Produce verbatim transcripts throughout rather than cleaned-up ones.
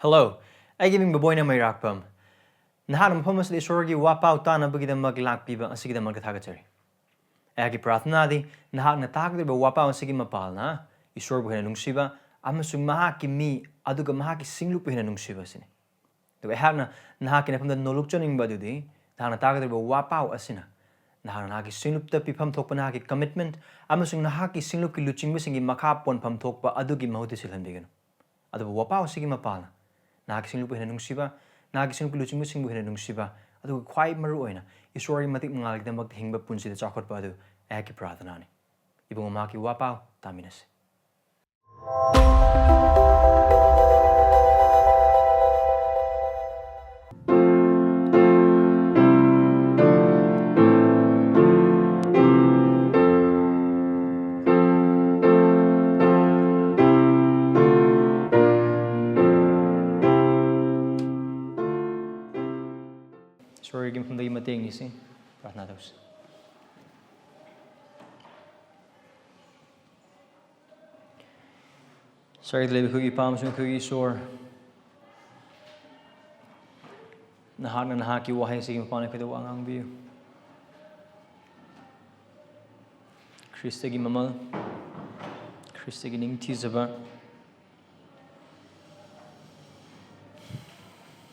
Hello, ꯑꯩꯒꯤ ꯃꯤꯡ ꯕꯕꯣꯏꯅ ꯃꯩꯔꯥꯛꯄꯝ꯫ ꯅꯍꯥꯛꯅ ꯃꯐꯝ ꯑꯁꯤꯗ ꯏꯁꯣꯔꯒꯤ ꯋꯥꯄꯥꯎ ꯇꯥꯅꯕꯒꯤꯗꯃꯛ ꯂꯥꯛꯄꯤꯕ ꯑꯁꯤꯒꯤꯗꯃꯛꯇ ꯊꯥꯒꯠꯆꯔꯤ꯫ ꯑꯩꯍꯥꯛꯀꯤ ꯄ꯭ꯔꯥꯔꯊꯅꯥꯗꯤ ꯅꯍꯥꯛꯅ ꯇꯥꯒꯗꯧꯔꯤꯕ ꯋꯥꯄꯥꯎ ꯑꯁꯤꯒꯤ ꯃꯄꯥꯜꯅ ꯏꯁꯣꯔꯕꯨ ꯍꯦꯟꯅ ꯅꯨꯡꯁꯤꯕ ꯑꯃꯁꯨꯡ ꯃꯍꯥꯛꯀꯤ ꯃꯤ ꯑꯗꯨꯒ ꯃꯍꯥꯛꯀꯤ ꯁꯤꯡꯂꯨꯞꯄꯨ ꯍꯦꯟꯅ ꯅꯨꯡꯁꯤꯕ ꯑꯁꯤꯅꯤ꯫ ꯑꯗꯨꯒ ꯑꯩꯍꯥꯛꯅ ꯅꯍꯥꯛꯀꯤ ꯅꯐꯝꯗ ꯅꯣꯂꯨꯛꯆꯅꯤꯡꯕ ꯑꯗꯨꯗꯤ ꯅꯍꯥꯛꯅ ꯇꯥꯒꯗꯧꯔꯤꯕ ꯋꯥꯄꯥꯎ ꯑꯁꯤꯅ ꯅꯍꯥꯛꯅ ꯅꯍꯥꯛꯀꯤ ꯁꯤꯡꯂꯨꯞꯇ ꯄꯤꯐꯝ ꯊꯣꯛꯄ ꯅꯍꯥꯛꯀꯤ commitment ꯑꯃꯁꯨꯡ ꯅꯍꯥꯛꯀꯤ ꯁꯤꯡꯂꯨꯞꯀꯤ ꯂꯨꯆꯤꯡꯕꯁꯤꯡꯒꯤ ꯃꯈꯥ ꯄꯣꯟꯐꯝ ꯊꯣꯛꯄ ꯑꯗꯨꯒꯤ ꯃꯍꯨꯠꯇ ꯁꯤꯜꯍꯟꯕꯤꯒꯅꯨ꯫ ꯑꯗꯨꯕꯨ ꯋꯥꯄꯥꯎ ꯑꯁꯤꯒꯤ ꯃꯄꯥꯜꯅ ꯅꯍꯥꯛꯀꯤ ꯁꯤꯡꯂꯨꯞꯄꯨ ꯍꯦꯟꯅ ꯅꯨꯡꯁꯤꯕ, ꯅꯍꯥꯛꯀꯤ ꯁꯤꯡꯂꯨꯞꯀꯤ ꯂꯨꯆꯤꯡꯕꯁꯤꯡꯕꯨ ꯍꯦꯟꯅ ꯅꯨꯡꯁꯤꯕ, ꯑꯗꯨꯒ ꯈ꯭ꯋꯥꯏ ꯃꯔꯨ ꯑꯣꯏꯅ ꯏꯁꯣꯔꯒꯤ ꯃꯇꯤꯛ ꯃꯉꯥꯜꯒꯤꯗꯃꯛꯇ ꯍꯤꯡꯕ ꯄꯨꯟꯁꯤꯗ ꯆꯥꯎꯈꯠꯄ ꯑꯗꯨ ꯑꯩꯍꯥꯛꯀꯤ ꯄ꯭ꯔꯥꯔꯊꯅꯥꯅꯤ꯫ ꯏꯕꯨꯡꯉꯣ, ꯃꯍꯥꯛꯀꯤ ꯋꯥꯄꯥꯎ ꯇꯥꯃꯤꯟꯅꯁꯤ꯫ ꯏꯁꯣꯔꯒꯤ ꯃꯐꯝꯗꯒꯤ ꯃꯇꯦꯡ ꯅꯤꯁꯤ꯫ ꯄ꯭ꯔꯥꯔꯊꯅꯥ ꯇꯧꯁꯤ꯫ ꯁꯔꯒꯗ ꯂꯩꯕ ꯑꯩꯈꯣꯏꯒꯤ ꯏꯄꯥ ꯑꯃꯁꯨꯡ ꯑꯩꯈꯣꯏꯒꯤ ꯏꯁꯣꯔ, ꯅꯍꯥꯛꯅ ꯅꯍꯥꯛꯀꯤ ꯋꯥꯍꯩꯁꯤꯒꯤ ꯃꯄꯥꯟ ꯑꯩꯈꯣꯏꯗ ꯋꯥ ꯉꯥꯡꯕꯤꯌꯨ꯫ ꯈ꯭ꯔꯤꯁꯇꯒꯤ ꯃꯃꯜ, ꯈ꯭ꯔꯤꯁꯇꯒꯤ ꯅꯤꯡꯊꯤꯖꯕ,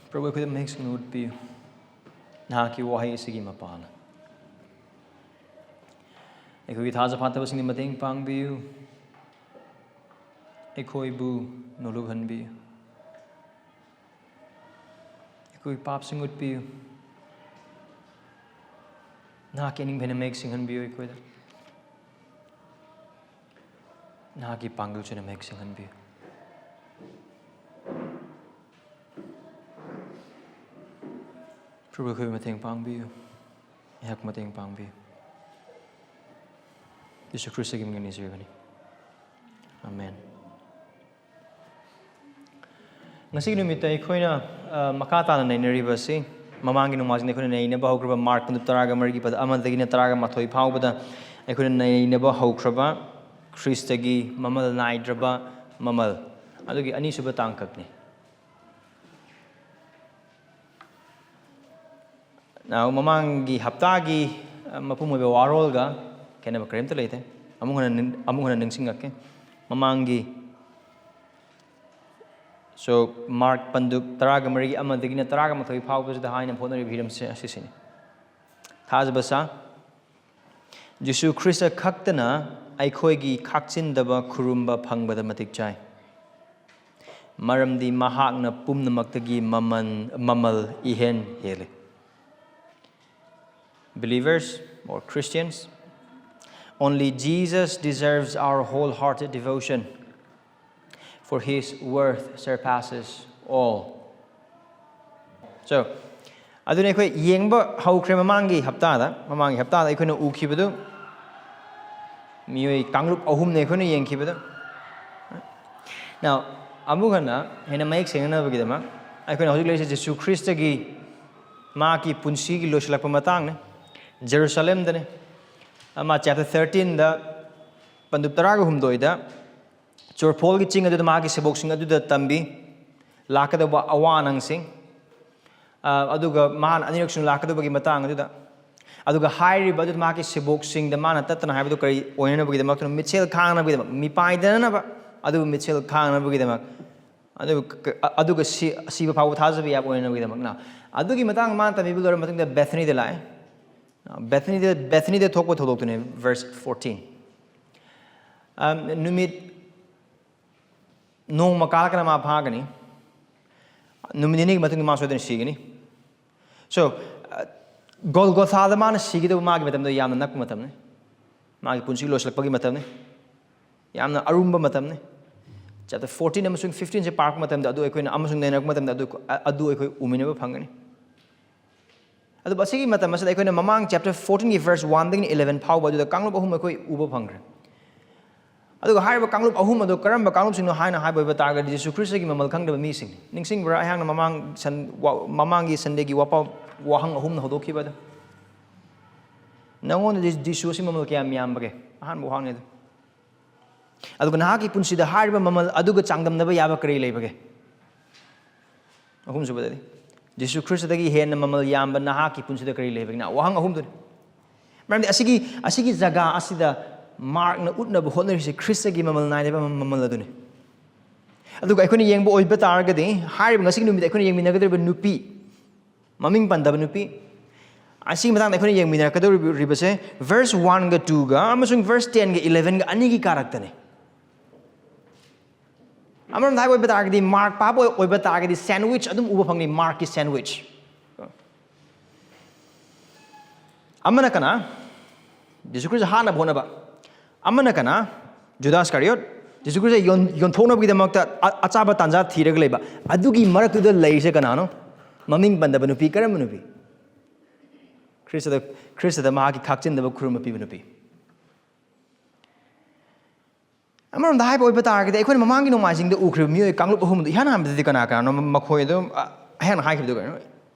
ꯄ꯭ꯔꯚꯨ, ꯑꯩꯈꯣꯏꯗ ꯃꯍꯤꯛꯁꯤꯡ ꯎꯠꯄꯤꯌꯨ꯫ ꯅꯍꯥꯛꯀꯤ ꯋꯥꯍꯩ ꯑꯁꯤꯒꯤ ꯃꯄꯥꯟꯅ ꯑꯩꯈꯣꯏꯒꯤ ꯊꯥꯖ ꯐꯥꯠꯇꯕꯁꯤꯡꯒꯤ ꯃꯇꯦꯡ ꯄꯥꯡꯕꯤꯌꯨ꯫ ꯑꯩꯈꯣꯏꯕꯨ ꯅꯣꯂꯨꯛꯍꯟꯕꯤꯌꯨ꯫ ꯑꯩꯈꯣꯏ ꯄꯥꯞꯁꯤꯡ ꯎꯠꯄꯤꯌꯨ꯫ ꯅꯍꯥꯛꯀꯤ ꯑꯅꯤꯡꯕꯅ ꯃꯌꯦꯛ ꯁꯦꯡꯍꯟꯕꯤꯌꯨ ꯑꯩꯈꯣꯏꯗ꯫ ꯅꯍꯥꯛꯀꯤ ꯄꯥꯡꯒꯜꯁꯤꯅ ꯃꯌꯦꯛ ꯁꯦꯡꯍꯟꯕꯤꯌꯨ꯫ ꯄ꯭ꯔꯚꯨ, ꯑꯩꯈꯣꯏꯕꯨ ꯃꯇꯦꯡ ꯄꯥꯡꯕꯤꯌꯨ꯫ ꯑꯩꯍꯥꯛ ꯃꯇꯦꯡ ꯄꯥꯡꯕꯤꯌꯨ꯫ ꯌꯤꯁꯨ ꯈ꯭ꯔꯤꯁꯇꯒꯤ ꯃꯤꯡ ꯅꯤꯖꯔꯤꯕꯅꯤ꯫ ꯑꯃꯦꯟ꯫ ꯉꯁꯤꯒꯤ ꯅꯨꯃꯤꯠꯇ ꯑꯩꯈꯣꯏꯅ, ꯑ, ꯃꯈꯥ ꯇꯥꯅ ꯅꯩꯅꯔꯤꯕ ꯑꯁꯤ ꯃꯃꯥꯡꯒꯤ ꯅꯣꯡꯃꯥꯏꯖꯤꯡꯗ ꯑꯩꯈꯣꯏꯅ ꯅꯩꯅꯕ ꯍꯧꯈ꯭ꯔꯕ ꯃꯥꯔꯛ ꯄꯟꯗꯨꯞ ꯇꯔꯥꯒ ꯃꯔꯤꯒꯤ ꯄꯗ ꯑꯃꯗꯒꯤꯅ ꯇꯔꯥꯒ ꯃꯥꯊꯣꯏ ꯐꯥꯎꯕꯗ ꯑꯩꯈꯣꯏꯅ ꯅꯩꯅꯕ ꯍꯧꯈ꯭ꯔꯕ ꯈ꯭ꯔꯤꯁꯇꯒꯤ ꯃꯃꯜ ꯅꯥꯏꯗ꯭ꯔꯕ ꯃꯃꯜ ꯑꯗꯨꯒꯤ ꯑꯅꯤꯁꯨꯕ ꯇꯥꯡꯀꯛꯅꯤ꯫ Now, ꯃꯃꯥꯡꯒꯤ ꯍꯞꯇꯥꯒꯤ ꯑ, ꯃꯄꯨꯝ ꯑꯣꯏꯕ ꯋꯥꯔꯣꯜꯒ ꯈꯦꯠꯅꯕ ꯀꯔꯤꯝꯇ ꯂꯩꯇꯦ꯫ ꯑꯃꯨꯛ ꯍꯟꯅ ꯅꯤꯡ- ꯑꯃꯨꯛ ꯍꯟꯅ ꯅꯤꯡꯁꯤꯡꯉꯛꯀꯦ꯫ ꯃꯃꯥꯡꯒꯤ so ꯃꯥꯔꯛ ꯄꯟꯗꯨꯞ ꯇꯔꯥꯒ ꯃꯔꯤꯒꯤ ꯑꯃꯗꯒꯤꯅ ꯇꯔꯥꯒ ꯃꯥꯊꯣꯏ ꯐꯥꯎꯕꯁꯤꯗ ꯍꯥꯏꯅ ꯍꯣꯠꯅꯔꯤꯕ ꯍꯤꯔꯝꯁꯦ ꯑꯁꯤꯁꯤꯅꯤ꯫ ꯊꯥꯖꯕ ꯁꯥ ꯖꯤꯁꯨ ꯈ꯭ꯔꯤꯁꯇ ꯈꯛꯇꯅ ꯑꯩꯈꯣꯏꯒꯤ ꯈꯥꯛꯆꯤꯟꯗꯕ ꯈꯨꯔꯨꯝꯕ ꯐꯪꯕꯗ ꯃꯇꯤꯛ ꯆꯥꯏ, ꯃꯔꯝꯗꯤ ꯃꯍꯥꯛꯅ ꯄꯨꯝꯅꯃꯛꯇꯒꯤ ꯃꯃꯜ ꯃꯃꯜ ꯏꯍꯦꯟ ꯍꯦꯜꯂꯤ꯫ Believers or Christians, only Jesus deserves our wholehearted devotion, for his worth surpasses all. So, ꯑꯗꯨꯅ ꯑꯩꯈꯣꯏ ꯌꯦꯡꯕ ꯍꯧꯈ꯭ꯔꯦ ꯃꯃꯥꯡꯒꯤ ꯍꯞꯇꯥꯗ꯫ ꯃꯃꯥꯡꯒꯤ ꯍꯞꯇꯥꯗ ꯑꯩꯈꯣꯏꯅ ꯎꯈꯤꯕꯗꯨ ꯃꯤꯑꯣꯏ ꯀꯥꯡꯂꯨꯞ ꯑꯍꯨꯝꯅꯦ ꯑꯩꯈꯣꯏꯅ ꯌꯦꯡꯈꯤꯕꯗꯨ꯫ Now, ꯑꯃꯨꯛ ꯍꯟꯅ ꯍꯦꯟꯅ ꯃꯌꯦꯛ ꯁꯦꯡꯅꯅꯕꯒꯤꯗꯃꯛ ꯑꯩꯈꯣꯏꯅ ꯍꯧꯖꯤꯛ ꯂꯩꯔꯤꯁꯦ ꯖꯤꯁꯨ ꯈ꯭ꯔꯤꯁꯇꯒꯤ ꯃꯍꯥꯛꯀꯤ ꯄꯨꯟꯁꯤꯒꯤ ꯂꯣꯏꯁꯤꯜꯂꯛꯄ ꯃꯇꯥꯡꯅꯤ꯫ ꯖꯦꯔꯨꯁꯥꯂꯦꯝꯗꯅꯤ꯫ ꯑꯃ ꯆꯦꯞꯇꯔ ꯊꯥꯔꯇꯤꯟꯗ ꯄꯟꯗꯨꯞ ꯇꯔꯥꯒ ꯍꯨꯝꯗꯣꯏꯗ ꯆꯣꯔꯐꯣꯜꯒꯤ ꯆꯤꯡ ꯑꯗꯨꯗ ꯃꯍꯥꯛꯀꯤ ꯁꯦꯕꯣꯛꯁꯤꯡ ꯑꯗꯨꯗ ꯇꯝꯕꯤ ꯂꯥꯛꯀꯗꯧꯕ ꯑꯋꯥ ꯑꯅꯪꯁꯤꯡ, ꯑ, ꯑꯗꯨꯒ ꯃꯍꯥꯛꯅ ꯑꯅꯤꯔꯛ ꯁꯨꯅ ꯂꯥꯛꯀꯗꯧꯕꯒꯤ ꯃꯇꯥꯡ ꯑꯗꯨꯗ, ꯑꯗꯨꯒ ꯍꯥꯏꯔꯤꯕ ꯑꯗꯨꯗ ꯃꯍꯥꯛꯀꯤ ꯁꯦꯕꯣꯛꯁꯤꯡꯗ ꯃꯥꯅ ꯇꯠꯇꯅ ꯍꯥꯏꯕꯗꯨ ꯀꯔꯤ ꯑꯣꯏꯅꯅꯕꯒꯤꯗꯃꯛꯇꯅꯣ? ꯃꯤꯠꯁꯦꯜ ꯈꯥꯡꯅꯕꯒꯤꯗꯃꯛ, ꯃꯤꯄꯥꯏꯗꯅꯅꯕ, ꯑꯗꯨꯕꯨ ꯃꯤꯠꯁꯦꯜ ꯈꯥꯡꯅꯕꯒꯤꯗꯃꯛ, ꯑꯗꯨ ꯀ- ꯑ- ꯑꯗꯨꯒ ꯁꯤ- ꯁꯤꯕ ꯐꯥꯎꯕ ꯊꯥꯖꯕ ꯌꯥꯕ ꯑꯣꯏꯅꯅꯕꯒꯤꯗꯃꯛꯅ꯫ ꯑꯗꯨꯒꯤ ꯃꯇꯥꯡꯗ ꯃꯥꯅ ꯇꯝꯕꯤꯕ ꯂꯣꯏꯔꯕ ꯃꯇꯨꯡꯗ ꯕꯦꯊꯅꯤꯗ ꯂꯥꯛꯑꯦ꯫ ꯕꯦꯊꯅꯤꯗ ꯕꯦꯊꯅꯤꯗ ꯊꯣꯛꯄ ꯊꯧꯗꯣꯛꯇꯨꯅꯦ, verse fourteen꯫ ꯑꯝ, ꯅꯨꯃꯤꯠ ꯅꯣꯡꯃ ꯀꯥꯜꯂꯛꯀꯅ ꯃꯥ ꯐꯥꯒꯅꯤ꯫ ꯅꯨꯃꯤꯠ ꯅꯤꯅꯤꯒꯤ ꯃꯇꯨꯡꯗ ꯃꯥ ꯁꯣꯏꯗꯅ ꯁꯤꯒꯅꯤ꯫ So, ꯑ, ꯒꯣꯜꯒꯣꯊꯥꯗ ꯃꯥꯅ ꯁꯤꯒꯗꯧꯕ ꯃꯥꯒꯤ ꯃꯇꯝꯗꯣ ꯌꯥꯝꯅ ꯅꯛꯄ ꯃꯇꯝꯅꯤ꯫ ꯃꯥꯒꯤ ꯄꯨꯟꯁꯤ ꯂꯣꯏꯁꯤꯜꯂꯛꯄꯒꯤ ꯃꯇꯝꯅꯤ꯫ ꯌꯥꯝꯅ ꯑꯔꯨꯝꯕ ꯃꯇꯝꯅꯤ꯫ ꯆꯦꯞꯇꯔ ꯐꯣꯔꯇꯤꯟ ꯑꯃꯁꯨꯡ ꯐꯤꯐꯇꯤꯟꯁꯦ ꯄꯥꯔꯛꯄ ꯃꯇꯝꯗ ꯑꯗꯨ ꯑꯩꯈꯣꯏꯅ ꯑꯃꯁꯨꯡ ꯅꯩꯅꯔꯛꯄ ꯃꯇꯝꯗ ꯑꯗꯨ ꯑꯗꯨ ꯑꯩꯈꯣꯏ ꯎꯃꯤꯟꯅꯕ ꯐꯪꯒꯅꯤ꯫ ꯑꯗꯨꯕꯨ ꯑꯁꯤꯒꯤ ꯃꯇꯝ ꯑꯁꯤꯗ ꯑꯩꯈꯣꯏꯅ ꯃꯃꯥꯡ ꯆꯦꯞꯇꯔ ꯐꯣꯔꯇꯤꯟꯒꯤ ꯚꯔꯁ ꯋꯥꯟꯗꯒꯤꯅ ꯏꯂꯦꯚꯦꯟ ꯐꯥꯎꯕ ꯑꯗꯨꯗ ꯀꯥꯡꯂꯨꯞ ꯑꯍꯨꯝ ꯑꯩꯈꯣꯏ ꯎꯕ ꯐꯪꯈ꯭ꯔꯦ꯫ ꯑꯗꯨꯒ ꯍꯥꯏꯔꯤꯕ ꯀꯥꯡꯂꯨꯞ ꯑꯍꯨꯝ ꯑꯗꯨ ꯀꯔꯝꯕ ꯀꯥꯡꯂꯨꯞꯁꯤꯡꯅꯣ ꯍꯥꯏꯅ ꯍꯥꯏꯕ ꯑꯣꯏꯕ ꯇꯥꯔꯒꯗꯤ, ꯖꯤꯁꯨ ꯈ꯭ꯔꯤꯁꯇꯒꯤ ꯃꯃꯜ ꯈꯪꯗꯕ ꯃꯤꯁꯤꯡꯅꯤ꯫ ꯅꯤꯡꯁꯤꯡꯕ꯭ꯔꯥ? ꯑꯩꯍꯥꯛꯅ ꯃꯃꯥꯡ ꯁꯟ- ꯋꯥ- ꯃꯃꯥꯡꯒꯤ ꯁꯟꯗꯦꯒꯤ ꯋꯥꯄꯥꯎ ꯋꯥꯍꯪ ꯑꯍꯨꯝꯅ ꯍꯧꯗꯣꯛꯈꯤꯕ ꯑꯗꯨ꯫ ꯅꯪꯉꯣꯟꯗꯗꯤ ꯖꯤꯁꯨ ꯑꯁꯤ ꯃꯃꯜ ꯀꯌꯥꯝ ꯌꯥꯝꯕꯒꯦ? ꯑꯍꯥꯟꯕ ꯋꯥꯍꯪꯅꯤ ꯑꯗꯨ꯫ ꯑꯗꯨꯒ ꯅꯍꯥꯛꯀꯤ ꯄꯨꯟꯁꯤꯗ ꯍꯥꯏꯔꯤꯕ ꯃꯃꯜ ꯑꯗꯨꯒ ꯆꯥꯡꯗꯝꯅꯕ ꯌꯥꯕ ꯀꯔꯤ ꯂꯩꯕꯒꯦ? ꯑꯍꯨꯝꯁꯨꯕꯗꯗꯤ, ꯖꯤꯁꯨ ꯈ꯭ꯔꯤꯁꯇꯗꯒꯤ ꯍꯦꯟꯅ ꯃꯃꯜ ꯌꯥꯝꯕ ꯅꯍꯥꯛꯀꯤ ꯄꯨꯟꯁꯤꯗ ꯀꯔꯤ ꯂꯩꯕꯒꯦꯅ ꯋꯥꯍꯪ ꯑꯍꯨꯝꯗꯨꯅꯤ꯫ ꯃꯔꯝꯗꯤ ꯑꯁꯤꯒꯤ ꯑꯁꯤꯒꯤ ꯖꯒꯥ ꯑꯁꯤꯗ ꯃꯥꯔꯛꯅ ꯎꯠꯅꯕ ꯍꯣꯠꯅꯔꯤꯁꯦ ꯈ꯭ꯔꯤꯁꯇꯒꯤ ꯃꯃꯜ ꯅꯥꯏꯗꯕ ꯃꯃꯜ ꯑꯗꯨꯅꯤ꯫ ꯑꯗꯨꯒ ꯑꯩꯈꯣꯏꯅ ꯌꯦꯡꯕ ꯑꯣꯏꯕ ꯇꯥꯔꯒꯗꯤ, ꯍꯥꯏꯔꯤꯕ ꯉꯁꯤꯒꯤ ꯅꯨꯃꯤꯠꯇ ꯑꯩꯈꯣꯏꯅ ꯌꯦꯡꯃꯤꯟꯅꯒꯗꯧꯔꯤꯕ ꯅꯨꯄꯤ, ꯃꯃꯤꯡ ꯄꯟꯗꯕ ꯅꯨꯄꯤ, ꯑꯁꯤꯒꯤ ꯃꯇꯥꯡꯗ ꯑꯩꯈꯣꯏꯅ ꯌꯦꯡꯃꯤꯟꯅꯔꯛꯀꯗꯧꯔꯤꯕꯁꯦ verse one ꯒ two ꯒ ꯑꯃꯁꯨꯡ verse ten ꯒ eleven ꯒ ꯑꯅꯤꯒꯤ ꯀꯥꯔꯛꯇꯅꯤ꯫ ꯑꯃꯔꯣꯝꯗ ꯍꯥꯏꯕ ꯑꯣꯏꯕ ꯇꯥꯔꯒꯗꯤ, ꯃꯥꯔꯛ ꯄꯥꯕ ꯑꯣꯏꯕ ꯇꯥꯔꯒꯗꯤ, ꯁꯦꯟꯋꯤꯆ ꯑꯗꯨꯝ ꯎꯕ ꯐꯪꯅꯤ, ꯃꯥꯔꯛꯀꯤ ꯁꯦꯟꯋꯤꯆ꯫ ꯑꯃꯅ ꯀꯅꯥ? ꯖꯤꯁꯨ ꯈ꯭ꯔꯤꯁꯇ ꯍꯥꯠꯅꯕ ꯍꯣꯠꯅꯕ꯫ ꯑꯃꯅ ꯀꯅꯥ? ꯖꯨꯗꯥꯁ ꯀꯥꯔꯤꯌꯣꯠ꯫ ꯖꯤꯁꯨ ꯈ꯭ꯔꯤꯁꯇ ꯌꯣꯟ-, ꯌꯣꯟꯊꯣꯛꯅꯕꯒꯤꯗꯃꯛꯇ ꯑ-, ꯑꯆꯥꯕ ꯇꯥꯟꯖꯥ ꯊꯤꯔꯒ ꯂꯩꯕ꯫ ꯑꯗꯨꯒꯤ ꯃꯔꯛꯇꯨꯗ ꯂꯩꯔꯤꯁꯦ ꯀꯅꯥꯅꯣ? ꯃꯃꯤꯡ ꯄꯟꯗꯕ ꯅꯨꯄꯤ꯫ ꯀꯔꯝꯕ ꯅꯨꯄꯤ? ꯈ꯭ꯔꯤꯁꯇꯗ, ꯈ꯭ꯔꯤꯁꯇꯗ ꯃꯍꯥꯛꯀꯤ ꯈꯥꯛꯆꯤꯟꯗꯕ ꯈꯨꯔꯨꯝꯕ ꯄꯤꯕ ꯅꯨꯄꯤ꯫ ꯑꯃꯔꯣꯝꯗ ꯍꯥꯏꯕ ꯑꯣꯏꯕ ꯇꯥꯔꯒꯗꯤ, ꯑꯩꯈꯣꯏꯅ ꯃꯃꯥꯡꯒꯤ ꯅꯣꯡꯃꯥꯏꯖꯤꯡꯗ ꯎꯈ꯭ꯔꯤꯕ ꯃꯤꯑꯣꯏ ꯀꯥꯡꯂꯨꯞ ꯑꯍꯨꯝꯗꯨ ꯏꯍꯥꯟ ꯍꯥꯟꯕꯗꯗꯤ ꯀꯅꯥ ꯀꯅꯥꯅꯣ? ꯃꯈꯣꯏ ꯑꯗꯨꯝ, ꯑ, ꯑꯩꯍꯥꯛꯅ ꯍꯥꯏꯈꯤꯕꯗꯨ ꯀꯩꯅꯣ?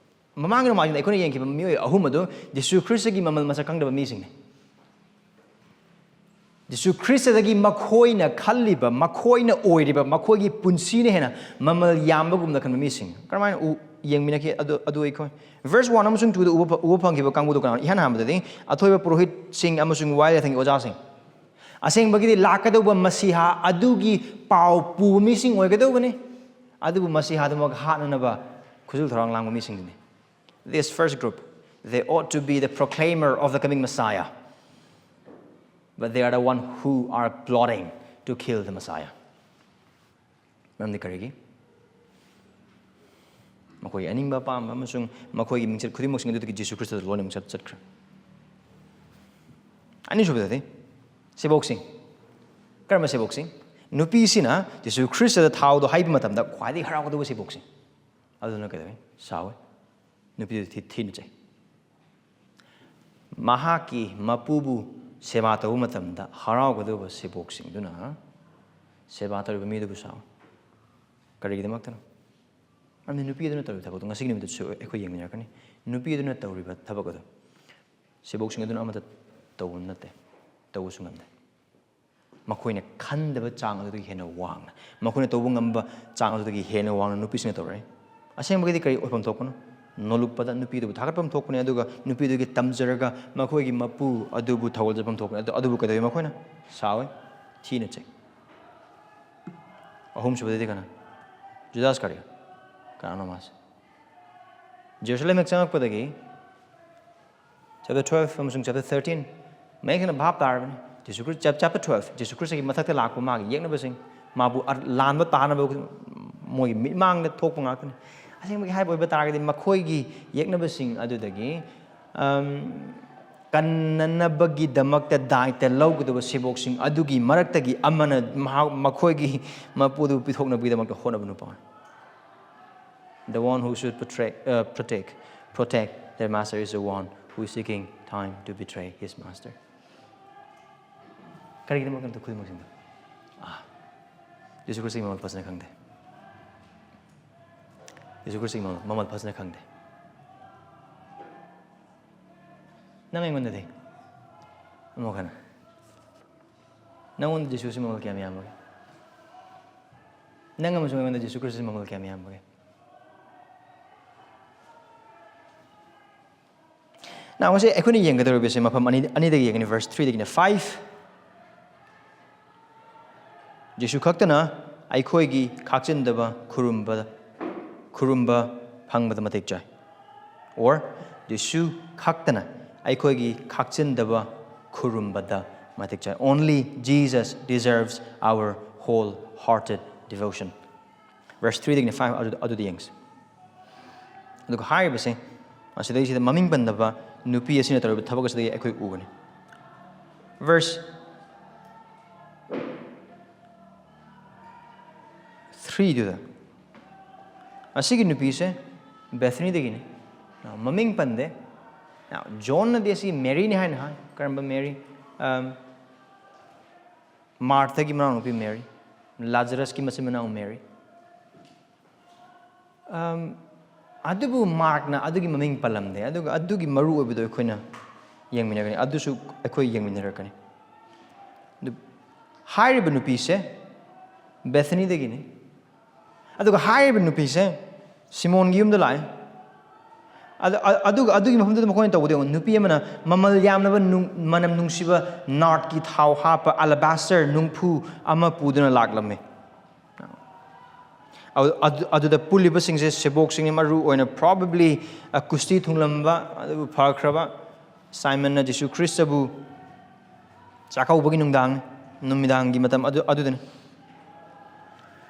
ꯃꯃꯥꯡꯒꯤ ꯅꯣꯡꯃꯥꯏꯖꯤꯡꯗ ꯑꯩꯈꯣꯏꯅ ꯌꯦꯡꯈꯤꯕ ꯃꯤꯑꯣꯏ ꯑꯍꯨꯝ ꯑꯗꯨ ꯖꯤꯁꯨ ꯈ꯭ꯔꯤꯁꯇꯒꯤ ꯃꯃꯜ ꯃꯁꯛ ꯈꯪꯗꯕ ꯃꯤꯁꯤꯡꯅꯤ꯫ ꯖꯤꯁꯨ ꯈ꯭ꯔꯤꯁꯇꯗꯒꯤ ꯃꯈꯣꯏꯅ ꯈꯜꯂꯤꯕ, ꯃꯈꯣꯏꯅ ꯑꯣꯏꯔꯤꯕ, ꯃꯈꯣꯏꯒꯤ ꯄꯨꯟꯁꯤꯅ ꯍꯦꯟꯅ ꯃꯃꯜ ꯌꯥꯝꯕꯒꯨꯝꯅ ꯈꯟꯕ ꯃꯤꯁꯤꯡ꯫ ꯀꯔꯝꯍꯥꯏꯅ ꯎ-, ꯌꯦꯡꯃꯤꯟꯅꯈꯤ? ꯑꯗꯨ, ꯑꯗꯨ ꯑꯩꯈꯣꯏ verse one ꯑꯃꯁꯨꯡ twoꯗ ꯎꯕ ꯐ-, ꯎꯕ ꯐꯪꯈꯤꯕ ꯀꯥꯡꯕꯨꯗꯨ ꯀꯅꯥꯅꯣ? ꯏꯍꯥꯟ ꯍꯥꯟꯕꯗꯗꯤ ꯑꯊꯣꯏꯕ ꯄꯨꯔꯣꯍꯤꯠꯁꯤꯡ ꯑꯃꯁꯨꯡ ꯋꯥꯌꯦꯜ ꯌꯥꯊꯪꯒꯤ ꯑꯣꯖꯥꯁꯤꯡ꯫ ꯑꯁꯦꯡꯕꯒꯤꯗꯤ ꯂꯥꯛꯀꯗꯧꯕ ꯃꯁꯤꯍꯥ ꯑꯗꯨꯒꯤ ꯄꯥꯎ ꯄꯨꯕ ꯃꯤꯁꯤꯡ ꯑꯣꯏꯒꯗꯧꯕꯅꯤ, ꯑꯗꯨꯕꯨ ꯃꯁꯤꯍꯥꯗꯨꯃꯛ ꯍꯥꯠꯅꯅꯕ ꯈꯨꯖꯤꯜ ꯊꯧꯔꯥꯡ ꯂꯥꯡꯕ ꯃꯤꯁꯤꯡꯗꯨꯅꯤ꯫ This first group, they ought to be the proclaimer of the coming Messiah, but they are the one who are plotting to kill the Messiah. ꯃꯔꯝꯗꯤ ꯀꯔꯤꯒꯤ? ꯃꯈꯣꯏꯒꯤ ꯑꯅꯤꯡꯕ ꯑꯄꯥꯝꯕ ꯑꯃꯁꯨꯡ ꯃꯈꯣꯏꯒꯤ ꯃꯤꯡꯆꯠ ꯈꯨꯗꯤꯡꯃꯛꯁꯤꯡ ꯑꯗꯨꯗꯒꯤ ꯖꯤꯁꯨ ꯈ꯭ꯔꯤꯁꯇꯗ ꯂꯣꯏꯅꯃꯛ ꯆꯠ-, ꯆꯠꯈ꯭ꯔꯦ꯫ ꯑꯅꯤꯁꯨꯕꯗꯗꯤ ꯁꯦꯕꯣꯛꯁꯤꯡ꯫ ꯀꯔꯝꯕ ꯁꯦꯕꯣꯛꯁꯤꯡ? ꯅꯨꯄꯤꯁꯤꯅ ꯖꯤꯁꯨ ꯈ꯭ꯔꯤꯁꯇꯗ ꯊꯥꯎꯗꯣ ꯍꯩꯕ ꯃꯇꯝꯗ ꯈ꯭ꯋꯥꯏꯗꯒꯤ ꯍꯔꯥꯎꯒꯗꯧꯕ ꯁꯦꯕꯣꯛꯁꯤꯡ꯫ ꯑꯗꯨꯅ ꯀꯩꯗꯧꯏ? ꯁꯥꯎꯏ꯫ ꯅꯨꯄꯤꯗꯨ ꯊꯤ-, ꯊꯤꯅ ꯆꯩ꯫ ꯃꯍꯥꯛꯀꯤ ꯃꯄꯨꯕꯨ ꯁꯦꯕꯥ ꯇꯧꯕ ꯃꯇꯝꯗ ꯍꯔꯥꯎꯒꯗꯧꯕ ꯁꯦꯕꯣꯛꯁꯤꯡꯗꯨꯅ ꯁꯦꯕꯥ ꯇꯧꯔꯤꯕ ꯃꯤꯗꯨꯕꯨ ꯁꯥꯎꯏ꯫ ꯀꯔꯤꯒꯤꯗꯃꯛꯇꯅꯣ? ꯃꯔꯝꯗꯤ ꯅꯨꯄꯤ ꯑꯗꯨꯅ ꯇꯧꯔꯤꯕ ꯊꯕꯛꯇꯣ ꯉꯁꯤꯒꯤ ꯅꯨꯃꯤꯠꯇꯁꯨ ꯑꯩꯈꯣꯏ ꯌꯦꯡꯃꯤꯟꯅꯔꯛꯀꯅꯤ꯫ ꯅꯨꯄꯤ ꯑꯗꯨꯅ ꯇꯧꯔꯤꯕ ꯊꯕꯛ ꯑꯗꯨ ꯁꯦꯕꯣꯛꯁꯤꯡ ꯑꯗꯨꯅ ꯑꯃꯠꯇ ꯇꯧꯕ ꯅꯠꯇꯦ, ꯇꯧꯕꯁꯨ ꯉꯝꯗꯦ꯫ ꯃꯈꯣꯏꯅ ꯈꯟꯗꯕ ꯆꯥꯡ ꯑꯗꯨꯗꯒꯤ ꯍꯦꯟꯅ ꯋꯥꯡꯅ, ꯃꯈꯣꯏꯅ ꯇꯧꯕ ꯉꯝꯕ ꯆꯥꯡ ꯑꯗꯨꯗꯒꯤ ꯍꯦꯟꯅ ꯋꯥꯡꯅ ꯅꯨꯄꯤꯁꯤꯡꯅ ꯇꯧꯔꯛꯏ꯫ ꯑꯁꯦꯡꯕꯒꯤꯗꯤ ꯀꯔꯤ ꯑꯣꯏꯐꯝ ꯊꯣꯛꯄꯅꯣ? ꯅꯣꯂꯨꯛꯄꯗ ꯅꯨꯄꯤꯗꯨꯕꯨ ꯊꯥꯒꯠꯐꯝ ꯊꯣꯛꯄꯅꯦ, ꯑꯗꯨꯒ ꯅꯨꯄꯤꯗꯨꯒꯤ ꯇꯝꯖꯔꯒ ꯃꯈꯣꯏꯒꯤ ꯃꯄꯨ ꯑꯗꯨꯕꯨ ꯊꯧꯒꯜꯖꯐꯝ ꯊꯣꯛꯄꯅꯦ꯫ ꯑꯗꯨ, ꯑꯗꯨꯕꯨ ꯀꯩꯗꯧꯋꯤ ꯃꯈꯣꯏꯅ? ꯁꯥꯎꯋꯤ, ꯊꯤꯅ ꯆꯩ꯫ ꯑꯍꯨꯝꯁꯨꯕꯗꯗꯤ ꯀꯅꯥ? ꯖꯨꯗꯥꯁ ꯀꯔꯤ? ꯀꯅꯥꯅꯣ ꯃꯥꯁꯦ? ꯖꯦꯔꯨꯁꯂꯦꯝ ꯍꯦꯛ ꯆꯪꯉꯛꯄꯗꯒꯤ chapter twelve ꯑꯃꯁꯨꯡ chapter thirteen ꯃꯌꯦꯛ ꯁꯦꯡꯅ ꯚꯥꯞ ꯇꯥꯔꯕꯅꯤ꯫ ꯖꯤꯁꯨ ꯈ꯭ꯔꯤꯁ-, chap-, chapter twelve, ꯖꯤꯁꯨ ꯈ꯭ꯔꯤꯁꯇꯒꯤ ꯃꯊꯛꯇ ꯂꯥꯛꯄ ꯃꯥꯒꯤ ꯌꯦꯛꯅꯕꯁꯤꯡ, ꯃꯥꯕꯨ ꯑꯔ-, ꯂꯥꯟꯕ ꯇꯥꯅꯕ ꯃꯣꯏꯒꯤ ꯃꯤꯠꯃꯥꯡꯗ ꯊꯣꯛꯄ ꯉꯥꯛꯇꯅꯤ꯫ ꯑꯁꯦꯡꯕꯒꯤ ꯍꯥꯏꯕ ꯑꯣꯏꯕ ꯇꯥꯔꯒꯗꯤ ꯃꯈꯣꯏꯒꯤ ꯌꯦꯛꯅꯕꯁꯤꯡ ꯑꯗꯨꯗꯒꯤ, ꯑꯝ, ꯀꯟꯅꯅꯕꯒꯤꯗꯃꯛꯇ ꯗꯥꯏꯇ ꯂꯧꯒꯗꯕ ꯁꯦꯕꯣꯛꯁꯤꯡ ꯑꯗꯨꯒꯤ ꯃꯔꯛꯇꯒꯤ ꯑꯃꯅ ꯃꯍꯥꯛ, ꯃꯈꯣꯏꯒꯤ ꯃꯄꯨꯗꯨ ꯄꯤꯊꯣꯛꯅꯕꯒꯤꯗꯃꯛꯇ ꯍꯣꯠꯅꯕ ꯅꯨꯄꯥꯅꯤ꯫ The one who should protect, uh, protect, protect their master is the one who is seeking time to betray his master. ꯀꯔꯤꯒꯤꯗꯃꯛꯇ ꯈꯨꯗꯤꯡꯃꯛꯁꯤꯡꯗꯣ? ꯑꯥ, ꯌꯦꯁꯨ ꯈ꯭ꯔꯤꯁꯇꯒꯤ ꯃꯃꯜ ꯐꯖꯅ ꯈꯪꯗꯦ꯫ ꯌꯦꯁꯨ ꯈ꯭ꯔꯤꯁꯇꯒꯤ ꯃꯃꯜ, ꯃꯃꯜ ꯐꯖꯅ ꯈꯪꯗꯦ꯫ ꯅꯪ ꯑꯩꯉꯣꯟꯗꯗꯤ ꯑꯃꯨꯛ ꯍꯟꯅ, ꯅꯪꯉꯣꯟꯗ ꯌꯦꯁꯨꯁꯤ ꯃꯃꯜ ꯀꯌꯥꯝ ꯌꯥꯝꯕꯒꯦ? ꯅꯪ ꯑꯃꯁꯨꯡ ꯑꯩꯉꯣꯟꯗ ꯌꯦꯁꯨ ꯈ꯭ꯔꯤꯁꯇꯁꯤ ꯃꯃꯜ ꯀꯌꯥꯝ ꯌꯥꯝꯕꯒꯦ? Now, ꯉꯁꯤ ꯑꯩꯈꯣꯏꯅ ꯌꯦꯡꯒꯗꯧꯔꯤꯕꯁꯦ ꯃꯐꯝ ꯑꯅꯤ, ꯑꯅꯤꯗꯒꯤ ꯌꯦꯡꯒꯅꯤ, verse threeꯗꯒꯤꯅ five꯫ ꯖꯤꯁꯨ ꯈꯛꯇꯅ ꯑꯩꯈꯣꯏꯒꯤ ꯈꯥꯛꯆꯤꯟꯗꯕ ꯈꯨꯔꯨꯝꯕ, ꯈꯨꯔꯨꯝꯕ ꯐꯪꯕꯗ ꯃꯇꯤꯛ ꯆꯥꯏ꯫ Or, ꯖꯤꯁꯨ ꯈꯛꯇꯅ ꯑꯩꯈꯣꯏꯒꯤ ꯈꯥꯛꯆꯤꯟꯗꯕ ꯈꯨꯔꯨꯝꯕꯗ ꯃꯇꯤꯛ ꯆꯥꯏ꯫ Only Jesus deserves our wholehearted devotion. Verse threeꯗꯒꯤꯅ five ꯑꯗꯨ, ꯑꯗꯨꯗ ꯌꯦꯡꯁꯤ꯫ ꯑꯗꯨꯒ ꯍꯥꯏꯔꯤꯕꯁꯦ, ꯑꯁꯤꯗꯩꯁꯤꯗ ꯃꯃꯤꯡ ꯄꯟꯗꯕ ꯅꯨꯄꯤ ꯑꯁꯤꯅ ꯇꯧꯔꯤꯕ ꯊꯕꯛ ꯑꯁꯤꯗꯒꯤ ꯑꯩꯈꯣꯏ ꯎꯒꯅꯤ꯫ Verse threeꯗꯨꯗ, ꯑꯁꯤꯒꯤ ꯅꯨꯄꯤꯁꯦ ꯕꯦꯊꯅꯤꯗꯒꯤꯅꯤ꯫ Now, ꯃꯃꯤꯡ ꯄꯟꯗꯦ꯫ Now, ꯖꯣꯟꯅꯗꯤ ꯑꯁꯤ ꯃꯦꯔꯤꯅꯤ ꯍꯥꯏꯅ ꯍꯥꯏ꯫ ꯀꯔꯝꯕ ꯃꯦꯔꯤ? ꯑꯝ, ꯃꯥꯔꯊꯒꯤ ꯃꯅꯥꯎꯅꯨꯄꯤ ꯃꯦꯔꯤ, ꯂꯥꯖꯔꯁꯀꯤ ꯃꯆꯤꯟ ꯃꯅꯥꯎ ꯃꯦꯔꯤ꯫ ꯑꯝ, ꯑꯗꯨꯕꯨ ꯃꯥꯔꯛꯅ ꯑꯗꯨꯒꯤ ꯃꯃꯤꯡ ꯄꯜꯂꯝꯗꯦ, ꯑꯗꯨꯒ ꯑꯗꯨꯒꯤ ꯃꯔꯨ ꯑꯣꯏꯕꯗꯣ ꯑꯩꯈꯣꯏꯅ ꯌꯦꯡꯃꯤꯟꯅꯒꯅꯤ, ꯑꯗꯨꯁꯨ ꯑꯩꯈꯣꯏ ꯌꯦꯡꯃꯤꯟꯅꯔꯛꯀꯅꯤ꯫ ꯑꯗꯨ ꯍꯥꯏꯔꯤꯕ ꯅꯨꯄꯤꯁꯦ ꯕꯦꯊꯅꯤꯗꯒꯤꯅꯤ, ꯑꯗꯨꯒ ꯍꯥꯏꯔꯤꯕ ꯅꯨꯄꯤꯁꯦ ꯁꯤꯃꯣꯟꯒꯤ ꯌꯨꯝꯗ ꯂꯥꯛꯑꯦ꯫ ꯑꯗ-, ꯑ-, ꯑꯗꯨꯒ ꯑꯗꯨꯒꯤ ꯃꯐꯝꯗꯨꯗ ꯃꯈꯣꯏꯅ ꯇꯧꯕꯗ ꯌꯦꯡꯉꯨ, ꯅꯨꯄꯤ ꯑꯃꯅ ꯃꯃꯜ ꯌꯥꯝꯂꯕ ꯅꯨꯡ-, ꯃꯅꯝ ꯅꯨꯡꯁꯤꯕ ꯅꯥꯔꯠꯀꯤ ꯊꯥꯎ ꯍꯥꯞꯄ ꯑꯂꯥꯕꯥꯁꯇꯔ ꯅꯨꯡꯐꯨ ꯑꯃ ꯄꯨꯗꯨꯅ ꯂꯥꯛꯂꯝꯃꯤ꯫ ꯑꯗꯨ-, ꯑꯗꯨ-, ꯑꯗꯨꯗ ꯄꯨꯜꯂꯤꯕꯁꯤꯡꯁꯦ ꯁꯦꯕꯣꯛꯁꯤꯡꯅꯤ, ꯃꯔꯨ ꯑꯣꯏꯅ probably, ꯑ, ꯀꯨꯁꯇꯤ ꯊꯨꯡꯂꯝꯕ, ꯑꯗꯨꯕꯨ ꯐꯈ꯭ꯔꯕ, ꯁꯥꯏꯃꯟꯅ ꯖꯤꯁꯨ ꯈ꯭ꯔꯤꯁꯇꯕꯨ ꯆꯥꯛꯀꯧꯕꯒꯤ ꯅꯨꯡꯗꯥꯡ, ꯅꯨꯃꯤꯗꯥꯡꯒꯤ ꯃꯇꯝ ꯑꯗꯨ, ꯑꯗꯨꯗꯅꯤ꯫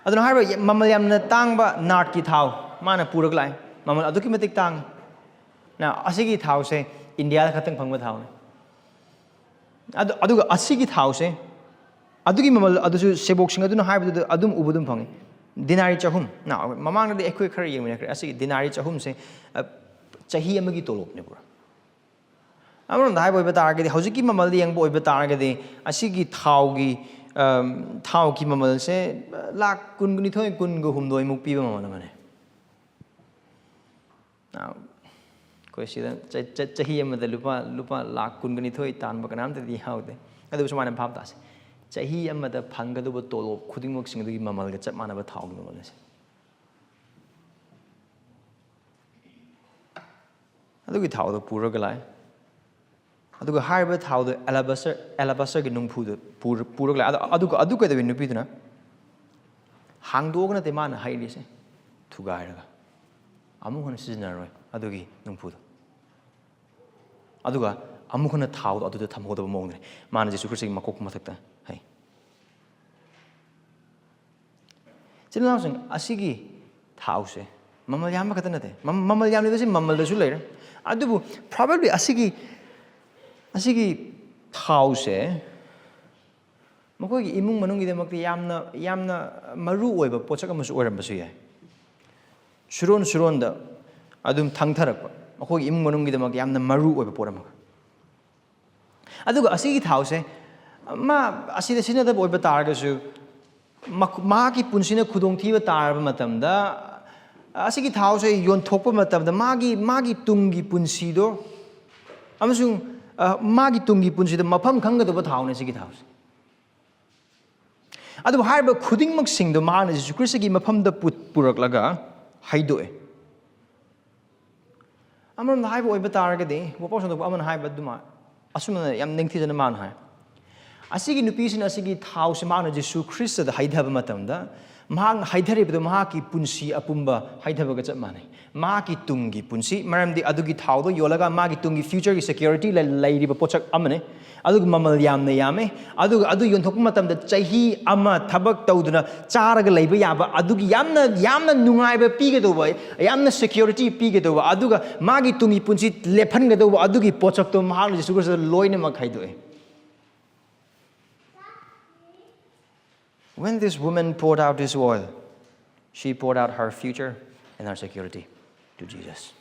ꯑꯗꯨꯅ ꯍꯥꯏꯔꯤꯕ ꯃꯃꯜ ꯌꯥꯝꯅ ꯇꯥꯡꯕ ꯅꯥꯔꯠꯀꯤ ꯊꯥꯎ ꯃꯥꯅ ꯄꯨꯔꯒ ꯂꯥꯛꯑꯦ꯫ ꯃꯃꯜ ꯑꯗꯨꯛꯀꯤ ꯃꯇꯤꯛ ꯇꯥꯡꯉꯤ꯫ ꯅ, ꯑꯁꯤꯒꯤ ꯊꯥꯎꯁꯦ ꯏꯟꯗꯤꯌꯥꯗ ꯈꯛꯇꯪ ꯐꯪꯕ ꯊꯥꯎꯅꯤ꯫ ꯑꯗꯨ, ꯑꯗꯨꯒ ꯑꯁꯤꯒꯤ ꯊꯥꯎꯁꯦ, ꯑꯗꯨꯒꯤ ꯃꯃꯜ ꯑꯗꯨꯁꯨ ꯁꯦꯕꯣꯛꯁꯤꯡ ꯑꯗꯨꯅ ꯍꯥꯏꯕꯗꯨꯗ ꯑꯗꯨꯝ ꯎꯕ ꯑꯗꯨꯝ ꯐꯪꯉꯤ꯫ ꯗꯤꯅꯥꯔꯤ ꯆꯍꯨꯝ꯫ ꯅ, ꯃꯃꯥꯡꯗꯗꯤ ꯑꯩꯈꯣꯏ ꯈꯔ ꯌꯦꯡꯃꯤꯟꯅꯈ꯭ꯔꯦ꯫ ꯑꯁꯤꯒꯤ ꯗꯤꯅꯥꯔꯤ ꯆꯍꯨꯝꯁꯦ, ꯑ, ꯆꯍꯤ ꯑꯃꯒꯤ ꯇꯣꯂꯣꯞꯅꯦ ꯄꯨꯔꯥ꯫ ꯑꯃꯔꯣꯝꯗ ꯍꯥꯏꯕ ꯑꯣꯏꯕ ꯇꯥꯔꯒꯗꯤ, ꯍꯧꯖꯤꯛꯀꯤ ꯃꯃꯜꯗ ꯌꯦꯡꯕ ꯑꯣꯏꯕ ꯇꯥꯔꯒꯗꯤ, ꯑꯁꯤꯒꯤ ꯊꯥꯎꯒꯤ, ꯑꯝ, ꯊꯥꯎꯒꯤ ꯃꯃꯜꯁꯦ, ꯑ, ꯂꯥꯛ ꯀꯨꯟꯒ ꯅꯤꯊꯣꯏ, ꯀꯨꯟꯒ ꯍꯨꯝꯗꯣꯏꯃꯨꯛ ꯄꯤꯕ ꯃꯃꯜ ꯑꯃꯅꯦ꯫ ꯑ, ꯑꯩꯈꯣꯏ ꯁꯤꯗ ꯆ-, ꯆ-, ꯆꯍꯤ ꯑꯃꯗ ꯂꯨꯄꯥ, ꯂꯨꯄꯥ ꯂꯥꯛ ꯀꯨꯟꯒ ꯅꯤꯊꯣꯏ ꯇꯥꯟꯕ ꯀꯅꯥꯝꯇꯗꯤ ꯌꯥꯎꯗꯦ꯫ ꯑꯗꯨꯕꯨ ꯁꯨꯃꯥꯏꯅ ꯚꯥꯞ ꯇꯥꯁꯦ꯫ ꯆꯍꯤ ꯑꯃꯗ ꯐꯪꯒꯗꯧꯕ ꯇꯣꯂꯣꯞ ꯈꯨꯗꯤꯡꯃꯛꯁꯤꯡ ꯑꯗꯨꯒꯤ ꯃꯃꯜꯒ ꯆꯞ ꯃꯥꯟꯅꯕ ꯊꯥꯎꯒꯤ ꯃꯃꯜ ꯑꯁꯦ꯫ ꯑꯗꯨꯒꯤ ꯊꯥꯎꯗꯣ ꯄꯨꯔꯒ ꯂꯥꯛꯑꯦ꯫ ꯑꯗꯨꯒ ꯍꯥꯏꯔꯤꯕ ꯊꯥꯎꯗꯣ ꯑꯦꯂꯥꯕꯥꯁꯇꯔ, ꯑꯦꯂꯥꯕꯥꯁꯇꯔꯒꯤ ꯅꯨꯡꯐꯨꯗ ꯄꯨꯔ-, ꯄꯨꯔꯒ ꯂꯥꯛꯑꯦ꯫ ꯑꯗꯨ, ꯑꯗꯨꯒ ꯑꯗꯨ ꯀꯩꯗꯧꯋꯤ ꯅꯨꯄꯤꯗꯨꯅ? ꯍꯥꯡꯗꯣꯛꯑꯒ ꯅꯠꯇꯦ ꯃꯥꯅ ꯍꯩꯔꯤꯁꯦ, ꯊꯨꯒꯥꯏꯔꯒ꯫ ꯑꯃꯨꯛ ꯍꯟꯅ ꯁꯤꯖꯤꯟꯅꯔꯔꯣꯏ ꯑꯗꯨꯒꯤ ꯅꯨꯡꯐꯨꯗꯣ꯫ ꯑꯗꯨꯒ ꯑꯃꯨꯛ ꯍꯟꯅ ꯊꯥꯎꯗꯣ ꯑꯗꯨꯗ ꯊꯝꯍꯧꯗꯕ ꯃꯑꯣꯡꯗꯅꯦ꯫ ꯃꯥꯅ ꯖꯤꯁꯨ ꯈ꯭ꯔꯤꯁꯇꯒꯤ ꯃꯀꯣꯛ ꯃꯊꯛꯇ ꯍꯩ꯫ ꯏꯆꯤꯜ ꯏꯅꯥꯎꯁꯤꯡ, ꯑꯁꯤꯒꯤ ꯊꯥꯎꯁꯦ ꯃꯃꯜ ꯌꯥꯝꯕ ꯈꯛꯇ ꯅꯠꯇꯦ꯫ ꯃ-, ꯃꯃꯜ ꯌꯥꯝꯂꯤꯕꯁꯤ ꯃꯃꯜꯗꯁꯨ ꯂꯩꯔꯦ꯫ ꯑꯗꯨꯕꯨ probably ꯑꯁꯤꯒꯤ, ꯑꯁꯤꯒꯤ ꯊꯥꯎꯁꯦ ꯃꯈꯣꯏꯒꯤ ꯏꯃꯨꯡ ꯃꯅꯨꯡꯒꯤꯗꯃꯛꯇ ꯌꯥꯝꯅ, ꯌꯥꯝꯅ ꯃꯔꯨ ꯑꯣꯏꯕ ꯄꯣꯠꯁꯛ ꯑꯃꯁꯨ ꯑꯣꯏꯔꯝꯕꯁꯨ ꯌꯥꯏ꯫ ꯁꯨꯔꯣꯟ ꯁꯨꯔꯣꯟꯗ ꯑꯗꯨꯝ ꯊꯪꯊꯔꯛꯄ, ꯃꯈꯣꯏꯒꯤ ꯏꯃꯨꯡ ꯃꯅꯨꯡꯒꯤꯗꯃꯛꯇ ꯌꯥꯝꯅ ꯃꯔꯨ ꯑꯣꯏꯕ ꯄꯣꯠ ꯑꯃ꯫ ꯑꯗꯨꯒ ꯑꯁꯤꯒꯤ ꯊꯥꯎꯁꯦ, ꯃꯥ ꯑꯁꯤꯗ ꯁꯤꯖꯤꯟꯅꯗꯕ ꯑꯣꯏꯕ ꯇꯥꯔꯒꯁꯨ, ꯃꯈ-, ꯃꯍꯥꯛꯀꯤ ꯄꯨꯟꯁꯤꯅ ꯈꯨꯗꯣꯡꯊꯤꯕ ꯇꯥꯔꯕ ꯃꯇꯝꯗ, ꯑꯁꯤꯒꯤ ꯊꯥꯎꯁꯦ ꯌꯣꯟꯊꯣꯛꯄ ꯃꯇꯝꯗ ꯃꯥꯒꯤ, ꯃꯥꯒꯤ ꯇꯨꯡꯒꯤ ꯄꯨꯟꯁꯤꯗꯣ ꯑꯃꯁꯨꯡ, ꯑ, ꯃꯥꯒꯤ ꯇꯨꯡꯒꯤ ꯄꯨꯟꯁꯤꯗ ꯃꯐꯝ ꯈꯪꯒꯗꯧꯕ ꯊꯥꯎꯅꯦ ꯑꯁꯤꯒꯤ ꯊꯥꯎꯁꯦ꯫ ꯑꯗꯨꯕꯨ ꯍꯥꯏꯔꯤꯕ ꯈꯨꯗꯤꯡꯃꯛꯁꯤꯡꯗꯣ ꯃꯍꯥꯛꯅ ꯖꯤꯁꯨ ꯈ꯭ꯔꯤꯁꯇꯒꯤ ꯃꯐꯝꯗ ꯄꯨ-, ꯄꯨꯔꯛꯂꯒ, ꯍꯩꯗꯣꯛꯑꯦ꯫ ꯑꯃꯔꯣꯝꯗ ꯍꯥꯏꯕ ꯑꯣꯏꯕ ꯇꯥꯔꯒꯗꯤ, ꯋꯥꯄꯥꯎ ꯁꯟꯗꯣꯛꯄ ꯑꯃꯅ ꯍꯥꯏꯕ ꯑꯗꯨꯃꯥꯏ, ꯑꯁꯨꯝꯅ ꯌꯥꯝ ꯅꯤꯡꯊꯤꯖꯅ ꯃꯥꯅ ꯍꯥꯏ, "ꯑꯁꯤꯒꯤ ꯅꯨꯄꯤꯁꯤꯅ ꯑꯁꯤꯒꯤ ꯊꯥꯎꯁꯤ ꯃꯍꯥꯛꯅ ꯖꯤꯁꯨ ꯈ꯭ꯔꯤꯁꯇꯗ ꯍꯩꯊꯕ ꯃꯇꯝꯗ, ꯃꯍꯥꯛꯅ ꯍꯩꯊꯔꯤꯕꯗꯨ ꯃꯍꯥꯛꯀꯤ ꯄꯨꯟꯁꯤ ꯑꯄꯨꯝꯕ ꯍꯩꯊꯕꯒ ꯆꯞ ꯃꯥꯟꯅꯩ, ꯃꯍꯥꯛꯀꯤ ꯇꯨꯡꯒꯤ ꯄꯨꯟꯁꯤ꯫ ꯃꯔꯝꯗꯤ ꯑꯗꯨꯒꯤ ꯊꯥꯎꯗꯣ ꯌꯣꯜꯂꯒ ꯃꯥꯒꯤ ꯇꯨꯡꯒꯤ ꯐ꯭ꯌꯨꯆꯔꯒꯤ ꯁꯦꯀ꯭ꯌꯨꯔꯤꯇꯤ ꯂꯩꯔꯤꯕ ꯄꯣꯠꯁꯛ ꯑꯃꯅꯤ꯫ ꯑꯗꯨꯒ ꯃꯃꯜ ꯌꯥꯝꯅ ꯌꯥꯝꯃꯦ꯫ ꯑꯗꯨꯒ ꯑꯗꯨ ꯌꯣꯟꯊꯣꯛꯄ ꯃꯇꯝꯗ ꯆꯍꯤ ꯑꯃ ꯊꯕꯛ ꯇꯧꯗꯨꯅ ꯆꯥꯔꯒ ꯂꯩꯕ ꯌꯥꯕ, ꯑꯗꯨꯒꯤ ꯌꯥꯝꯅ, ꯌꯥꯝꯅ ꯅꯨꯡꯉꯥꯏꯕ ꯄꯤꯒꯗꯧꯕ, ꯌꯥꯝꯅ ꯁꯦꯀ꯭ꯌꯨꯔꯤꯇꯤ ꯄꯤꯒꯗꯧꯕ, ꯑꯗꯨꯒ ꯃꯥꯒꯤ ꯇꯨꯡꯒꯤ ꯄꯨꯟꯁꯤ ꯂꯦꯞꯍꯟꯒꯗꯧꯕ ꯑꯗꯨꯒꯤ ꯄꯣꯠꯁꯛꯇꯣ ꯃꯍꯥꯛꯅ ꯖꯤꯁꯨ ꯈ꯭ꯔꯤꯁꯇꯗ ꯂꯣꯏꯅꯃꯛ ꯈꯥꯏꯗꯣꯛꯑꯦ." When this woman poured out this oil, she poured out her future and her security to Jesus.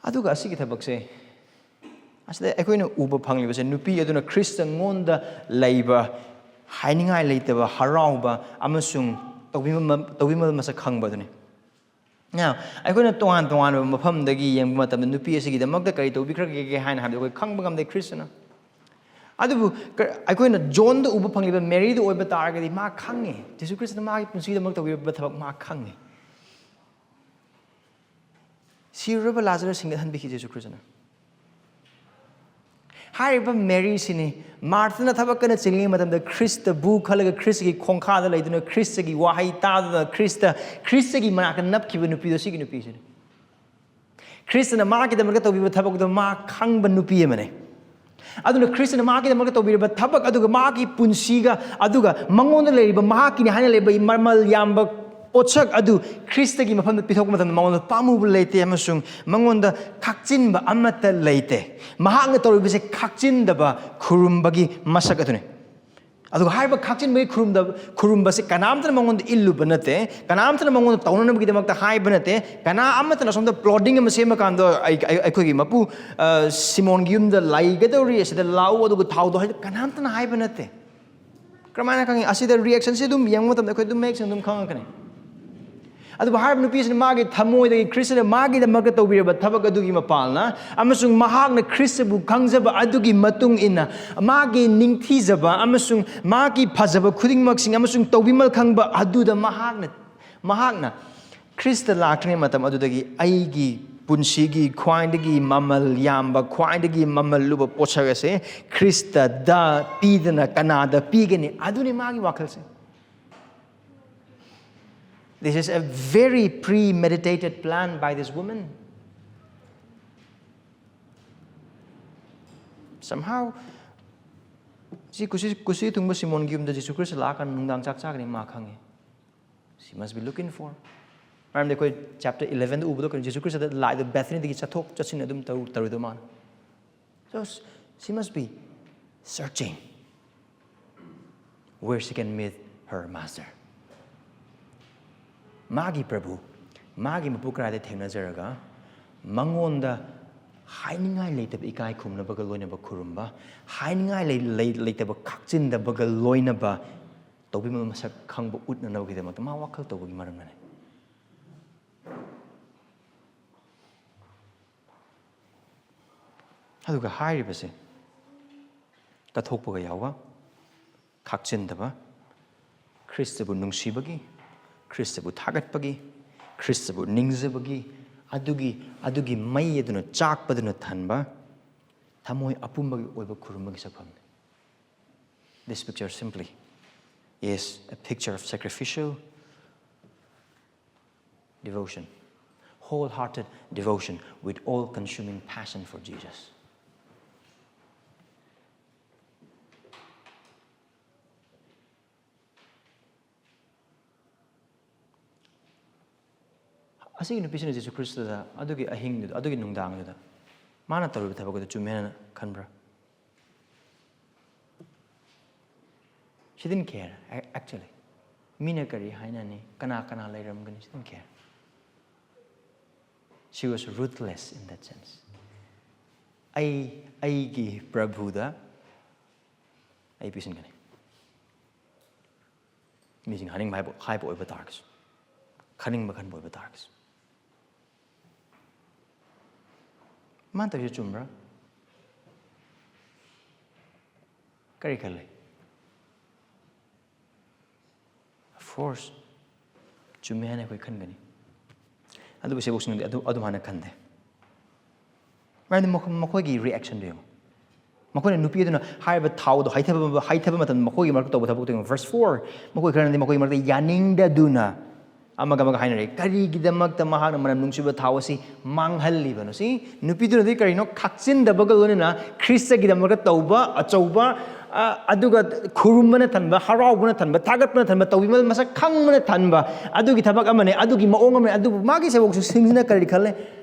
ꯑꯗꯨꯒ ꯑꯁꯤꯒꯤ ꯊꯕꯛꯁꯦ, ꯑꯁꯤꯗ ꯑꯩꯈꯣꯏꯅ ꯎꯕ ꯐꯪꯂꯤꯕꯁꯦ, ꯅꯨꯄꯤ ꯑꯗꯨꯅ ꯈ꯭ꯔꯤꯁꯇꯉꯣꯟꯗ ꯂꯩꯕ ꯍꯥꯏꯅꯤꯡꯉꯥꯏ ꯂꯩꯇꯕ ꯍꯔꯥꯎꯕ ꯑꯃꯁꯨꯡ ꯇꯧꯕꯤꯃꯜ, ꯇꯧꯕꯤꯃꯜ ꯃꯁꯛ ꯈꯪꯕ ꯑꯗꯨꯅꯤ꯫ Now, ꯑꯩꯈꯣꯏꯅ ꯇꯣꯉꯥꯟ ꯇꯣꯉꯥꯟꯕ ꯃꯐꯝꯗꯒꯤ ꯌꯦꯡꯕ ꯃꯇꯝꯗ ꯅꯨꯄꯤ ꯑꯁꯤꯒꯤꯗꯃꯛꯇ ꯀꯔꯤ ꯇꯧꯕꯤꯈ꯭ꯔꯒꯦ ꯍꯥꯏꯅ ꯍꯥꯏꯕꯗꯨ ꯑꯩꯈꯣꯏ ꯈꯪꯕ ꯉꯝꯗꯦ ꯈ꯭ꯔꯤꯁꯇꯅ꯫ ꯑꯗꯨꯕꯨ ꯀ-, ꯑꯩꯈꯣꯏꯅ ꯖꯣꯟꯗ ꯎꯕ ꯐꯪꯂꯤꯕ ꯃꯦꯔꯤꯗ ꯑꯣꯏꯕ ꯇꯥꯔꯒꯗꯤ, ꯃꯥ ꯈꯪꯉꯤ, ꯖꯤꯁꯨ ꯈ꯭ꯔꯤꯁꯇꯅ ꯃꯥꯒꯤ ꯄꯨꯟꯁꯤꯒꯤꯗꯃꯛ ꯇꯧꯕꯤꯔꯕ ꯊꯕꯛ ꯃꯥ ꯈꯪꯉꯤ꯫ ꯁꯤꯔꯨꯔꯕ ꯂꯥꯖꯔꯁ ꯍꯤꯡꯒꯠꯍꯟꯕꯤꯈꯤ ꯖꯤꯁꯨ ꯈ꯭ꯔꯤꯁꯇꯅ꯫ ꯍꯥꯏꯔꯤꯕ ꯃꯦꯔꯤꯁꯤꯅꯤ, ꯃꯥꯔꯊꯅ ꯊꯕꯛ ꯀꯟꯅ ꯆꯤꯜꯂꯤꯉꯩ ꯃꯇꯝꯗ ꯈ꯭ꯔꯤꯁꯇꯕꯨ ꯈꯜꯂꯒ ꯈ꯭ꯔꯤꯁꯇꯒꯤ ꯈꯣꯡꯈꯥꯗ ꯂꯩꯗꯨꯅ, ꯈ꯭ꯔꯤꯁꯇꯒꯤ ꯋꯥꯍꯩ ꯇꯥꯗꯨꯅ, ꯈ꯭ꯔꯤꯁꯇ, ꯈ꯭ꯔꯤꯁꯇꯒꯤ ꯃꯅꯥꯛꯇ ꯅꯞꯈꯤꯕ ꯅꯨꯄꯤꯗꯣ, ꯁꯤꯒꯤ ꯅꯨꯄꯤꯁꯤꯅꯤ꯫ ꯈ꯭ꯔꯤꯁꯇꯅ ꯃꯥꯒꯤꯗꯃꯛꯇ ꯇꯧꯕꯤꯕ ꯊꯕꯛꯇꯣ ꯃꯥ ꯈꯪꯕ ꯅꯨꯄꯤ ꯑꯃꯅꯤ꯫ ꯑꯗꯨꯅ ꯈ꯭ꯔꯤꯁꯇꯅ ꯃꯥꯒꯤꯗꯃꯛꯇ ꯇꯧꯕꯤꯔꯕ ꯊꯕꯛ, ꯑꯗꯨꯒ ꯃꯥꯒꯤ ꯄꯨꯟꯁꯤꯒ, ꯑꯗꯨꯒ ꯃꯉꯣꯟꯗ ꯂꯩꯔꯤꯕ, ꯃꯍꯥꯛꯀꯤꯅꯤ ꯍꯥꯏꯅ ꯂꯩꯕ ꯃꯃꯜ ꯌꯥꯝꯕ ꯄꯣꯠꯁꯛ ꯑꯗꯨ ꯈ꯭ꯔꯤꯁꯇꯒꯤ ꯃꯐꯝꯗ ꯄꯤꯊꯣꯛꯄ ꯃꯇꯝꯗ, ꯃꯉꯣꯟꯗ ꯄꯥꯝꯃꯨꯕ ꯂꯩꯇꯦ ꯑꯃꯁꯨꯡ ꯃꯉꯣꯟꯗ ꯈꯥꯛꯆꯤꯟꯕ ꯑꯃꯠꯇ ꯂꯩꯇꯦ꯫ ꯃꯍꯥꯛꯅ ꯇꯧꯔꯤꯕꯁꯦ ꯈꯥꯛꯆꯤꯟꯗꯕ ꯈꯨꯔꯨꯝꯕꯒꯤ ꯃꯁꯛ ꯑꯗꯨꯅꯤ꯫ ꯑꯗꯨꯒ ꯍꯥꯏꯔꯤꯕ ꯈꯥꯛꯆꯤꯟꯕꯒꯤ ꯈꯨꯔꯨꯝꯗ-, ꯈꯨꯔꯨꯝꯕꯁꯦ ꯀꯅꯥꯝꯇꯅ ꯃꯉꯣꯟꯗ ꯏꯜꯂꯨꯕ ꯅꯠꯇꯦ, ꯀꯅꯥꯝꯇꯅ ꯃꯉꯣꯟꯗ ꯇꯧꯅꯅꯕꯒꯤꯗꯃꯛꯇ ꯍꯥꯏꯕ ꯅꯠꯇꯦ, ꯀꯅꯥ ꯑꯃꯠꯇꯅ ꯑꯁꯣꯝꯗ ꯄ꯭ꯂꯣꯇꯤꯡ ꯑꯃ ꯁꯦꯝꯕ ꯀꯥꯟꯗ ꯑꯩ-, ꯑꯩ-, ꯑꯩꯈꯣꯏꯒꯤ ꯃꯄꯨ, ꯑ, ꯁꯤꯃꯣꯟꯒꯤ ꯌꯨꯝꯗ ꯂꯩꯒꯗꯧꯔꯤ, ꯑꯁꯤꯗ ꯂꯥꯛꯎ, ꯑꯗꯨꯒ ꯊꯥꯎꯗꯣ ꯍꯥꯏꯗꯣ ꯀꯅꯥꯝꯇꯅ ꯍꯥꯏꯕ ꯅꯠꯇꯦ꯫ ꯀꯔꯝꯍꯥꯏꯅ ꯈꯪꯉꯤ? ꯑꯁꯤꯗ ꯔꯤꯌꯦꯛꯁꯟꯁꯦ ꯑꯗꯨꯝ ꯌꯦꯡꯕ ꯃꯇꯝꯗ ꯑꯩꯈꯣꯏ ꯑꯗꯨꯝ ꯃꯌꯦꯛ ꯁꯦꯡꯅ ꯑꯗꯨꯝ ꯈꯪꯉꯛꯀꯅꯤ꯫ ꯑꯗꯨꯕꯨ ꯍꯥꯏꯔꯤꯕ ꯅꯨꯄꯤꯁꯤꯅ ꯃꯥꯒꯤ ꯊꯃꯣꯏꯗꯒꯤ ꯈ꯭ꯔꯤꯁꯇꯅ ꯃꯥꯒꯤꯗꯃꯛꯇ ꯇꯧꯕꯤꯔꯕ ꯊꯕꯛ ꯑꯗꯨꯒꯤ ꯃꯄꯥꯜꯅ ꯑꯃꯁꯨꯡ ꯃꯍꯥꯛꯅ ꯈ꯭ꯔꯤꯁꯇꯕꯨ ꯈꯪꯖꯕ ꯑꯗꯨꯒꯤ ꯃꯇꯨꯡ ꯏꯟꯅ ꯃꯥꯒꯤ ꯅꯤꯡꯊꯤꯖꯕ ꯑꯃꯁꯨꯡ ꯃꯥꯒꯤ ꯐꯖꯕ ꯈꯨꯗꯤꯡꯃꯛꯁꯤꯡ ꯑꯃꯁꯨꯡ ꯇꯧꯕꯤꯃꯜ ꯈꯪꯕ ꯑꯗꯨꯗ ꯃꯍꯥꯛꯅ ꯃꯍꯥꯛꯅ ꯈ꯭ꯔꯤꯁꯇ ꯂꯥꯛꯇ꯭ꯔꯤꯉꯩ ꯃꯇꯝ ꯑꯗꯨꯗꯒꯤ ꯑꯩꯒꯤ ꯄꯨꯟꯁꯤꯒꯤ ꯈ꯭ꯋꯥꯏꯗꯒꯤ ꯃꯃꯜ ꯌꯥꯝꯕ, ꯈ꯭ꯋꯥꯏꯗꯒꯤ ꯃꯃꯜ ꯂꯨꯕ ꯄꯣꯠꯁꯛ ꯑꯁꯦ ꯈ꯭ꯔꯤꯁꯇꯗ ꯄꯤꯗꯅ ꯀꯅꯥꯗ ꯄꯤꯒꯅꯤ? ꯑꯗꯨꯅꯤ ꯃꯥꯒꯤ ꯋꯥꯈꯜꯁꯦ. This is a very premeditated plan by this woman. Somehow, ꯁꯤ ꯀꯨꯁꯤ ꯀꯨꯁꯤ ꯊꯨꯡꯕ ꯁꯤꯃꯣꯟꯒꯤ ꯌꯨꯝꯗ ꯖꯤꯁꯨ ꯈ꯭ꯔꯤꯁꯇ ꯂꯥꯛꯑꯀꯥꯟꯗ ꯅꯨꯡꯗꯥꯡ ꯆꯥꯛ ꯆꯥꯒꯅꯤ ꯃꯥ ꯈꯪꯉꯤ. She must be looking for. ꯃꯔꯝꯗꯤ ꯑꯩꯈꯣꯏ ꯆꯦꯞꯇꯔ ꯏꯂꯦꯚꯦꯟꯗ ꯎꯕꯗꯣ ꯀꯩꯅꯣ, ꯖꯤꯁꯨ ꯈ꯭ꯔꯤꯁꯇꯗ ꯂꯥꯛꯏꯗꯣ ꯕꯦꯊꯅꯤꯗꯒꯤ ꯆꯠꯊꯣꯛ ꯆꯠꯁꯤꯟ ꯑꯗꯨꯝ ꯇꯧ ꯇꯧꯔꯤꯗꯣ ꯃꯥꯅ. So she must be searching where she can meet her master. ꯃꯥꯒꯤ ꯄ꯭ꯔꯚꯨ, ꯃꯥꯒꯤ ꯃꯄꯨ ꯀꯗꯥꯏꯗ ꯊꯦꯡꯅꯖꯔꯒ ꯃꯉꯣꯟꯗ ꯍꯥꯏꯅꯤꯡꯉꯥꯏ ꯂꯩꯇꯕ ꯏꯀꯥꯏ ꯈꯨꯝꯅꯕꯒ ꯂꯣꯏꯅꯕ ꯈꯨꯔꯨꯝꯕ, ꯍꯥꯏꯅꯤꯡꯉꯥꯏ ꯂꯩ- ꯂꯩ- ꯂꯩꯇꯕ ꯈꯥꯛꯆꯤꯟꯗꯕꯒ ꯂꯣꯏꯅꯕ ꯇꯧꯕꯤꯃꯜ ꯃꯁꯛ ꯈꯪꯕ ꯎꯠꯅꯅꯕꯒꯤꯗꯃꯛꯇ ꯃꯥ ꯋꯥꯈꯜ ꯇꯧꯕꯒꯤ ꯃꯔꯝꯅꯅꯤ. ꯑꯗꯨꯒ ꯍꯥꯏꯔꯤꯕꯁꯦ ꯀꯠꯊꯣꯛꯄꯒ ꯌꯥꯎꯕ, ꯈꯥꯛꯆꯤꯟꯗꯕ, ꯈ꯭ꯔꯤꯁꯇꯕꯨ ꯅꯨꯡꯁꯤꯕꯒꯤ, ꯈ꯭ꯔꯤꯁꯇꯕꯨ ꯊꯥꯒꯠꯄꯒꯤ, ꯈ꯭ꯔꯤꯁꯇꯕꯨ ꯅꯤꯡꯖꯕꯒꯤ ꯑꯗꯨꯒꯤ ꯑꯗꯨꯒꯤ ꯃꯩ ꯑꯗꯨꯅ ꯆꯥꯛꯄꯗꯨꯅ ꯊꯟꯕ ꯊꯃꯣꯏ ꯑꯄꯨꯝꯕꯒꯤ ꯑꯣꯏꯕ ꯈꯨꯔꯨꯝꯕꯒꯤ ꯁꯛꯐꯝꯅꯤ. This picture simply is a picture of sacrificial devotion, wholehearted devotion with all-consuming passion for Jesus. ꯑꯁꯤꯒꯤ ꯅꯨꯄꯤꯁꯤꯅ ꯖꯤꯁꯨ ꯈ꯭ꯔꯤꯁꯇꯗ ꯑꯗꯨꯒꯤ ꯑꯍꯤꯡꯗꯨꯗ, ꯑꯗꯨꯒꯤ ꯅꯨꯡꯗꯥꯡꯗꯨꯗ ꯃꯥꯅ ꯇꯧꯔꯤꯕ ꯊꯕꯛ ꯑꯗꯨ ꯆꯨꯝꯃꯦꯅ ꯈꯟꯕ꯭ꯔꯥ? She didn't care, a- actually. ꯃꯤꯅ ꯀꯔꯤ ꯍꯥꯏꯅꯅꯤ, ꯀꯅꯥ ꯀꯅꯥ ꯂꯩꯔꯝꯒꯅꯤ, she didn't care. She was ruthless in that sense. ꯑꯩ ꯑꯩꯒꯤ ꯄ꯭ꯔꯚꯨꯗ ꯑꯩ ꯄꯤꯁꯤꯟꯒꯅꯤ, ꯃꯤꯁꯤꯡ ꯍꯥꯏꯅꯤꯡꯕ ꯍꯥꯏꯕ ꯍꯥꯏꯕ ꯑꯣꯏꯕ ꯇꯥꯔꯒꯁꯨ. ꯈꯟꯅꯤꯡꯕ ꯈꯟꯕ ꯑꯣꯏꯕ ꯇꯥꯔꯒꯁꯨ꯫ ꯃꯥꯅ ꯇꯧꯔꯤꯁꯦ ꯆꯨꯝꯕ꯭ꯔꯥ? ꯀꯔꯤ ꯈꯜꯂꯤ? Of course, ꯆꯨꯝꯃꯦ ꯍꯥꯏꯅ ꯑꯩꯈꯣꯏ ꯈꯟꯒꯅꯤ꯫ ꯑꯗꯨꯕꯨ ꯁꯦꯕꯣꯛꯁꯤꯡꯅꯗꯤ ꯑꯗꯨ ꯑꯗꯨꯝ ꯍꯥꯏꯅ ꯈꯟꯗꯦ꯫ ꯃꯔꯝꯗꯤ ꯃꯈꯣ- ꯃꯈꯣꯏꯒꯤ ꯔꯤꯑꯦꯛꯁꯟꯗꯨ ꯌꯦꯡꯉꯨ꯫ ꯃꯈꯣꯏꯅ ꯅꯨꯄꯤ ꯑꯗꯨꯅ ꯍꯥꯏꯔꯤꯕ ꯊꯥꯎꯗꯣ ꯍꯩꯊꯕ ꯍꯩꯊꯕ ꯃꯇꯝꯗ ꯃꯈꯣꯏꯒꯤ ꯃꯔꯛꯇ ꯇꯧꯕ ꯊꯕꯛꯇꯨ ꯌꯦꯡꯉꯨ꯫ Verse four, ꯃꯈꯣꯏ ꯈꯔꯅꯗꯤ ꯃꯈꯣꯏꯒꯤ ꯃꯔꯛꯇ ꯌꯥꯅꯤꯡꯗꯗꯨꯅ ꯑꯃꯒ ꯑꯃꯒ ꯍꯥꯏꯅꯔꯦ, "ꯀꯔꯤꯒꯤꯗꯃꯛꯇ ꯃꯍꯥꯛꯅ ꯃꯅꯝ ꯅꯨꯡꯁꯤꯕ ꯊꯥꯎ ꯑꯁꯤ ꯃꯥꯡꯍꯜꯂꯤꯕꯅꯣ?" ꯁꯤ ꯅꯨꯄꯤꯗꯨꯅꯗꯤ ꯀꯔꯤꯅꯣ? ꯈꯥꯛꯆꯤꯟꯗꯕꯒ ꯂꯣꯏꯅꯅ ꯈ꯭ꯔꯤꯁꯇꯒꯤꯗꯃꯛꯇ ꯇꯧꯕ ꯑꯆꯧꯕ, ꯑ, ꯑꯗꯨꯒ ꯈꯨꯔꯨꯝꯕꯅ ꯊꯟꯕ, ꯍꯔꯥꯎꯕꯅ ꯊꯟꯕ, ꯊꯥꯒꯠꯄꯅ ꯊꯟꯕ, ꯇꯧꯕꯤꯃꯜ ꯃꯁꯛ ꯈꯪꯕꯅ ꯊꯟꯕ ꯑꯗꯨꯒꯤ ꯊꯕꯛ ꯑꯃꯅꯦ, ꯑꯗꯨꯒꯤ ꯃꯑꯣꯡ ꯑꯃꯅꯦ꯫ ꯑꯗꯨꯕꯨ ꯃꯥꯒꯤ ꯁꯦꯕꯣꯛꯁꯨ ꯁꯤꯡꯁꯤꯅ ꯀꯔꯤ ꯈꯜꯂꯦ?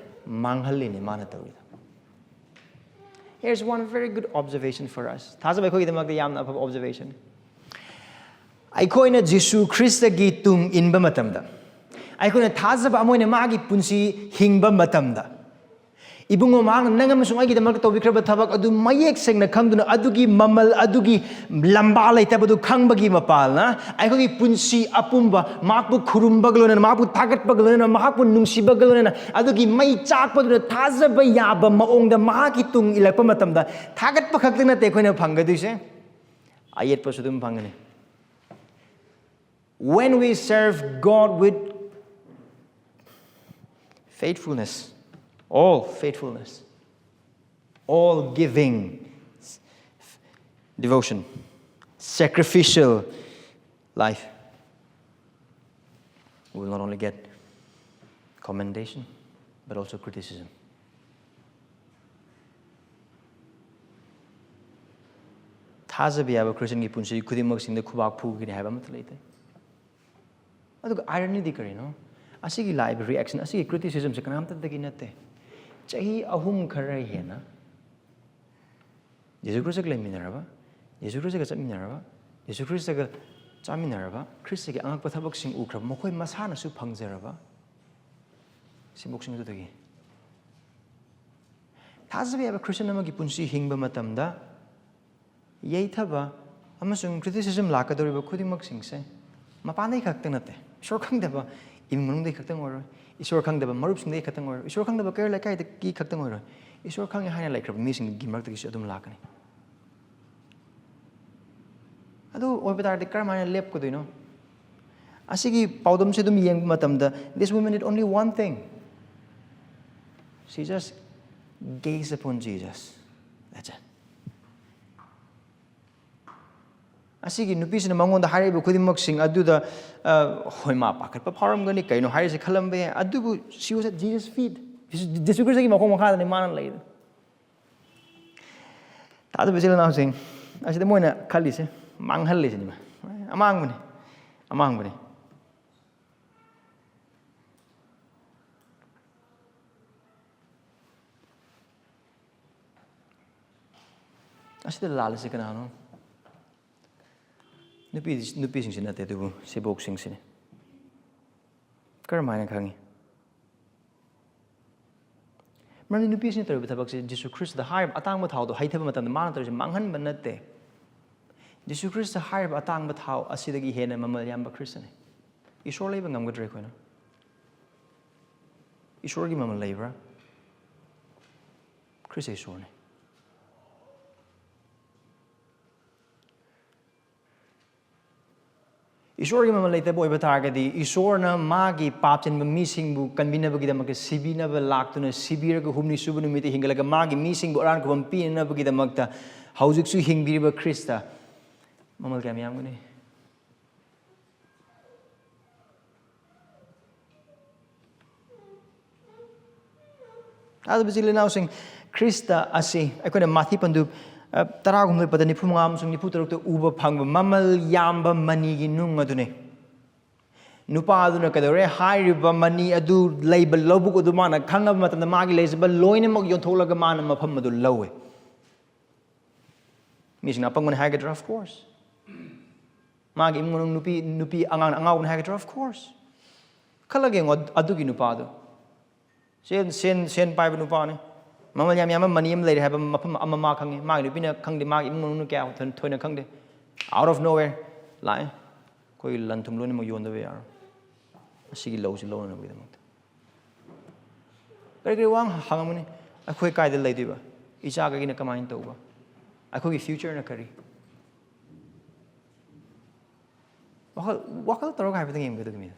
ꯃꯥꯡꯍꯜꯂꯤꯅꯦ ꯃꯥꯅ ꯇꯧꯔꯤꯗꯣ꯫ Here's one very good observation for us. ꯊꯥꯖꯕ ꯑꯩꯈꯣꯏꯒꯤꯗꯃꯛꯇ ꯌꯥꯝꯅ ꯑꯐꯕ observation꯫ ꯑꯩꯈꯣꯏꯅ ꯖꯤꯁꯨ ꯈ꯭ꯔꯤꯁꯇꯒꯤ ꯇꯨꯡ ꯏꯟꯕ ꯃꯇꯝꯗ, ꯑꯩꯈꯣꯏꯅ ꯊꯥꯖꯕ ꯑꯃ ꯑꯣꯏꯅ ꯃꯥꯒꯤ ꯄꯨꯟꯁꯤ ꯍꯤꯡꯕ ꯃꯇꯝꯗ, ꯏꯕꯨꯡꯉꯣ, ꯃꯍꯥꯛꯅ ꯅꯪ ꯑꯃꯁꯨꯡ ꯑꯩꯒꯤꯗꯃꯛꯇ ꯇꯧꯕꯤꯈ꯭ꯔꯕ ꯊꯕꯛ ꯑꯗꯨ ꯃꯌꯦꯛ ꯁꯦꯡꯅ ꯈꯪꯗꯨꯅ, ꯑꯗꯨꯒꯤ ꯃꯃꯜ, ꯑꯗꯨꯒꯤ ꯂꯝꯕꯥ ꯂꯩꯇꯕꯗꯨ ꯈꯪꯕꯒꯤ ꯃꯄꯥꯜꯅ, ꯑꯩꯈꯣꯏꯒꯤ ꯄꯨꯟꯁꯤ ꯑꯄꯨꯝꯕ ꯃꯍꯥꯛꯄꯨ ꯈꯨꯔꯨꯝꯕꯒ ꯂꯣꯏꯅꯅ, ꯃꯍꯥꯛꯄꯨ ꯊꯥꯒꯠꯄꯒ ꯂꯣꯏꯅꯅ, ꯃꯍꯥꯛꯄꯨ ꯅꯨꯡꯁꯤꯕꯒ ꯂꯣꯏꯅꯅ, ꯑꯗꯨꯒꯤ ꯃꯩ ꯆꯥꯛꯄꯗꯨꯅ ꯊꯥꯖꯕ ꯌꯥꯕ ꯃꯑꯣꯡꯗ ꯃꯍꯥꯛꯀꯤ ꯇꯨꯡ ꯏꯜꯂꯛꯄ ꯃꯇꯝꯗ, ꯊꯥꯒꯠꯄ ꯈꯛꯇ ꯅꯠꯇꯦ ꯑꯩꯈꯣꯏꯅ ꯐꯪꯒꯗꯣꯏꯁꯦ, ꯑꯌꯦꯠꯄꯁꯨ ꯑꯗꯨꯝ ꯐꯪꯒꯅꯤ꯫ When we serve God with faithfulness, all faithfulness, all giving, devotion, sacrificial life, we will not only get commendation, but also criticism. ꯊꯥꯖꯕ ꯌꯥꯕ ꯈ꯭ꯔꯤꯁꯇꯤꯌꯟꯒꯤ ꯄꯨꯟꯁꯤ ꯈꯨꯗꯤꯡꯃꯛꯁꯤꯡꯗ ꯈꯨꯕꯥꯛ ꯐꯨꯒꯅꯤ ꯍꯥꯏꯕ ꯑꯃꯠꯇ ꯂꯩꯇꯦ꯫ ꯑꯗꯨꯒ ironyꯗꯤ ꯀꯔꯤꯅꯣ? ꯑꯁꯤꯒꯤ ꯂꯥꯛꯏꯕ reaction, ꯑꯁꯤꯒꯤ criticismꯁꯦ ꯀꯅꯥꯝꯇꯗꯒꯤ ꯅꯠꯇꯦ꯫ ꯆꯍꯤ ꯑꯍꯨꯝ ꯈꯔ ꯍꯦꯟꯅ ꯌꯦꯁꯨ ꯈ꯭ꯔꯤꯁꯇꯒ ꯂꯩꯃꯤꯟꯅꯔꯕ, ꯌꯦꯁꯨ ꯈ꯭ꯔꯤꯁꯇꯒ ꯆꯠꯃꯤꯟꯅꯔꯕ, ꯌꯦꯁꯨ ꯈ꯭ꯔꯤꯁꯇꯒ ꯆꯥꯃꯤꯟꯅꯔꯕ, ꯈ꯭ꯔꯤꯁꯇꯒꯤ ꯑꯉꯛꯄ ꯊꯕꯛꯁꯤꯡ ꯎꯈ꯭ꯔꯕ, ꯃꯈꯣꯏ ꯃꯁꯥꯅꯁꯨ ꯐꯪꯖꯔꯕ ꯁꯤꯕꯣꯛꯁꯤꯡ ꯑꯗꯨꯗꯒꯤ ꯊꯥꯖꯕ ꯌꯥꯕ ꯈ꯭ꯔꯤꯁꯇꯤꯌꯟ ꯑꯃꯒꯤ ꯄꯨꯟꯁꯤ ꯍꯤꯡꯕ ꯃꯇꯝꯗ ꯌꯩꯊꯕ ꯑꯃꯁꯨꯡ criticism ꯂꯥꯛꯀꯗꯧꯔꯤꯕ ꯈꯨꯗꯤꯡꯃꯛꯁꯤꯡꯁꯦ ꯃꯄꯥꯟꯗꯩ ꯈꯛꯇ ꯅꯠꯇꯦ, ꯏꯁꯣꯔ ꯈꯪꯗꯕ ꯏꯃꯨꯡ ꯃꯅꯨꯡꯗꯒꯤ ꯈꯛꯇꯪ ꯑꯣꯏꯔꯣꯏ, ꯏꯁꯣꯔ ꯈꯪꯗꯕ ꯃꯔꯨꯞꯁꯤꯡꯗꯒꯤ ꯈꯛꯇꯪ ꯑꯣꯏꯔꯣꯏ, ꯏꯁꯣꯔ ꯈꯪꯗꯕ ꯀꯩꯔꯣꯜ ꯂꯩꯀꯥꯏꯗꯒꯤ ꯈꯛꯇꯪ ꯑꯣꯏꯔꯣꯏ, ꯏꯁꯣꯔ ꯈꯪꯉꯦ ꯍꯥꯏꯅ ꯂꯩꯈ꯭ꯔꯕ ꯃꯤꯁꯤꯡꯒꯤ ꯃꯔꯛꯇꯒꯤꯁꯨ ꯑꯗꯨꯝ ꯂꯥꯛꯀꯅꯤ꯫ ꯑꯗꯨ ꯑꯣꯏꯕ ꯇꯥꯔꯗꯤ ꯀꯔꯝ ꯍꯥꯏꯅ ꯂꯦꯞꯀꯗꯣꯏꯅꯣ? ꯑꯁꯤꯒꯤ ꯄꯥꯎꯗꯝꯁꯦ ꯑꯗꯨꯝ ꯌꯦꯡꯕ ꯃꯇꯝꯗ, this woman did only one thing. She just gazed upon Jesus. That's it. ꯑꯁꯤꯒꯤ ꯅꯨꯄꯤꯁꯤꯅ ꯃꯉꯣꯟꯗ ꯍꯥꯏꯔꯛꯏꯕ ꯈꯨꯗꯤꯡꯃꯛꯁꯤꯡ ꯑꯗꯨꯗ, ꯑ, ꯍꯣꯏ, ꯃꯥ ꯄꯥꯈꯠꯄ ꯐꯥꯎꯔꯝꯒꯅꯤ, ꯀꯩꯅꯣ ꯍꯥꯏꯔꯤꯁꯦ ꯈꯜꯂꯝꯕ ꯌꯥꯏ, ꯑꯗꯨꯕꯨ she was at Jesus' feet. ꯖꯤꯁꯨ, ꯖꯤꯁꯨ ꯈ꯭ꯔꯤꯁꯇꯒꯤ ꯃꯈꯣꯡ ꯃꯈꯥꯗꯅꯤ ꯃꯥꯅ ꯂꯩꯔꯤꯗꯣ꯫ ꯇꯥꯗꯕ ꯏꯆꯤꯜ ꯏꯅꯥꯎꯁꯤꯡ, ꯑꯁꯤꯗ ꯃꯣꯏꯅ ꯈꯜꯂꯤꯁꯦ, ꯃꯥꯡꯍꯜꯂꯤꯁꯤꯅꯦ꯫ ꯑꯃꯥꯡꯕꯅꯤ, ꯑꯃꯥꯡꯕꯅꯤ꯫ ꯑꯁꯤꯗ ꯂꯥꯜꯂꯤꯁꯦ ꯀꯅꯥꯅꯣ? ꯅꯨꯄꯤ, ꯅꯨꯄꯤꯁꯤꯡꯁꯤ ꯅꯠꯇꯦ, ꯑꯗꯨꯕꯨ ꯁꯦꯕꯣꯛꯁꯤꯡꯁꯤꯅꯤ꯫ ꯀꯔꯝ ꯍꯥꯏꯅ ꯈꯪꯉꯤ? ꯃꯔꯝꯗꯤ ꯅꯨꯄꯤꯁꯤꯅ ꯇꯧꯔꯤꯕ ꯊꯕꯛꯁꯦ ꯖꯤꯁꯨ ꯈ꯭ꯔꯤꯁꯇꯗ ꯍꯥꯏꯔꯤꯕ ꯑꯇꯥꯡꯕ ꯊꯥꯎꯗꯣ ꯍꯩꯊꯕ ꯃꯇꯝꯗ ꯃꯥꯅ ꯇꯧꯔꯤꯁꯦ ꯃꯥꯡꯍꯟꯕ ꯅꯠꯇꯦ꯫ ꯖꯤꯁꯨ ꯈ꯭ꯔꯤꯁꯇ ꯍꯥꯏꯔꯤꯕ ꯑꯇꯥꯡꯕ ꯊꯥꯎ ꯑꯁꯤꯗꯒꯤ ꯍꯦꯟꯅ ꯃꯃꯜ ꯌꯥꯝꯕ ꯈ꯭ꯔꯤꯁꯇꯅꯤ꯫ ꯏꯁꯣꯔ ꯂꯩꯕ ꯉꯝꯒꯗ꯭ꯔꯥ ꯑꯩꯈꯣꯏꯅ? ꯏꯁꯣꯔꯒꯤ ꯃꯃꯜ ꯂꯩꯕ꯭ꯔꯥ? ꯈ꯭ꯔꯤꯁꯇ ꯏꯁꯣꯔꯅꯤ꯫ ꯏꯁꯣꯔꯒꯤ ꯃꯃꯜ ꯂꯩꯇꯕ ꯑꯣꯏꯕ ꯇꯥꯔꯒꯗꯤ, ꯏꯁꯣꯔꯅ ꯃꯥꯒꯤ ꯄꯥꯞ ꯆꯦꯟꯕ ꯃꯤꯁꯤꯡꯕꯨ ꯀꯟꯕꯤꯅꯕꯒꯤꯗꯃꯛꯇ ꯁꯤꯕꯤꯅꯕ ꯂꯥꯛꯇꯨꯅ, ꯁꯤꯕꯤꯔꯒ ꯍꯨꯝꯅꯤ ꯁꯨꯕ ꯅꯨꯃꯤꯠꯇ ꯍꯤꯡꯒꯠꯂꯒ ꯃꯥꯒꯤ ꯃꯤꯁꯤꯡꯕꯨ ꯑꯔꯥꯟ ꯈꯨꯕꯝ ꯄꯤꯅꯅꯕꯒꯤꯗꯃꯛꯇ ꯍꯧꯖꯤꯛꯁꯨ ꯍꯤꯡꯕꯤꯔꯤꯕ ꯈ꯭ꯔꯤꯁꯇ ꯃꯃꯜ ꯀꯌꯥꯝ ꯌꯥꯝꯒꯅꯤ? ꯑꯗꯨꯕꯨ ꯏꯆꯤꯜ ꯏꯅꯥꯎꯁꯤꯡ, ꯈ꯭ꯔꯤꯁꯇ ꯑꯁꯤ ꯑꯩꯈꯣꯏꯅ ꯃꯥꯊꯤ ꯄꯟꯗꯨ, ꯑ, ꯇꯔꯥꯒꯨꯝꯕ ꯄꯗ ꯅꯤꯐꯨ ꯃꯉꯥ ꯑꯃꯁꯨꯡ ꯅꯤꯐꯨ ꯇꯔꯨꯛꯇ ꯎꯕ ꯐꯪꯕ ꯃꯃꯜ ꯌꯥꯝꯕ ꯃꯅꯤꯒꯤ ꯅꯨꯡ ꯑꯗꯨꯅꯤ꯫ ꯅꯨꯄꯥ ꯑꯗꯨꯅ ꯀꯩꯗꯧꯔꯦ? ꯍꯥꯏꯔꯤꯕ ꯃꯅꯤ ꯑꯗꯨ ꯂꯩꯕ ꯂꯧꯕꯨꯛ ꯑꯗꯨ ꯃꯥꯅ ꯈꯪꯉꯕ ꯃꯇꯝꯗ ꯃꯥꯒꯤ ꯂꯩꯖꯕ ꯂꯣꯏꯅꯃꯛ ꯌꯣꯟꯊꯣꯛꯂꯒ ꯃꯥꯅ ꯃꯐꯝ ꯑꯗꯨ ꯂꯧꯋꯦ꯫ ꯃꯤꯁꯤꯡꯅ ꯑꯄꯪꯕꯅꯤ ꯍꯥꯏꯒꯗ꯭ꯔꯥ? Of course. ꯃꯥꯒꯤ ꯏꯃꯨꯡ ꯃꯅꯨꯡ ꯅꯨꯄꯤ, ꯅꯨꯄꯤ ꯑꯉꯥꯡꯅ ꯑꯉꯥꯎꯕꯅꯤ ꯍꯥꯏꯒꯗ꯭ꯔꯥ? Of course. ꯈꯜꯂꯒ ꯌꯦꯡꯉꯣ, ꯑꯗꯨꯒꯤ ꯅꯨꯄꯥꯗꯣ꯫ ꯁꯦꯟ, ꯁꯦꯟ, ꯁꯦꯟ ꯄꯥꯏꯕ ꯅꯨꯄꯥꯅꯤ꯫ ꯃꯃꯜ ꯌꯥꯝ ꯌꯥꯝꯕ ꯃꯅꯤ ꯑꯃ ꯂꯩꯔꯦ ꯍꯥꯏꯕ ꯃꯐꯝ ꯑꯃ ꯃꯥ ꯈꯪꯉꯤ꯫ ꯃꯥꯒꯤ ꯅꯨꯄꯤꯅ ꯈꯪꯗꯦ, ꯃꯥꯒꯤ ꯏꯃꯨꯡ ꯃꯅꯨꯡꯅ ꯀꯌꯥ ꯊꯣꯏ-, ꯊꯣꯏꯅ ꯈꯪꯗꯦ꯫ Out of nowhere ꯂꯥꯛꯑꯦ꯫ ꯑꯩꯈꯣꯏꯒꯤ ꯂꯟ ꯊꯨꯝ ꯂꯣꯏꯅꯃꯛ ꯌꯣꯟꯗꯕ ꯌꯥꯔꯣꯏ꯫ ꯑꯁꯤꯒꯤ ꯂꯧꯁꯤ ꯂꯧꯅꯅꯕꯒꯤꯗꯃꯛꯇ꯫ ꯀꯔꯤ ꯀꯔꯤ ꯋꯥ ꯍꯪꯉꯝꯒꯅꯤ? ꯑꯩꯈꯣꯏ ꯀꯥꯏꯗ ꯂꯩꯗꯣꯏꯕ? ꯏꯆꯥꯈꯩꯒꯤꯅ ꯀꯃꯥꯏꯅ ꯇꯧꯕ? ꯑꯩꯈꯣꯏꯒꯤ future ꯅ ꯀꯔꯤ? ꯋꯥꯈꯜ, ꯋꯥꯈꯜ ꯇꯧꯔꯒ ꯍꯥꯏꯐꯦꯠꯇꯪ ꯌꯦꯡꯕꯤꯌꯨ ꯑꯗꯨꯒꯤ ꯃꯤꯗꯣ꯫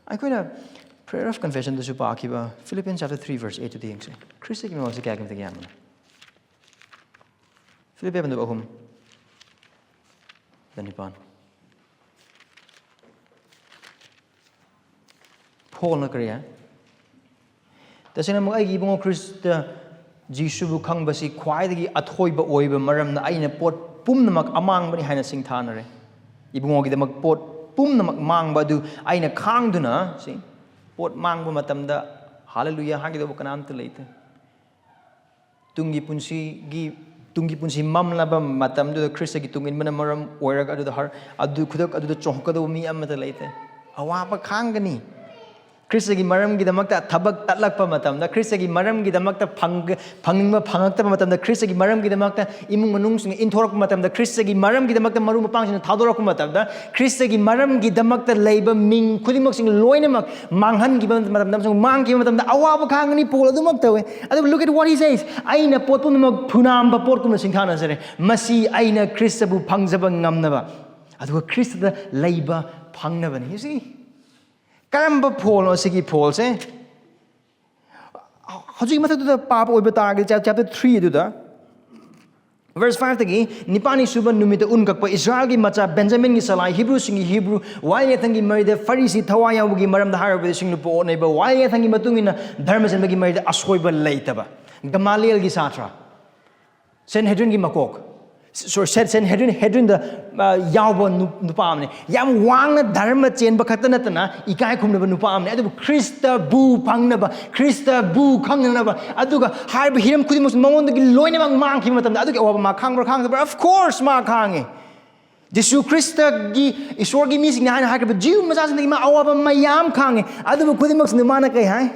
ꯑꯩꯈꯣꯏꯅ Prayer of Confession ꯗꯁꯨ ꯄꯥꯈꯤꯕ Philippians chapter three verse eight ꯇꯨꯗ ꯌꯦꯡꯁꯦ꯫ ꯈ꯭ꯔꯤꯁꯇꯒꯤ ꯃꯃꯜꯁꯦ ꯀꯌꯥꯒꯤ ꯃꯇꯤꯛ ꯌꯥꯝꯕꯅꯣ? ꯐꯤꯂꯤꯞꯄꯤ ꯕꯟꯗꯨꯞ ꯑꯍꯨꯝ, ꯆꯅꯤꯄꯥꯟ꯫ ꯄꯣꯜꯅ ꯀꯔꯤ ꯍꯥꯏ? "ꯇꯁꯦꯡꯅꯃꯛ ꯑꯩꯒꯤ ꯏꯕꯨꯡꯉꯣ ꯈ꯭ꯔꯤꯁꯇ ꯖꯤꯁꯨꯕꯨ ꯈꯪꯕꯁꯤ ꯈ꯭ꯋꯥꯏꯗꯒꯤ ꯑꯊꯣꯏꯕ ꯑꯣꯏꯕ ꯃꯔꯝꯅ ꯑꯩꯅ ꯄꯣꯠ ꯄꯨꯝꯅꯃꯛ ꯑꯃꯥꯡꯕꯅꯤ ꯍꯥꯏꯅ ꯁꯤꯡꯊꯥꯅꯔꯦ꯫" ꯏꯕꯨꯡꯉꯣꯒꯤꯗꯃꯛ ꯄꯣꯠ ꯄꯨꯝꯅꯃꯛ ꯃꯥꯡꯕ ꯑꯗꯨ ꯑꯩꯅ ꯈꯥꯡꯗꯨꯅ, ꯁꯤ, ꯄꯣꯠ ꯃꯥꯡꯕ ꯃꯇꯝꯗ ꯍꯥꯂꯦꯂꯨꯌꯥ ꯍꯥꯏꯒꯗꯧꯕ ꯀꯅꯥꯝꯇ ꯂꯩꯇꯦ꯫ ꯇꯨꯡꯒꯤ ꯄꯨꯟꯁꯤꯒꯤ, ꯇꯨꯡꯒꯤ ꯄꯨꯟꯁꯤ ꯃꯝꯂꯕ ꯃꯇꯝꯗꯨꯗ ꯈ꯭ꯔꯤꯁꯇꯒꯤ ꯇꯨꯡ ꯏꯟꯕꯅ ꯃꯔꯝ ꯑꯣꯏꯔꯒ ꯑꯗꯨꯗ ꯍꯔ-, ꯑꯗꯨ ꯈꯨꯗꯛ ꯑꯗꯨꯗ ꯆꯣꯡꯈꯠꯀꯗꯧꯕ ꯃꯤ ꯑꯃꯠꯇ ꯂꯩꯇꯦ꯫ ꯑꯋꯥꯕ ꯈꯥꯡꯒꯅꯤ꯫ ꯈ꯭ꯔꯤꯁꯇꯒꯤ ꯃꯔꯝꯒꯤꯗꯃꯛꯇ ꯊꯕꯛ ꯇꯠꯂꯛꯄ ꯃꯇꯝꯗ, ꯈ꯭ꯔꯤꯁꯇꯒꯤ ꯃꯔꯝꯒꯤꯗꯃꯛꯇ ꯐꯪ-, ꯐꯪꯅꯤꯡꯕ ꯐꯪꯉꯛꯇꯕ ꯃꯇꯝꯗ, ꯈ꯭ꯔꯤꯁꯇꯒꯤ ꯃꯔꯝꯒꯤꯗꯃꯛꯇ ꯏꯃꯨꯡ ꯃꯅꯨꯡꯁꯤꯡ ꯏꯟꯊꯣꯔꯛꯄ ꯃꯇꯝꯗ, ꯈ꯭ꯔꯤꯁꯇꯒꯤ ꯃꯔꯝꯒꯤꯗꯃꯛꯇ ꯃꯔꯨꯞ ꯃꯄꯥꯡꯁꯤꯡꯅ ꯊꯥꯗꯣꯔꯛꯄ ꯃꯇꯝꯗ, ꯈ꯭ꯔꯤꯁꯇꯒꯤ ꯃꯔꯝꯒꯤꯗꯃꯛꯇ ꯂꯩꯕ ꯃꯤꯡ ꯈꯨꯗꯤꯡꯃꯛꯁꯤꯡ ꯂꯣꯏꯅꯃꯛ ꯃꯥꯡꯍꯟꯈꯤꯕ ꯃꯇꯝꯗ ꯑꯃꯁꯨꯡ ꯃꯥꯡꯈꯤꯕ ꯃꯇꯝꯗ ꯑꯋꯥꯕ ꯈꯥꯡꯒꯅꯤ꯫ ꯄꯣꯜ ꯑꯗꯨꯃꯛ ꯇꯧꯋꯦ꯫ ꯑꯗꯨꯕꯨ look at what he says. "ꯑꯩꯅ ꯄꯣꯠ ꯄꯨꯝꯅꯃꯛ ꯐꯨꯅꯥꯝꯕ ꯄꯣꯠꯀꯨꯝꯅ ꯁꯤꯡꯊꯥꯅꯖꯔꯦ꯫ ꯃꯁꯤ ꯑꯩꯅ ꯈ꯭ꯔꯤꯁꯇꯕꯨ ꯐꯪꯖꯕ ꯉꯝꯅꯕ, ꯑꯗꯨꯒ ꯈ꯭ꯔꯤꯁꯇꯗ ꯂꯩꯕ ꯐꯪꯅꯕꯅꯤ꯫" You see? ꯀꯔꯝꯕ ꯄꯣꯜꯅꯣ ꯁꯤꯒꯤ ꯄꯣꯜꯁꯦ? ꯍꯧꯖꯤꯛ ꯃꯊꯛꯇꯨꯗ ꯄꯥꯕ ꯑꯣꯏꯕ ꯇꯥꯔꯒꯗꯤ, ꯆꯦꯞ-, chapter three ꯑꯗꯨꯗ, verse five ꯇꯒꯤ, "ꯅꯤꯄꯥꯜꯅꯤ ꯁꯨꯕ ꯅꯨꯃꯤꯠꯇ ꯎꯟ ꯀꯛꯄ ꯏꯁꯔꯥꯌꯦꯜꯒꯤ ꯃꯆꯥ, ꯕꯦꯟꯖꯥꯃꯤꯟꯒꯤ ꯁꯂꯥꯏ, ꯍꯤꯕ꯭ꯔꯨꯁꯤꯡꯒꯤ ꯍꯤꯕ꯭ꯔꯨ, ꯋꯥꯌꯦꯜ ꯌꯥꯊꯪꯒꯤ ꯃꯔꯤꯗ ꯐꯔꯤꯁꯤ ꯊꯋꯥꯏ ꯌꯥꯎꯕꯒꯤ ꯃꯔꯝꯗ ꯍꯥꯏꯔꯕꯗꯤ ꯁꯤꯡꯂꯨꯞꯄ ꯑꯣꯠꯅꯩꯕ, ꯋꯥꯌꯦꯜ ꯌꯥꯊꯪꯒꯤ ꯃꯇꯨꯡ ꯏꯟꯅ ꯙꯔꯃ ꯆꯦꯟꯕꯒꯤ ꯃꯔꯤꯗ ꯑꯁꯣꯏꯕ ꯂꯩꯇꯕ, ꯒꯃꯥꯂꯤꯌꯦꯜꯒꯤ ꯁꯥꯇ꯭ꯔ, ꯁꯦꯟꯍꯦꯗ꯭ꯔꯤꯟꯒꯤ ꯃꯀꯣꯛ, ꯁꯣꯔꯤ, ꯁꯦꯟ-, ꯁꯦꯟꯍꯦꯗ꯭ꯔꯤꯟ, ꯍꯦꯗ꯭ꯔꯤꯟꯗ, ꯑ, ꯌꯥꯎꯕ ꯅꯨ-, ꯅꯨꯄꯥ ꯑꯃꯅꯤ꯫ ꯌꯥꯝ ꯋꯥꯡꯅ ꯙꯔꯃ ꯆꯦꯟꯕ ꯈꯛꯇ ꯅꯠꯇꯅ ꯏꯀꯥꯏ ꯈꯨꯝꯅꯕ ꯅꯨꯄꯥ ꯑꯃꯅꯤ꯫ ꯑꯗꯨꯕꯨ ꯈ꯭ꯔꯤꯁꯇꯕꯨ ꯐꯪꯅꯕ, ꯈ꯭ꯔꯤꯁꯇꯕꯨ ꯈꯪꯅꯅꯕ, ꯑꯗꯨꯒ ꯍꯥꯏꯔꯤꯕ ꯍꯤꯔꯝ ꯈꯨꯗꯤꯡꯃꯛꯁꯨ ꯃꯉꯣꯟꯗꯒꯤ ꯂꯣꯏꯅꯃꯛ ꯃꯥꯡꯈꯤꯕ ꯃꯇꯝꯗ ꯑꯗꯨꯒꯤ ꯑꯋꯥꯕ ꯃꯥ ꯈꯥꯡꯕ꯭ꯔꯥ ꯈꯥꯡꯗꯕ꯭ꯔꯥ? Of course ꯃꯥ ꯈꯥꯡꯉꯤ꯫ ꯖꯤꯁꯨ ꯈ꯭ꯔꯤꯁꯇꯒꯤ, ꯏꯁꯣꯔꯒꯤ ꯃꯤꯁꯤꯡꯅ ꯍꯥꯏꯅ ꯍꯥꯏꯈ꯭ꯔꯤꯕ ꯖꯤꯎ ꯃꯆꯥꯁꯤꯡꯗꯒꯤ ꯃꯥ ꯑꯋꯥꯕ ꯃꯌꯥꯝ ꯈꯥꯡꯉꯤ꯫ ꯑꯗꯨꯕꯨ ꯈꯨꯗꯤꯡꯃꯛꯁꯤꯡꯗ ꯃꯥꯅ ꯀꯩ ꯍꯥꯏ?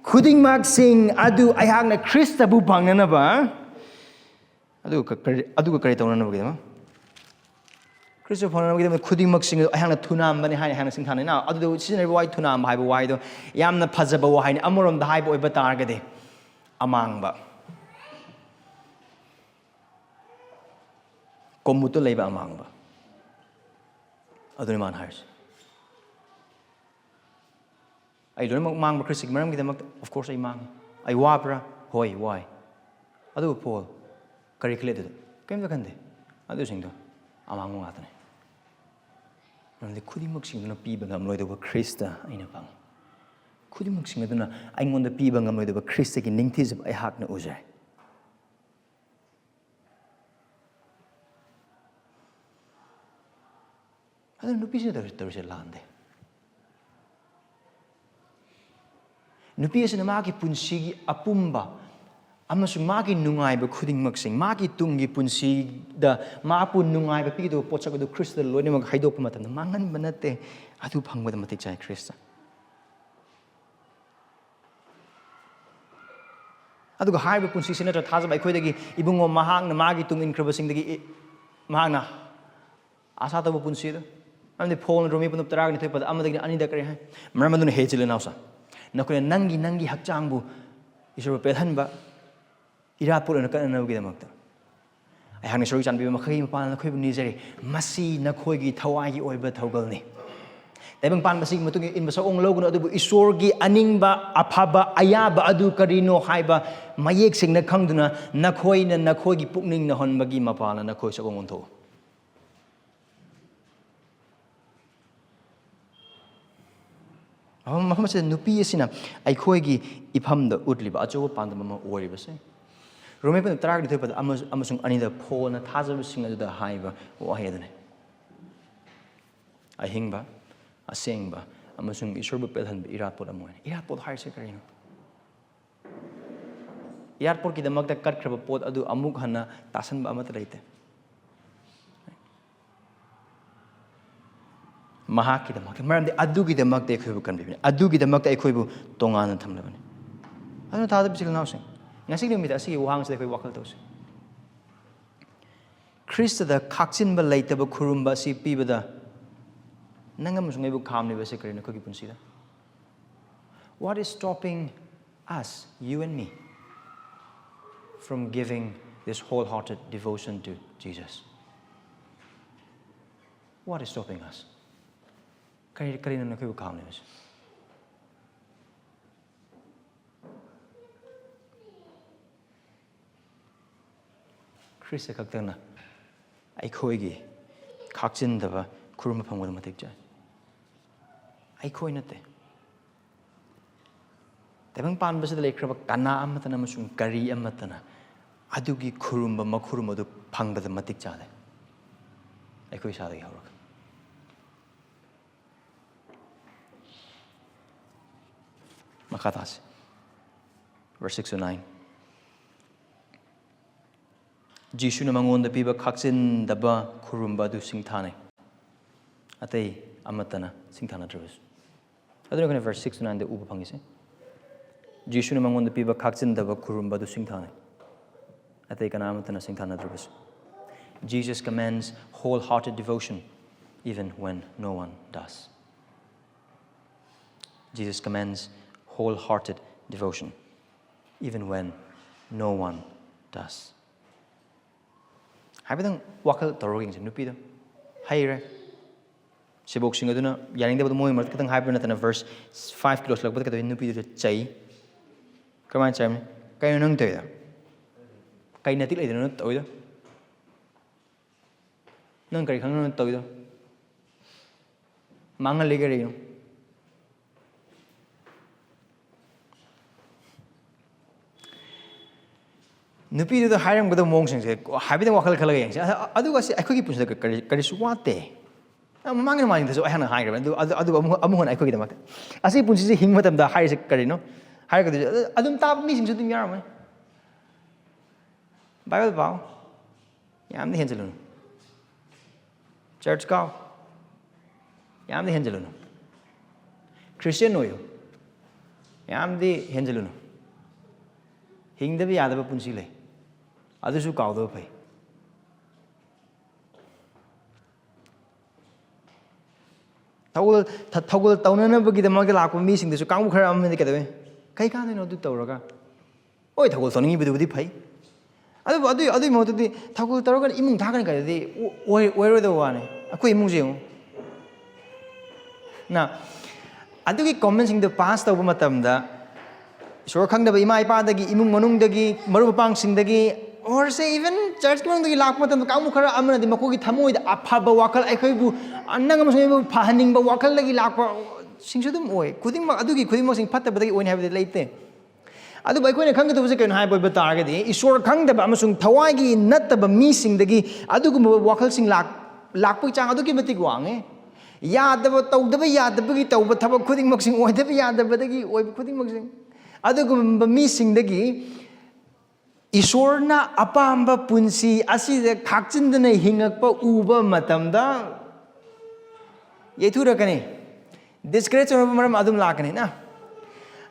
"ꯈꯨꯗꯤꯡꯃꯛꯁꯤꯡ ꯑꯗꯨ ꯑꯩꯍꯥꯛꯅ ꯈ꯭ꯔꯤꯁꯇꯕꯨ ꯐꯪꯅꯅꯕ ꯑꯗꯨꯒ ꯀꯔꯤ, ꯑꯗꯨꯒ ꯀꯔꯤ ꯇꯧꯅꯅꯕꯒꯤꯗꯃꯛ? ꯈ꯭ꯔꯤꯁꯇ ꯐꯪꯅꯕꯒꯤꯗꯃꯛ ꯈꯨꯗꯤꯡꯃꯛꯁꯤꯡ ꯑꯗꯨ ꯑꯩꯍꯥꯛꯅ ꯊꯨꯅꯥꯝꯕꯅꯤ ꯍꯥꯏꯅ ꯑꯩꯍꯥꯛꯅ ꯁꯤꯡꯊꯥꯅꯩꯅ꯫ ꯑꯗꯨꯗ ꯁꯤꯖꯤꯟꯅꯔꯤꯕ ꯋꯥꯍꯩ ꯊꯨꯅꯥꯝꯕ ꯍꯥꯏꯕ ꯋꯥꯍꯩꯗꯣ ꯌꯥꯝꯅ ꯐꯖꯕ ꯋꯥꯍꯩꯅꯤ꯫ ꯑꯃꯔꯣꯝꯗ ꯍꯥꯏꯕ ꯑꯣꯏꯕ ꯇꯥꯔꯒꯗꯤ, ꯑꯃꯥꯡꯕ, ꯀꯣꯃꯨꯠꯇ ꯂꯩꯕ ꯑꯃꯥꯡꯕ, ꯑꯗꯨꯅꯤ ꯃꯥꯅ ꯍꯥꯏꯔꯤꯁꯦ꯫ ꯑꯩ ꯂꯣꯏꯅꯃꯛ ꯃꯥꯡꯕ ꯈ꯭ꯔꯤꯁꯇꯒꯤ ꯃꯔꯝꯒꯤꯗꯃꯛꯇ꯫ Of course ꯑꯩ ꯃꯥꯡꯉꯤ꯫ ꯑꯩ ꯋꯥꯕ꯭ꯔꯥ? ꯍꯣꯏ, ꯋꯥꯏ꯫ ꯑꯗꯨꯕꯨ ꯄꯣꯜ, ꯀꯔꯤ ꯈꯜꯂꯤ ꯑꯗꯨꯗ? ꯀꯔꯤꯝꯇ ꯈꯟꯗꯦ꯫ ꯑꯗꯨꯁꯤꯡꯗꯣ ꯑꯃꯥꯡꯕ ꯉꯥꯛꯇꯅꯤ꯫ ꯃꯔꯝꯗꯤ ꯈꯨꯗꯤꯡꯃꯛꯁꯤꯡꯗꯨꯅ ꯄꯤꯕ ꯉꯝꯂꯣꯏꯗꯧꯕ ꯈ꯭ꯔꯤꯁꯇ ꯑꯩꯅ ꯐꯪꯉꯤ꯫ ꯈꯨꯗꯤꯡꯃꯛꯁꯤꯡ ꯑꯗꯨꯅ ꯑꯩꯉꯣꯟꯗ ꯄꯤꯕ ꯉꯝꯂꯣꯏꯗꯕ ꯈ꯭ꯔꯤꯁꯇꯒꯤ ꯅꯤꯡꯊꯤꯖꯕ ꯑꯩꯍꯥꯛꯅ ꯎꯖꯩ꯫ ꯑꯗꯨꯅ ꯅꯨꯄꯤꯁꯤꯅ ꯇꯧꯔꯤ-, ꯇꯧꯔꯤꯁꯦ ꯂꯥꯟꯗꯦ꯫ ꯅꯨꯄꯤ ꯑꯁꯤꯅ ꯃꯥꯒꯤ ꯄꯨꯟꯁꯤꯒꯤ ꯑꯄꯨꯝꯕ ꯑꯃꯁꯨꯡ ꯃꯥꯒꯤ ꯅꯨꯡꯉꯥꯏꯕ ꯈꯨꯗꯤꯡꯃꯛꯁꯤꯡ, ꯃꯥꯒꯤ ꯇꯨꯡꯒꯤ ꯄꯨꯟꯁꯤꯗ ꯃꯥꯕꯨ ꯅꯨꯡꯉꯥꯏꯕ ꯄꯤꯒꯗꯕ ꯄꯣꯠꯁꯛ ꯑꯗꯨ ꯈ꯭ꯔꯤꯁꯇꯗ ꯂꯣꯏꯅꯃꯛ ꯍꯩꯗꯣꯛꯄ ꯃꯇꯝꯗ ꯃꯥꯡꯍꯟꯕ ꯅꯠꯇꯦ, ꯑꯗꯨ ꯐꯪꯕꯗ ꯃꯇꯤꯛ ꯆꯥꯏ ꯈ꯭ꯔꯤꯁꯇ꯫ ꯑꯗꯨꯒ ꯍꯥꯏꯔꯤꯕ ꯄꯨꯟꯁꯤꯁꯤ ꯅꯠꯇ꯭ꯔ ꯊꯥꯖꯕ ꯑꯩꯈꯣꯏꯗꯒꯤ ꯏꯕꯨꯡꯉꯣ ꯃꯍꯥꯛꯅ ꯃꯥꯒꯤ ꯇꯨꯡ ꯏꯟꯈ꯭ꯔꯕꯁꯤꯡꯗꯒꯤ ꯏ-, ꯃꯍꯥꯛꯅ ꯑꯁꯥ ꯇꯧꯕ ꯄꯨꯟꯁꯤꯗ, ꯃꯔꯝꯗꯤ ꯄꯣꯜꯅ ꯔꯣꯃꯤ ꯄꯨꯝꯅꯃꯛ ꯇꯔꯥꯒ ꯅꯤꯊꯣꯏ ꯄꯗ ꯑꯃꯗꯒꯤꯅ ꯑꯅꯤꯗ ꯀꯔꯤ ꯍꯥꯏ? "ꯃꯔꯝ ꯑꯗꯨꯅ ꯍꯦ ꯏꯆꯤꯜ ꯏꯅꯥꯎꯁꯥ, ꯅꯈꯣꯏꯅ ꯅꯪꯒꯤ, ꯅꯪꯒꯤ ꯍꯛꯆꯥꯡꯕꯨ ꯏꯁꯣꯔꯕꯨ ꯄꯦꯜꯍꯟꯕ ꯏꯔꯥꯠꯄꯣꯠ ꯑꯣꯏꯅ ꯀꯠꯅꯅꯕꯒꯤꯗꯃꯛꯇ ꯑꯩꯍꯥꯛꯅ ꯏꯁꯣꯔꯒꯤ ꯆꯥꯟꯕꯤꯕ ꯃꯈꯩ ꯃꯄꯥꯟꯅ ꯅꯈꯣꯏꯕꯨ ꯅꯤꯖꯔꯤ꯫ ꯃꯁꯤ ꯅꯈꯣꯏꯒꯤ ꯊꯋꯥꯏꯒꯤ ꯑꯣꯏꯕ ꯊꯧꯒꯜꯅꯤ꯫ ꯇꯥꯏꯕꯪ ꯄꯥꯟꯕꯁꯤꯒꯤ ꯃꯇꯨꯡ ꯏꯟꯕ ꯁꯛꯑꯣꯡ ꯂꯧꯒꯅꯨ, ꯑꯗꯨꯕꯨ ꯏꯁꯣꯔꯒꯤ ꯑꯅꯤꯡꯕ ꯑꯐꯕ ꯑꯌꯥꯕ ꯑꯗꯨ ꯀꯔꯤꯅꯣ ꯍꯥꯏꯕ ꯃꯌꯦꯛ ꯁꯦꯡꯅ ꯈꯪꯗꯨꯅ ꯅꯈꯣꯏꯅ ꯅꯈꯣꯏꯒꯤ ꯄꯨꯛꯅꯤꯡ ꯅꯧꯍꯟꯕꯒꯤ ꯃꯄꯥꯟꯅ ꯅꯈꯣꯏ ꯁꯛꯑꯣꯡ ꯑꯣꯟꯊꯣꯛꯎ"꯫ ꯃꯐꯝ, ꯃꯐꯝ ꯑꯁꯤꯗ ꯅꯨꯄꯤ ꯑꯁꯤꯅ ꯑꯩꯈꯣꯏꯒꯤ ꯏꯐꯝꯗ ꯎꯠꯂꯤꯕ ꯑꯆꯧꯕ ꯄꯥꯟꯗꯝ ꯑꯃ ꯑꯣꯏꯔꯤꯕꯁꯦ꯫ ꯔꯣꯃꯦ ꯄꯟ ꯇꯔꯥꯒ ꯅꯤꯊꯣꯏ ꯄꯗ ꯑꯃꯁꯨ-, ꯑꯃꯁꯨꯡ ꯑꯅꯤꯗ ꯄꯣꯜꯅ ꯊꯥꯖꯕꯁꯤꯡ ꯑꯗꯨꯗ ꯍꯥꯏꯕ ꯋꯥꯍꯩ ꯑꯗꯨꯅꯤ꯫ ꯑꯍꯤꯡꯕ, ꯑꯁꯦꯡꯕ, ꯑꯃꯁꯨꯡ ꯏꯁꯣꯔꯕꯨ ꯄꯦꯜꯍꯟꯕ ꯏꯔꯥꯠꯄꯣꯠ ꯑꯃ ꯑꯣꯏꯅ꯫ ꯏꯔꯥꯠꯄꯣꯠ ꯍꯥꯏꯔꯤꯁꯦ ꯀꯔꯤꯅꯣ? ꯏꯔꯥꯠꯄꯣꯠꯀꯤꯗꯃꯛꯇ ꯀꯠꯈ꯭ꯔꯕ ꯄꯣꯠ ꯑꯗꯨ ꯑꯃꯨꯛ ꯍꯟꯅ ꯇꯥꯁꯟꯕ ꯑꯃꯠꯇ ꯂꯩꯇꯦ꯫ ꯃꯍꯥꯛꯀꯤꯗꯃꯛꯇ, ꯃꯔꯝꯗꯤ ꯑꯗꯨꯒꯤꯗꯃꯛꯇ ꯑꯩꯈꯣꯏꯕꯨ ꯀꯟꯕꯤꯕꯅꯤ, ꯑꯗꯨꯒꯤꯗꯃꯛꯇ ꯑꯩꯈꯣꯏꯕꯨ ꯇꯣꯉꯥꯟꯅ ꯊꯝꯂꯕꯅꯤ꯫ ꯑꯗꯨꯅ ꯊꯥꯖꯕ ꯏꯆꯤꯜ ꯏꯅꯥꯎꯁꯤꯡ, ꯉꯁꯤꯒꯤ ꯅꯨꯃꯤꯠꯇ ꯑꯁꯤꯒꯤ ꯋꯥꯍꯪꯁꯤꯗ ꯑꯩꯈꯣꯏ ꯋꯥꯈꯜ ꯇꯧꯁꯤ꯫ ꯈ꯭ꯔꯤꯁꯇꯗ ꯈꯥꯛꯆꯤꯟꯕ ꯂꯩꯇꯕ ꯈꯨꯔꯨꯝꯕ ꯑꯁꯤ ꯄꯤꯕꯗ ꯅꯪ ꯑꯃꯁꯨꯡ ꯑꯩꯕꯨ ꯈꯥꯝꯂꯤꯕ ꯑꯁꯤ ꯀꯔꯤꯅꯣ ꯑꯩꯈꯣꯏꯒꯤ ꯄꯨꯟꯁꯤꯗ? What is stopping us, you and me, from giving this wholehearted devotion to Jesus? What is stopping us? ꯀꯔꯤ ꯀꯔꯤꯅꯣ ꯑꯩꯈꯣꯏꯕꯨ ꯈꯥꯝꯂꯤꯕꯁꯦ? ꯈ꯭ꯔꯤꯁꯇ ꯈꯛꯇꯪꯅ ꯑꯩꯈꯣꯏꯒꯤ ꯈꯥꯛꯆꯤꯟꯗꯕ ꯈꯨꯔꯨꯝꯕ ꯐꯪꯕꯗ ꯃꯇꯤꯛ ꯆꯥꯏ꯫ ꯑꯩꯈꯣꯏ ꯅꯠꯇꯦ꯫ ꯇꯥꯏꯕꯪ ꯄꯥꯟꯕꯁꯤꯗ ꯂꯩꯈ꯭ꯔꯕ ꯀꯅꯥ ꯑꯃꯠꯇꯅ ꯑꯃꯁꯨꯡ ꯀꯔꯤ ꯑꯃꯠꯇꯅ ꯑꯗꯨꯒꯤ ꯈꯨꯔꯨꯝꯕ ꯃꯈꯨꯔꯨꯝ ꯑꯗꯨ ꯐꯪꯕꯗ ꯃꯇꯤꯛ ꯆꯥꯗꯦ꯫ ꯑꯩꯈꯣꯏ ꯏꯁꯥꯗꯒꯤ ꯍꯧꯔꯒ꯫ ꯃꯈꯥ ꯇꯥꯁꯤ꯫ Verse six to nine. ꯖꯤꯁꯨꯅ ꯃꯉꯣꯟꯗ ꯄꯤꯕ ꯈꯥꯛꯆꯤꯟꯗꯕ ꯈꯨꯔꯨꯝꯕ ꯑꯗꯨ ꯁꯤꯡꯊꯥꯅꯩ, ꯑꯇꯩ ꯑꯃꯠꯇꯅ ꯁꯤꯡꯊꯥꯅꯗ꯭ꯔꯕꯁꯨ꯫ ꯑꯗꯨꯅ ꯑꯩꯈꯣꯏꯅ verse six to nineꯗ ꯎꯕ ꯐꯪꯉꯤꯁꯦ꯫ ꯖꯤꯁꯨꯅ ꯃꯉꯣꯟꯗ ꯄꯤꯕ ꯈꯥꯛꯆꯤꯟꯗꯕ ꯈꯨꯔꯨꯝꯕ ꯑꯗꯨ ꯁꯤꯡꯊꯥꯅꯩ, ꯑꯇꯩ ꯀꯅꯥ ꯑꯃꯠꯇꯅ ꯁꯤꯡꯊꯥꯅꯗ꯭ꯔꯕꯁꯨ꯫ Jesus commands wholehearted devotion even when no one does. Jesus commands wholehearted devotion even when no one does. ꯍꯥꯏꯐꯦꯠꯇꯪ ꯋꯥꯈꯜ ꯇꯧꯔꯒ ꯌꯦꯡꯁꯦ꯫ ꯅꯨꯄꯤꯗꯣ ꯍꯩꯔꯦ, ꯁꯦꯕꯣꯛꯁꯤꯡ ꯑꯗꯨꯅ ꯌꯥꯅꯤꯡꯗꯕꯗꯣ ꯃꯣꯏ ꯃꯔꯛꯇ ꯈꯤꯇꯪ ꯍꯥꯏꯕ ꯅꯠꯇꯅ verse five ꯀꯤ ꯂꯣꯏꯁꯤꯜꯂꯛꯄꯗ ꯀꯩꯗꯧꯏ? ꯅꯨꯄꯤꯗꯨꯗ ꯆꯩ꯫ ꯀꯃꯥꯏꯅ ꯆꯩ? "ꯀꯩꯅꯣ ꯅꯪ ꯇꯧꯔꯤꯗꯣ? ꯀꯩ ꯅꯇꯤꯛ ꯂꯩꯗꯅꯣ ꯅꯪ ꯇꯧꯔꯤꯗꯣ? ꯅꯪ ꯀꯔꯤ ꯈꯪꯗꯅꯣ ꯇꯧꯔꯤꯗꯣ? ꯃꯥꯡꯍꯜꯂꯤ ꯀꯔꯤꯅꯣ?" ꯅꯨꯄꯤꯗꯨꯗ ꯍꯥꯏꯔꯝꯒꯗꯕ ꯃꯑꯣꯡꯁꯤꯡꯁꯦ ꯍꯥꯏꯐꯦꯠꯇꯪ ꯋꯥꯈꯜ ꯈꯜꯂꯒ ꯌꯦꯡꯁꯦ꯫ ꯑ-, ꯑꯗꯨꯒ ꯁꯤ ꯑꯩꯈꯣꯏꯒꯤ ꯄꯨꯟꯁꯤꯗ ꯀꯔꯤ, ꯀꯔꯤꯁꯨ ꯋꯥꯠꯇꯦ꯫ ꯑ, ꯃꯃꯥꯡꯒꯤ ꯃꯃꯥꯡꯗꯁꯨ ꯑꯩ ꯍꯥꯟꯅ ꯍꯥꯏꯈ꯭ꯔꯕꯅꯤ꯫ ꯑꯗꯨ, ꯑꯗꯨ, ꯑꯗꯨꯕꯨ ꯑꯃꯨꯛ, ꯑꯃꯨꯛ ꯍꯟꯅ ꯑꯩꯈꯣꯏꯒꯤꯗꯃꯛꯇ ꯑꯁꯤ ꯄꯨꯟꯁꯤꯁꯦ ꯍꯤꯡꯕ ꯃꯇꯝꯗ ꯍꯥꯏꯔꯤꯁꯦ ꯀꯔꯤꯅꯣ? ꯍꯥꯏꯔꯒꯗꯤ ꯑꯗꯨ, ꯑꯗꯨꯝ ꯇꯥꯕ ꯃꯤꯁꯤꯡꯁꯨ ꯑꯗꯨꯝ ꯌꯥꯎꯔꯝꯃꯅꯤ꯫ ꯕꯥꯏꯕꯜ ꯄꯥꯎ꯫ ꯌꯥꯝꯗꯤ ꯍꯦꯟꯖꯜꯂꯨꯅꯨ꯫ ꯆꯔꯆ ꯀꯥꯎ꯫ ꯌꯥꯝꯗꯤ ꯍꯦꯟꯖꯜꯂꯨꯅꯨ꯫ ꯈ꯭ꯔꯤꯁꯇꯤꯌꯟ ꯑꯣꯏꯌꯨ꯫ ꯌꯥꯝꯗꯤ ꯍꯦꯟꯖꯜꯂꯨꯅꯨ꯫ ꯍꯤꯡꯗꯕ ꯌꯥꯗꯕ ꯄꯨꯟꯁꯤ ꯂꯩ꯫ ꯑꯗꯨꯁꯨ ꯀꯥꯎꯗꯕ ꯐꯩ꯫ ꯊꯧꯒꯜ ꯊ- ꯊꯧꯒꯜ ꯇꯧꯅꯅꯕꯒꯤꯗꯃꯛꯇ ꯂꯥꯛꯄ ꯃꯤꯁꯤꯡꯗꯁꯨ ꯀꯥꯡꯕꯨ ꯈꯔ ꯑꯃꯅꯗꯤ ꯀꯩꯗꯧꯋꯤ? "ꯀꯩ ꯀꯥꯟꯗꯣꯏꯅꯣ ꯑꯗꯨ ꯇꯧꯔꯒ?" ꯍꯣꯏ, ꯊꯧꯒꯜ ꯇꯧꯅꯤꯡꯉꯤꯕꯗꯨꯕꯨꯗꯤ ꯐꯩ, ꯑꯗꯨꯕꯨ ꯑꯗꯨꯏ ꯑꯗꯨꯒꯤ ꯃꯍꯨꯠꯇꯗꯤ ꯊꯧꯒꯜ ꯇꯧꯔꯒ ꯏꯃꯨꯡ ꯊꯥꯒꯅꯤ ꯀꯥꯏꯗꯨꯗꯤ ꯑꯣꯏ- ꯑꯣꯏꯔꯣꯏꯗꯕ ꯋꯥꯅꯤ꯫ ꯑꯩꯈꯣꯏ ꯏꯃꯨꯡꯁꯦ ꯌꯦꯡꯉꯨ꯫ ꯅ ꯑꯗꯨꯒꯤ ꯀꯣꯃꯦꯟꯁꯤꯡꯗꯣ ꯄꯥꯁ ꯇꯧꯕ ꯃꯇꯝꯗ, ꯏꯁꯣꯔ ꯈꯪꯗꯕ ꯏꯃꯥ ꯏꯄꯥꯗꯒꯤ, ꯏꯃꯨꯡ ꯃꯅꯨꯡꯗꯒꯤ, ꯃꯔꯨꯞ ꯃꯄꯥꯡꯁꯤꯡꯗꯒꯤ, or say even ꯆꯔꯆꯀꯤ ꯃꯅꯨꯡꯗꯒꯤ ꯂꯥꯛꯄ ꯃꯇꯝꯗ ꯀꯥꯡꯕꯨ ꯈꯔ ꯑꯃꯅꯗꯤ ꯃꯈꯣꯏꯒꯤ ꯊꯃꯣꯏꯗ ꯑꯐꯕ ꯋꯥꯈꯜ, ꯑꯩꯈꯣꯏꯕꯨ, ꯅꯪ ꯑꯃꯁꯨꯡ ꯑꯩꯕꯨ ꯐꯍꯟꯅꯤꯡꯕ ꯋꯥꯈꯜꯗꯒꯤ ꯂꯥꯛꯄꯁꯤꯡꯁꯨ ꯑꯗꯨꯝ ꯑꯣꯏ꯫ ꯈꯨꯗꯤꯡꯃꯛ, ꯑꯗꯨꯒꯤ ꯈꯨꯗꯤꯡꯃꯛꯁꯤꯡ ꯐꯠꯇꯕꯗꯒꯤ ꯑꯣꯏꯅꯤ ꯍꯥꯏꯕꯗꯤ ꯂꯩꯇꯦ꯫ ꯑꯗꯨꯕꯨ ꯑꯩꯈꯣꯏꯅ ꯈꯪꯒꯗꯕꯁꯦ ꯀꯩꯅꯣ ꯍꯥꯏꯕ ꯑꯣꯏꯕ ꯇꯥꯔꯒꯗꯤ, ꯏꯁꯣꯔ ꯈꯪꯗꯕ ꯑꯃꯁꯨꯡ ꯊꯋꯥꯏꯒꯤ ꯅꯠꯇꯕ ꯃꯤꯁꯤꯡꯗꯒꯤ ꯑꯗꯨꯒꯨꯝꯕ ꯋꯥꯈꯜꯁꯤꯡ ꯂꯥꯛ- ꯂꯥꯛꯄꯒꯤ ꯆꯥꯡ ꯑꯗꯨꯛꯀꯤ ꯃꯇꯤꯛ ꯋꯥꯡꯉꯦ꯫ ꯌꯥꯗꯕ, ꯇꯧꯗꯕ ꯌꯥꯗꯕꯒꯤ ꯇꯧꯕ ꯊꯕꯛ ꯈꯨꯗꯤꯡꯃꯛꯁꯤꯡ, ꯑꯣꯏꯗꯕ ꯌꯥꯗꯕꯗꯒꯤ ꯑꯣꯏꯕ ꯈꯨꯗꯤꯡꯃꯛꯁꯤꯡ, ꯑꯗꯨꯒꯨꯝꯕ ꯃꯤꯁꯤꯡꯗꯒꯤ ꯏꯁꯣꯔꯅ ꯑꯄꯥꯝꯕ ꯄꯨꯟꯁꯤ ꯑꯁꯤꯗ ꯈꯥꯛꯆꯤꯟꯗꯅ ꯍꯤꯡꯉꯛꯄ ꯎꯕ ꯃꯇꯝꯗ ꯌꯩꯊꯨꯔꯛꯀꯅꯤ, ꯗꯤꯁꯀꯔꯦꯖ ꯑꯣꯏꯕ ꯃꯔꯝ ꯑꯗꯨꯝ ꯂꯥꯛꯀꯅꯤꯅ꯫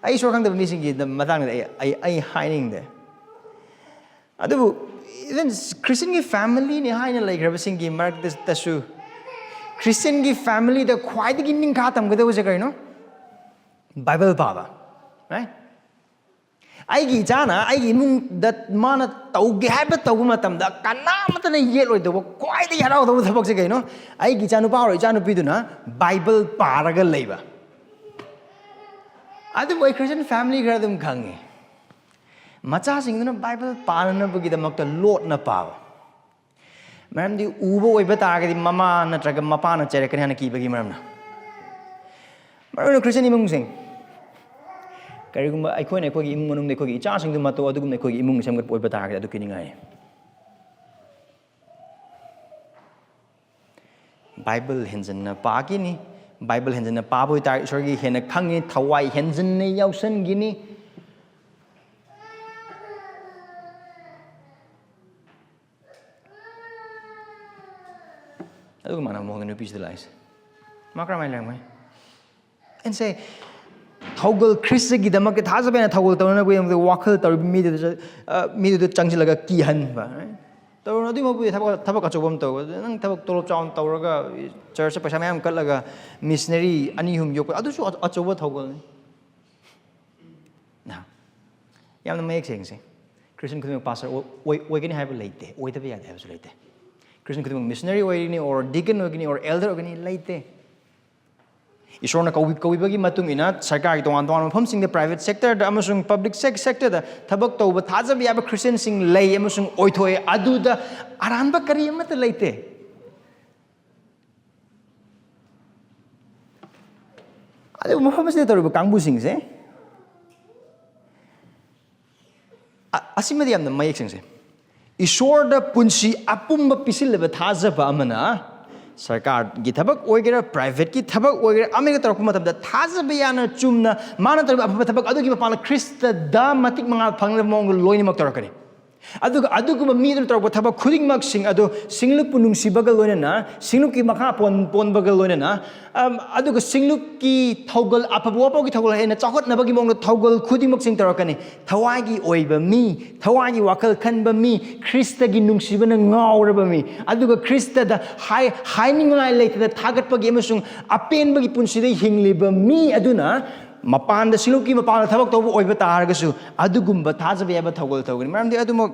ꯑꯩ ꯏꯁꯣꯔ ꯈꯪꯗꯕ ꯃꯤꯁꯤꯡꯒꯤ ꯃꯇꯥꯡꯗ ꯑꯩ, ꯑꯩ, ꯑꯩ ꯍꯥꯏꯅꯤꯡꯗꯦ꯫ ꯑꯗꯨꯕꯨ even ꯈ꯭ꯔꯤꯁꯇꯤꯌꯟꯒꯤ ꯐꯦꯃꯤꯂꯤꯅꯤ ꯍꯥꯏꯅ ꯂꯩꯈ꯭ꯔꯕꯁꯤꯡꯒꯤ ꯃꯔꯛꯇꯁꯨ, ꯈ꯭ꯔꯤꯁꯇꯤꯌꯟꯒꯤ ꯐꯦꯃꯤꯂꯤꯗ ꯈ꯭ꯋꯥꯏꯗꯒꯤ ꯅꯤꯡꯈꯥ ꯇꯝꯒꯗꯕꯁꯦ ꯀꯩꯅꯣ? ꯕꯥꯏꯕꯜ ꯄꯥꯕ, right? ꯑꯩꯒꯤ ꯏꯆꯥꯅ ꯑꯩꯒꯤ ꯏꯃꯨꯡꯗ ꯃꯥꯅ ꯇꯧꯒꯦ ꯍꯥꯏꯕ ꯇꯧꯕ ꯃꯇꯝꯗ ꯀꯅꯥꯃꯠꯇꯅ ꯌꯦꯠꯂꯣꯏꯗꯧꯕ, ꯈ꯭ꯋꯥꯏꯗꯒꯤ ꯍꯔꯥꯎꯗꯧꯕ ꯊꯕꯛꯁꯦ ꯀꯩꯅꯣ? ꯑꯩꯒꯤ ꯏꯆꯥꯅꯨꯄꯥ ꯑꯣꯏꯔꯣ ꯏꯆꯥꯅꯨꯄꯤꯗꯨꯅ ꯕꯥꯏꯕꯜ ꯄꯥꯔꯒ ꯂꯩꯕ꯫ ꯑꯗꯨꯕꯨ ꯑꯩ ꯈ꯭ꯔꯤꯁꯇꯤꯌꯟ ꯐꯦꯃꯤꯂꯤ ꯈꯔ ꯑꯗꯨꯝ ꯈꯪꯉꯤ, ꯃꯆꯥꯁꯤꯡꯗꯨꯅ ꯕꯥꯏꯕꯜ ꯄꯥꯅꯅꯕꯒꯤꯗꯃꯛꯇ ꯂꯣꯠꯅ ꯄꯥꯕ꯫ ꯃꯔꯝꯗꯤ ꯎꯕ ꯑꯣꯏꯕ ꯇꯥꯔꯒꯗꯤ ꯃꯃꯥ ꯅꯠꯇ꯭ꯔꯒ ꯃꯄꯥꯅ ꯆꯩꯔꯛꯀꯅꯤ ꯍꯥꯏꯅ ꯀꯤꯕꯒꯤ ꯃꯔꯝꯅ꯫ ꯃꯔꯨ ꯑꯣꯏꯅ ꯈ꯭ꯔꯤꯁꯇꯤꯌꯟ ꯏꯃꯨꯡꯁꯤꯡ, ꯀꯔꯤꯒꯨꯝꯕ ꯑꯩꯈꯣꯏꯅ ꯑꯩꯈꯣꯏꯒꯤ ꯏꯃꯨꯡ ꯃꯅꯨꯡꯗ ꯑꯩꯈꯣꯏꯒꯤ ꯏꯆꯥꯁꯤꯡꯗꯨ ꯃꯇꯧ ꯑꯗꯨꯒꯨꯝꯅ ꯑꯩꯈꯣꯏꯒꯤ ꯏꯃꯨꯡ ꯁꯦꯝꯒꯠꯄ ꯑꯣꯏꯕ ꯇꯥꯔꯒꯗꯤ ꯑꯗꯨ ꯀꯤꯅꯤꯡꯉꯥꯏ꯫ ꯕꯥꯏꯕꯜ ꯍꯦꯟꯖꯟꯅ ꯄꯥꯈꯤꯅꯤ꯫ ꯕꯥꯏꯕꯜ ꯍꯦꯟꯖꯟꯅ ꯄꯥꯕ ꯑꯣꯏꯇꯥꯔꯒꯗꯤ ꯏꯁꯣꯔꯒꯤ ꯍꯦꯟꯅ ꯈꯪꯉꯤ, ꯊꯋꯥꯏ ꯍꯦꯟꯖꯟꯅ ꯌꯥꯎꯁꯟꯈꯤꯅꯤ꯫ ꯑꯗꯨꯒ ꯃꯥꯟꯅꯕ ꯃꯑꯣꯡꯗ ꯅꯨꯄꯤꯁꯤꯗ ꯂꯥꯛꯏꯁꯦ꯫ ꯃꯥ ꯀꯔꯝꯍꯥꯏꯅ ꯂꯩꯔꯝꯒꯅꯤ? ꯑꯩꯅ ꯁꯦ, ꯊꯧꯒꯜ, ꯈ꯭ꯔꯤꯁꯇꯒꯤꯗꯃꯛꯇ ꯊꯥꯖꯕ ꯍꯦꯟꯅ ꯊꯧꯒꯜ ꯇꯧꯅꯅꯕꯒꯤꯗꯃꯛꯇ ꯋꯥꯈꯜ ꯇꯧꯔꯤꯕ ꯃꯤꯗꯨꯗ, ꯑ, ꯃꯤꯗꯨꯗ ꯆꯪꯁꯤꯜꯂꯒ ꯀꯤꯍꯟꯕ, right? ꯇꯧꯔꯨꯅꯨ, ꯑꯗꯨꯒꯤ ꯃꯍꯨꯠꯄꯨꯗꯤ ꯊꯕꯛ, ꯊꯕꯛ ꯑꯆꯧꯕ ꯑꯃ ꯇꯧ꯫ ꯅꯪ ꯊꯕꯛ ꯇꯣꯂꯣꯞ ꯆꯥꯎꯅ ꯇꯧꯔꯒ, ꯆꯔꯆꯇ ꯄꯩꯁꯥ ꯃꯌꯥꯝ ꯀꯠꯂꯒ, ꯃꯤꯁꯅꯔꯤ ꯑꯅꯤ ꯑꯍꯨꯝ ꯌꯣꯛꯄ, ꯑꯗꯨꯁꯨ ꯑꯆ-, ꯑꯆꯧꯕ ꯊꯧꯒꯜꯅꯤ꯫ ꯅꯍꯥ, ꯌꯥꯝꯅ ꯃꯌꯦꯛ ꯁꯦꯡꯁꯦ꯫ ꯈ꯭ꯔꯤꯁꯇꯤꯌꯟ ꯈꯨꯗꯤꯡꯃꯛ ꯄꯥꯁꯇꯔ ꯑꯣꯏ-, ꯑꯣꯏ-, ꯑꯣꯏꯒꯅꯤ ꯍꯥꯏꯕ ꯂꯩꯇꯦ, ꯑꯣꯏꯗꯕ ꯌꯥꯗꯦ ꯍꯥꯏꯕꯁꯨ ꯂꯩꯇꯦ꯫ ꯈ꯭ꯔꯤꯁꯇꯤꯌꯟ ꯈꯨꯗꯤꯡꯃꯛ ꯃꯤꯁꯅꯔꯤ ꯑꯣꯏꯒꯅꯤ, or ꯗꯤꯀꯟ ꯑꯣꯏꯒꯅꯤ, or ꯑꯦꯜꯗꯔ ꯑꯣꯏꯒꯅꯤ, ꯂꯩꯇꯦ꯫ ꯏꯁꯣꯔꯅ ꯀꯧꯕꯤ-, ꯀꯧꯕꯤꯕꯒꯤ ꯃꯇꯨꯡ ꯏꯟꯅ ꯁꯔꯀꯥꯔꯒꯤ ꯇꯣꯉꯥꯟ ꯇꯣꯉꯥꯟꯕ ꯃꯐꯝꯁꯤꯡꯗ, ꯄ꯭ꯔꯥꯏꯚꯦꯠ ꯁꯦꯛꯇꯔꯗ ꯑꯃꯁꯨꯡ ꯄꯕ꯭ꯂꯤꯛ ꯁꯦꯛ-, ꯁꯦꯛꯇꯔꯗ ꯊꯕꯛ ꯇꯧꯕ ꯊꯥꯖꯕ ꯌꯥꯕ ꯈ꯭ꯔꯤꯁꯇꯤꯌꯟꯁꯤꯡ ꯂꯩ ꯑꯃꯁꯨꯡ ꯑꯣꯏꯊꯣꯛꯑꯦ꯫ ꯑꯗꯨꯗ ꯑꯔꯥꯟꯕ ꯀꯔꯤ ꯑꯃꯠꯇ ꯂꯩꯇꯦ꯫ ꯑꯗꯨꯕꯨ ꯃꯐꯝ ꯑꯁꯤꯗ ꯇꯧꯔꯤꯕ ꯀꯥꯡꯕꯨꯁꯤꯡꯁꯦ, ꯑ-, ꯑꯁꯤꯃꯗꯤ ꯌꯥꯝꯅ ꯃꯌꯦꯛ ꯁꯦꯡꯁꯦ꯫ ꯏꯁꯣꯔꯗ ꯄꯨꯟꯁꯤ ꯑꯄꯨꯝꯕ ꯄꯤꯁꯤꯜꯂꯕ ꯊꯥꯖꯕ ꯑꯃꯅ, ꯁꯔꯀꯥꯔꯒꯤ ꯊꯕꯛ ꯑꯣꯏꯒꯦꯔꯥ, ꯄ꯭ꯔꯥꯏꯚꯦꯠꯀꯤ ꯊꯕꯛ ꯑꯣꯏꯒꯦꯔꯥ, ꯑꯃ ꯍꯦꯛꯇ ꯇꯧꯔꯛꯄ ꯃꯇꯝꯗ, ꯊꯥꯖꯕ ꯌꯥꯅ ꯆꯨꯝꯅ ꯃꯥꯅ ꯇꯧꯔꯤꯕ ꯑꯐꯕ ꯊꯕꯛ ꯑꯗꯨꯒꯤ ꯃꯄꯥꯟꯗ ꯈ꯭ꯔꯤꯁꯇꯗ ꯃꯇꯤꯛ ꯃꯉꯥꯜ ꯐꯪꯅꯕ ꯃꯑꯣꯡꯗ ꯂꯣꯏꯅꯃꯛ ꯇꯧꯔꯛꯀꯅꯤ꯫ ꯑꯗꯨꯒ ꯑꯗꯨꯒꯨꯝꯕ ꯃꯤ ꯑꯗꯨꯅ ꯇꯧꯔꯛꯄ ꯊꯕꯛ ꯈꯨꯗꯤꯡꯃꯛꯁꯤꯡ ꯑꯗꯨ ꯁꯤꯡꯂꯨꯞꯄꯨ ꯅꯨꯡꯁꯤꯕꯒ ꯂꯣꯏꯅꯅ, ꯁꯤꯡꯂꯨꯞꯀꯤ ꯃꯈꯥ ꯄꯣꯟ-, ꯄꯣꯟꯕꯒ ꯂꯣꯏꯅꯅ, ꯑꯝ, ꯑꯗꯨꯒ ꯁꯤꯡꯂꯨꯞꯀꯤ ꯊꯧꯒꯜ, ꯑꯐꯕ ꯋꯥꯐꯝꯒꯤ ꯊꯧꯒꯜ ꯍꯦꯟꯅ ꯆꯥꯎꯈꯠꯅꯕꯒꯤ ꯃꯑꯣꯡꯗ ꯊꯧꯒꯜ ꯈꯨꯗꯤꯡꯃꯛꯁꯤꯡ ꯇꯧꯔꯛꯀꯅꯤ꯫ ꯊꯋꯥꯏꯒꯤ ꯑꯣꯏꯕ ꯃꯤ, ꯊꯋꯥꯏꯒꯤ ꯋꯥꯈꯜ ꯈꯟꯕ ꯃꯤ, ꯈ꯭ꯔꯤꯁꯇꯒꯤ ꯅꯨꯡꯁꯤꯕꯅ ꯉꯥꯎꯔꯕ ꯃꯤ, ꯑꯗꯨꯒ ꯈ꯭ꯔꯤꯁꯇꯗ ꯍꯥꯏ-, ꯍꯥꯏꯅꯤꯡꯉꯥꯏ ꯂꯩꯇꯅ ꯊꯥꯒꯠꯄꯒꯤ ꯑꯃꯁꯨꯡ ꯑꯄꯦꯟꯕꯒꯤ ꯄꯨꯟꯁꯤꯗ ꯍꯤꯡꯂꯤꯕ ꯃꯤ ꯑꯗꯨꯅ ꯃꯄꯥꯟꯗ, ꯁꯤꯡꯂꯨꯞꯀꯤ ꯃꯄꯥꯟꯗ ꯊꯕꯛ ꯇꯧꯕ ꯑꯣꯏꯕ ꯇꯥꯔꯒꯁꯨ, ꯑꯗꯨꯒꯨꯝꯕ ꯊꯥꯖꯕ ꯌꯥꯕ ꯊꯧꯒꯜ ꯇꯧꯒꯅꯤ꯫ ꯃꯔꯝꯗꯤ ꯑꯗꯨꯃꯛ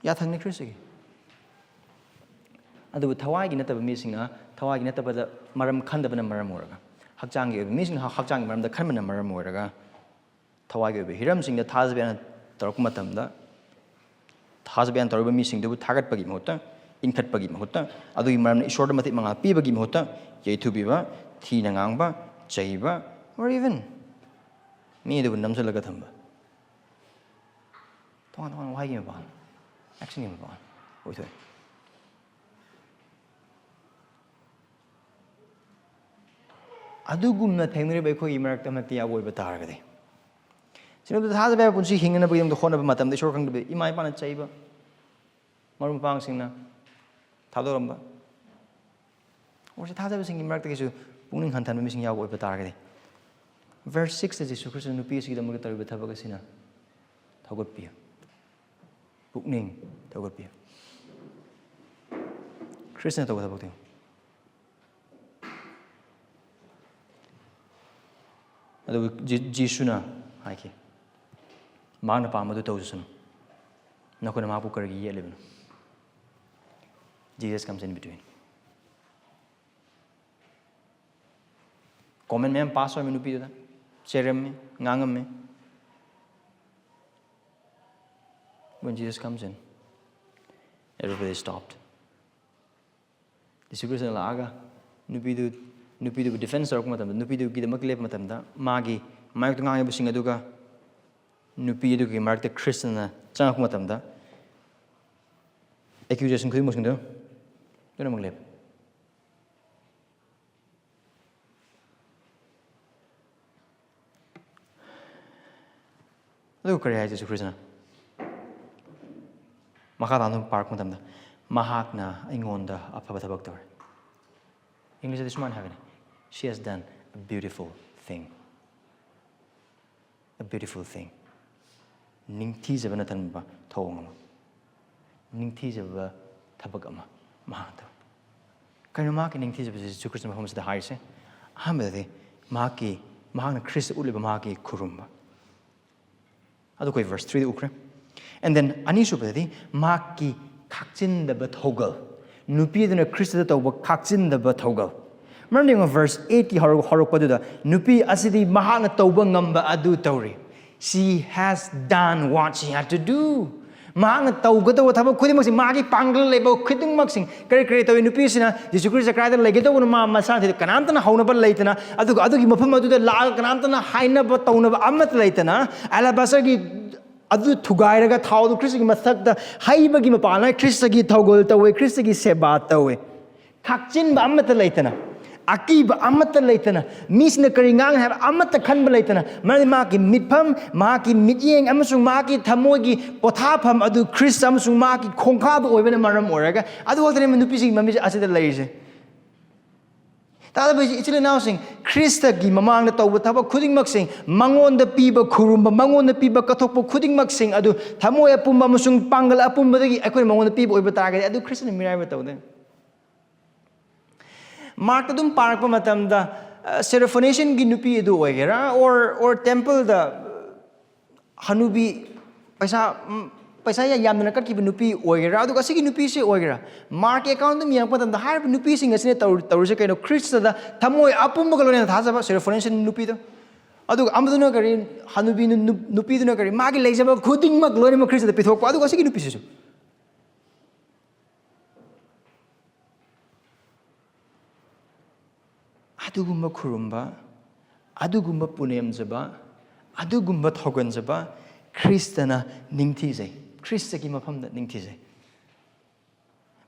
ꯌꯥꯊꯪꯅꯤ ꯈ꯭ꯔꯤꯁꯇꯒꯤ꯫ ꯑꯗꯨꯕꯨ ꯊꯋꯥꯏꯒꯤ ꯅꯠꯇꯕ ꯃꯤꯁꯤꯡꯅ ꯊꯋꯥꯏꯒꯤ ꯅꯠꯇꯕꯗ ꯃꯔꯝ ꯈꯟꯗꯕꯅ ꯃꯔꯝ ꯑꯣꯏꯔꯒ, ꯍꯛꯆꯥꯡꯒꯤ ꯑꯣꯏꯕ ꯃꯤꯁꯤꯡꯅ ꯍ-, ꯍꯛꯆꯥꯡꯒꯤ ꯃꯔꯝꯗ ꯈꯟꯕꯅ ꯃꯔꯝ ꯑꯣꯏꯔꯒ, ꯊꯋꯥꯏꯒꯤ ꯑꯣꯏꯕ ꯍꯤꯔꯝꯁꯤꯡꯗ ꯊꯥꯖꯕ ꯌꯥꯅ ꯇꯧꯔꯛꯄ ꯃꯇꯝꯗ, ꯊꯥꯖꯕ ꯌꯥꯅ ꯇꯧꯔꯤꯕ ꯃꯤꯁꯤꯡꯗꯨꯕꯨ ꯊꯥꯒꯠꯄꯒꯤ ꯃꯍꯨꯠꯇ, ꯏꯟꯈꯠꯄꯒꯤ ꯃꯍꯨꯠꯇ, ꯑꯗꯨꯒꯤ ꯃꯔꯝꯅ ꯏꯁꯣꯔꯗ ꯃꯇꯤꯛ ꯃꯉꯥꯜ ꯄꯤꯕꯒꯤ ꯃꯍꯨꯠꯇ, ꯌꯩꯊꯨꯕꯤꯕ, ꯊꯤꯅ ꯉꯥꯡꯕ, ꯆꯩꯕ, or even ꯃꯤ ꯑꯗꯨꯕꯨ ꯅꯝꯁꯤꯜꯂꯒ ꯊꯝꯕ, ꯇꯣꯉꯥꯟ ꯇꯣꯉꯥꯟꯕ ꯋꯥꯍꯩꯒꯤ ꯃꯄꯥꯟ, ꯑꯦꯛꯁꯟꯒꯤ ꯃꯄꯥꯟ ꯑꯣꯏꯊꯣꯛꯑꯦ꯫ ꯑꯗꯨꯒꯨꯝꯅ ꯊꯦꯡꯅꯔꯤꯕ ꯑꯩꯈꯣꯏꯒꯤ ꯃꯔꯛꯇ ꯑꯃꯠꯇ ꯌꯥꯎꯕ ꯑꯣꯏꯕ ꯇꯥꯔꯒꯗꯤ, ꯁꯤꯡꯂꯨꯞꯇ ꯊꯥꯖꯕ ꯌꯥꯕ ꯄꯨꯟꯁꯤ ꯍꯤꯡꯅꯅꯕꯒꯤꯗꯃꯛꯇ ꯍꯣꯠꯅꯕ ꯃꯇꯝꯗ, ꯏꯁꯣꯔ ꯈꯪꯗꯕ ꯏꯃꯥ ꯏꯄꯥꯅ ꯆꯩꯕ, ꯃꯔꯨꯞ ꯃꯄꯥꯡꯁꯤꯡꯅ ꯊꯥꯗꯣꯛꯂꯝꯕ, ꯑꯣꯔꯁꯦ ꯊꯥꯖꯕꯁꯤꯡꯒꯤ ꯃꯔꯛꯇꯒꯤꯁꯨ ꯄꯨꯛꯅꯤꯡ ꯍꯟꯊꯍꯟꯕ ꯃꯤꯁꯤꯡ ꯌꯥꯎꯕ ꯑꯣꯏꯕ ꯇꯥꯔꯒꯗꯤ, verse six ꯇ ꯖꯤꯁꯨ ꯈ꯭ꯔꯤꯁꯇꯅ ꯅꯨꯄꯤ ꯑꯁꯤꯒꯤꯗꯃꯛꯇ ꯇꯧꯔꯤꯕ ꯊꯕꯛ ꯑꯁꯤꯅ ꯊꯧꯒꯠꯄꯤꯌꯨ꯫ ꯄꯨꯛꯅꯤꯡ ꯊꯧꯒꯠꯄꯤꯌꯨ꯫ ꯈ꯭ꯔꯤꯁꯅ ꯇꯧꯕ ꯊꯕꯛꯇꯨ꯫ ꯑꯗꯨꯕꯨ ꯖꯤ-, ꯖꯤꯁꯨꯅ ꯍꯥꯏꯈꯤ, "ꯃꯍꯥꯛꯅ ꯄꯥꯝꯕꯗꯨ ꯇꯧꯖꯁꯅꯨ, ꯅꯈꯣꯏꯅ ꯃꯍꯥꯛꯄꯨ ꯀꯔꯤꯒꯤ ꯌꯦꯠꯂꯤꯕꯅꯣ?" Jesus comes in between. Comment ꯃꯌꯥꯝ pass ꯑꯣꯏꯔꯝꯃꯤ ꯅꯨꯄꯤꯗꯨꯗ, ꯆꯩꯔꯝꯃꯤ, ꯉꯥꯡꯉꯝꯃꯤ꯫ When Jesus comes in, everybody stopped. ꯖꯤꯁꯨ ꯈ꯭ꯔꯤꯁꯇꯅ ꯂꯥꯛꯑꯒ ꯅꯨꯄꯤꯗꯨ, ꯅꯨꯄꯤꯗꯨꯕꯨ defense ꯇꯧꯔꯛꯄ ꯃꯇꯝꯗ, ꯅꯨꯄꯤꯗꯨꯒꯤꯗꯃꯛ ꯂꯦꯞꯄ ꯃꯇꯝꯗ, ꯃꯥꯒꯤ ꯃꯥꯌꯣꯛꯇ ꯉꯥꯡꯉꯤꯕꯁꯤꯡ ꯑꯗꯨꯒ ꯅꯨꯄꯤ ꯑꯗꯨꯒꯤ ꯃꯔꯛꯇ ꯈ꯭ꯔꯤꯁꯇꯅ ꯆꯪꯉꯛꯄ ꯃꯇꯝꯗ, accusation ꯈꯨꯗꯤꯡꯃꯛꯁꯤꯡꯗꯣ ꯂꯣꯏꯅꯃꯛ ꯂꯦꯞꯄꯦ꯫ ꯑꯗꯨꯒ ꯀꯔꯤ ꯍꯥꯏ ꯖꯤꯁꯨ ꯈ꯭ꯔꯤꯁꯇꯅ? ꯃꯈꯥ ꯇꯥꯅ ꯄꯥꯔꯛꯄ ꯃꯇꯝꯗ, "ꯃꯍꯥꯛꯅ ꯑꯩꯉꯣꯟꯗ ꯑꯐꯕ ꯊꯕꯛ ꯇꯧꯔꯦ"꯫ English ꯇꯗꯤ ꯁꯨꯃꯥꯏꯅ ꯍꯥꯏꯕꯅꯤ, "She has done a beautiful thing." A beautiful thing. ꯅꯤꯡꯊꯤꯖꯕꯅ ꯊꯟꯕ ꯊꯧꯑꯣꯡ ꯑꯃ, ꯅꯤꯡꯊꯤꯖꯕ ꯊꯕꯛ ꯑꯃ ꯃꯍꯥꯛꯅ ꯇꯧꯏ꯫ ꯀꯔꯤꯅꯣ ꯃꯍꯥꯛꯀꯤ ꯅꯤꯡꯊꯤꯖꯕꯁꯤ ꯖꯤꯁꯨ ꯈ꯭ꯔꯤꯁꯇ ꯃꯐꯝ ꯑꯁꯤꯗ ꯍꯥꯏꯔꯤꯁꯦ? ꯑꯍꯥꯟꯕꯗꯗꯤ ꯃꯍꯥꯛꯀꯤ, ꯃꯍꯥꯛꯅ ꯈ꯭ꯔꯤꯁꯇ ꯎꯠꯂꯤꯕ ꯃꯍꯥꯛꯀꯤ ꯈꯨꯔꯨꯝꯕ꯫ ꯑꯗꯨ ꯑꯩꯈꯣꯏ verse three the ꯎꯈ꯭ꯔꯦ꯫ And then ꯑꯅꯤꯁꯨꯕꯗꯗꯤ ꯃꯍꯥꯛꯀꯤ ꯈꯥꯛꯆꯤꯟꯗꯕ ꯊꯧꯒꯜ, ꯅꯨꯄꯤ ꯑꯗꯨꯅ ꯈ꯭ꯔꯤꯁꯇꯗ ꯇꯧꯕ ꯈꯥꯛꯆꯤꯟꯗꯕ ꯊꯧꯒꯜ꯫ ꯃꯔꯝꯗꯤ ꯌꯦꯡꯉꯣ, verse eight ꯀꯤ ꯍꯧꯔꯛ-, ꯍꯧꯔꯛꯄꯗꯨꯗ, "ꯅꯨꯄꯤ ꯑꯁꯤꯗꯤ ꯃꯍꯥꯛꯅ ꯇꯧꯕ ꯉꯝꯕ ꯑꯗꯨ ꯇꯧꯔꯤ." She has done what she had to do. ꯃꯍꯥꯛꯅ ꯇꯧꯒꯗꯧꯕ ꯊꯕꯛ ꯈꯨꯗꯤꯡꯃꯛꯁꯤ, ꯃꯥꯒꯤ ꯄꯥꯡꯒꯜ ꯂꯩꯕ ꯈꯨꯗꯤꯡꯃꯛꯁꯤꯡ, ꯀꯔꯤ ꯀꯔꯤ ꯇꯧꯏ? ꯅꯨꯄꯤꯁꯤꯅ ꯖꯤꯁꯨ ꯈ꯭ꯔꯤꯁꯇ ꯀꯗꯥꯏꯗ ꯂꯩꯒꯗꯧꯕꯅꯣ ꯃꯥ ꯃꯁꯥꯅ ꯊꯤꯗꯦ, ꯀꯅꯥꯝꯇꯅ ꯍꯧꯅꯕ ꯂꯩꯇꯅ, ꯑꯗꯨꯒ ꯑꯗꯨꯒꯤ ꯃꯐꯝ ꯑꯗꯨꯗ ꯂꯥꯛꯑꯒ ꯀꯅꯥꯝꯇꯅ ꯍꯥꯏꯅꯕ ꯇꯧꯅꯕ ꯑꯃꯠꯇ ꯂꯩꯇꯅ, ꯑꯦꯂꯥꯕꯥꯁꯇꯔꯒꯤ ꯑꯗꯨ ꯊꯨꯒꯥꯏꯔꯒ ꯊꯥꯎꯗꯨ ꯈ꯭ꯔꯤꯁꯇꯒꯤ ꯃꯊꯛꯇ ꯍꯩꯕꯒꯤ ꯃꯄꯥꯟꯅ ꯈ꯭ꯔꯤꯁꯇꯒꯤ ꯊꯧꯒꯜ ꯇꯧꯋꯦ, ꯈ꯭ꯔꯤꯁꯇꯒꯤ ꯁꯦꯕꯥ ꯇꯧꯋꯦ꯫ ꯈꯥꯛꯆꯤꯟꯕ ꯑꯃꯠꯇ ꯂꯩꯇꯅ, ꯑꯀꯤꯕ ꯑꯃꯠꯇ ꯂꯩꯇꯅ, ꯃꯤꯁꯤꯅ ꯀꯔꯤ ꯉꯥꯡꯒꯅꯤ ꯍꯥꯏꯕ ꯑꯃꯠꯇ ꯈꯟꯕ ꯂꯩꯇꯅ, ꯃꯔꯝꯗꯤ ꯃꯍꯥꯛꯀꯤ ꯃꯤꯠꯐꯝ, ꯃꯍꯥꯛꯀꯤ ꯃꯤꯠꯌꯦꯡ ꯑꯃꯁꯨꯡ ꯃꯍꯥꯛꯀꯤ ꯊꯃꯣꯏꯒꯤ ꯄꯣꯊꯥꯐꯝ ꯑꯗꯨ ꯈ꯭ꯔꯤꯁꯇ ꯑꯃꯁꯨꯡ ꯃꯍꯥꯛꯀꯤ ꯈꯣꯡꯈꯥꯗ ꯑꯣꯏꯕꯅ ꯃꯔꯝ ꯑꯣꯏꯔꯒ, ꯑꯗꯨ ꯈꯛꯇꯅꯦ ꯅꯨꯄꯤꯁꯤꯡꯒꯤ ꯃꯃꯤꯠ ꯑꯁꯤꯗ ꯂꯩꯔꯤꯁꯦ꯫ ꯇꯥꯗꯕ ꯏꯆꯤꯜ ꯏꯅꯥꯎꯁꯤꯡ, ꯈ꯭ꯔꯤꯁꯇꯒꯤ ꯃꯃꯥꯡꯗ ꯇꯧꯕ ꯊꯕꯛ ꯈꯨꯗꯤꯡꯃꯛꯁꯤꯡ, ꯃꯉꯣꯟꯗ ꯄꯤꯕ ꯈꯨꯔꯨꯝꯕ, ꯃꯉꯣꯟꯗ ꯄꯤꯕ ꯀꯠꯊꯣꯛꯄ ꯈꯨꯗꯤꯡꯃꯛꯁꯤꯡ ꯑꯗꯨ ꯊꯃꯣꯏ ꯑꯄꯨꯝꯕ ꯑꯃꯁꯨꯡ ꯄꯥꯡꯒꯜ ꯑꯄꯨꯝꯕꯗꯒꯤ ꯑꯩꯈꯣꯏꯅ ꯃꯉꯣꯟꯗ ꯄꯤꯕ ꯑꯣꯏꯕ ꯇꯥꯔꯒꯗꯤ, ꯑꯗꯨ ꯈ꯭ꯔꯤꯁꯇꯅ ꯃꯤꯔꯥꯏꯕ ꯇꯧꯗꯦ꯫ ꯃꯥꯔꯛꯇ ꯑꯗꯨꯝ ꯄꯥꯔꯛꯄ ꯃꯇꯝꯗ, ꯑ, ꯁꯦꯔꯣꯐꯣꯅꯤꯁꯤꯌꯟꯒꯤ ꯅꯨꯄꯤ ꯑꯗꯨ ꯑꯣꯏꯒꯦꯔꯥ, or, or ꯇꯦꯝꯄꯜꯗ, ꯑ, ꯍꯅꯨꯕꯤ ꯄꯩꯁꯥ, ꯎꯝ, ꯄꯩꯁꯥ ꯌꯥꯝ ꯌꯥꯝꯗꯅ ꯀꯠꯈꯤꯕ ꯅꯨꯄꯤ ꯑꯣꯏꯒꯦꯔꯥ, ꯑꯗꯨꯒ ꯑꯁꯤꯒꯤ ꯅꯨꯄꯤꯁꯤ ꯑꯣꯏꯒꯦꯔꯥ, ꯃꯥꯔꯛꯀꯤ ꯑꯦꯀꯥꯎꯟ ꯑꯗꯨꯝ ꯌꯦꯡꯉꯛꯄ ꯃꯇꯝꯗ ꯍꯥꯏꯔꯤꯕ ꯅꯨꯄꯤꯁꯤꯡ ꯑꯁꯤꯅ ꯇꯧ-, ꯇꯧꯔꯤꯁꯦ ꯀꯩꯅꯣ? ꯈ꯭ꯔꯤꯁꯇꯗ ꯊꯃꯣꯏ ꯑꯄꯨꯝꯕꯒ ꯂꯣꯏꯅꯅ ꯊꯥꯖꯕ, ꯁꯦꯔꯣꯐꯣꯅꯤꯁꯤꯌꯟ ꯅꯨꯄꯤꯗꯣ꯫ ꯑꯗꯨꯒ ꯑꯃꯗꯨꯅ ꯀꯔꯤ? ꯍꯅꯨꯕꯤ ꯅꯨ-, ꯅꯨ-, ꯅꯨꯄꯤꯗꯨꯅ ꯀꯔꯤ? ꯃꯥꯒꯤ ꯂꯩꯖꯕ ꯈꯨꯗꯤꯡꯃꯛ ꯂꯣꯏꯅꯃꯛ ꯈ꯭ꯔꯤꯁꯇꯗ ꯄꯤꯊꯣꯛꯄ꯫ ꯑꯗꯨꯒ ꯑꯁꯤꯒꯤ ꯅꯨꯄꯤꯁꯤꯁꯨ ꯑꯗꯨꯒꯨꯝꯕ ꯈꯨꯔꯨꯝꯕ, ꯑꯗꯨꯒꯨꯝꯕ ꯄꯨꯅꯦꯝꯖꯕ, ꯑꯗꯨꯒꯨꯝꯕ ꯊꯧꯒꯟꯖꯕ ꯈ꯭ꯔꯤꯁꯇꯅ ꯅꯤꯡꯊꯤꯖꯩ, ꯈ꯭ꯔꯤꯁꯇꯒꯤ ꯃꯐꯝꯗ ꯅꯤꯡꯊꯤꯖꯩ꯫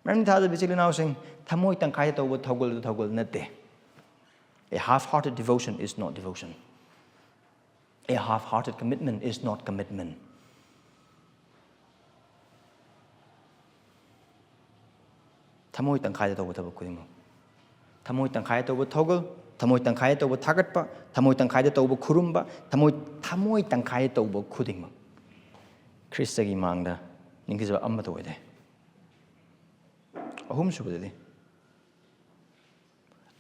ꯃꯔꯝ ꯊꯥꯖꯕ ꯏꯆꯤꯜ ꯏꯅꯥꯎꯁꯤꯡ, ꯊꯃꯣꯏ ꯇꯪꯈꯥꯏꯗ ꯇꯧꯕ ꯊꯧꯒꯜꯗꯨ ꯊꯧꯒꯜ ꯅꯠꯇꯦ꯫ A half-hearted devotion is not devotion. A half-hearted commitment is not commitment. ꯊꯃꯣꯏ ꯇꯪꯈꯥꯏꯗ ꯇꯧꯕ ꯊꯕꯛ ꯈꯨꯗꯤꯡꯃꯛ, ꯊꯃꯣꯏ ꯇꯪꯈꯥꯏꯗ ꯇꯧꯕ ꯊꯧꯒꯜ, ꯊꯃꯣꯏ ꯇꯪꯈꯥꯏꯗ ꯇꯧꯕ ꯊꯥꯒꯠꯄ, ꯊꯃꯣꯏ ꯇꯪꯈꯥꯏꯗ ꯇꯧꯕ ꯈꯨꯔꯨꯝꯕ, ꯊꯃꯣꯏ, ꯊꯃꯣꯏ ꯇꯪꯈꯥꯏꯗ ꯇꯧꯕ ꯈꯨꯗꯤꯡꯃꯛ ꯈ꯭ꯔꯤꯁꯇꯒꯤ ꯃꯥꯡꯗ ꯅꯤꯡꯊꯤꯖꯕ ꯑꯃꯠꯇ ꯑꯣꯏꯗꯦ꯫ ꯑꯍꯨꯝꯁꯨꯕꯗꯗꯤ,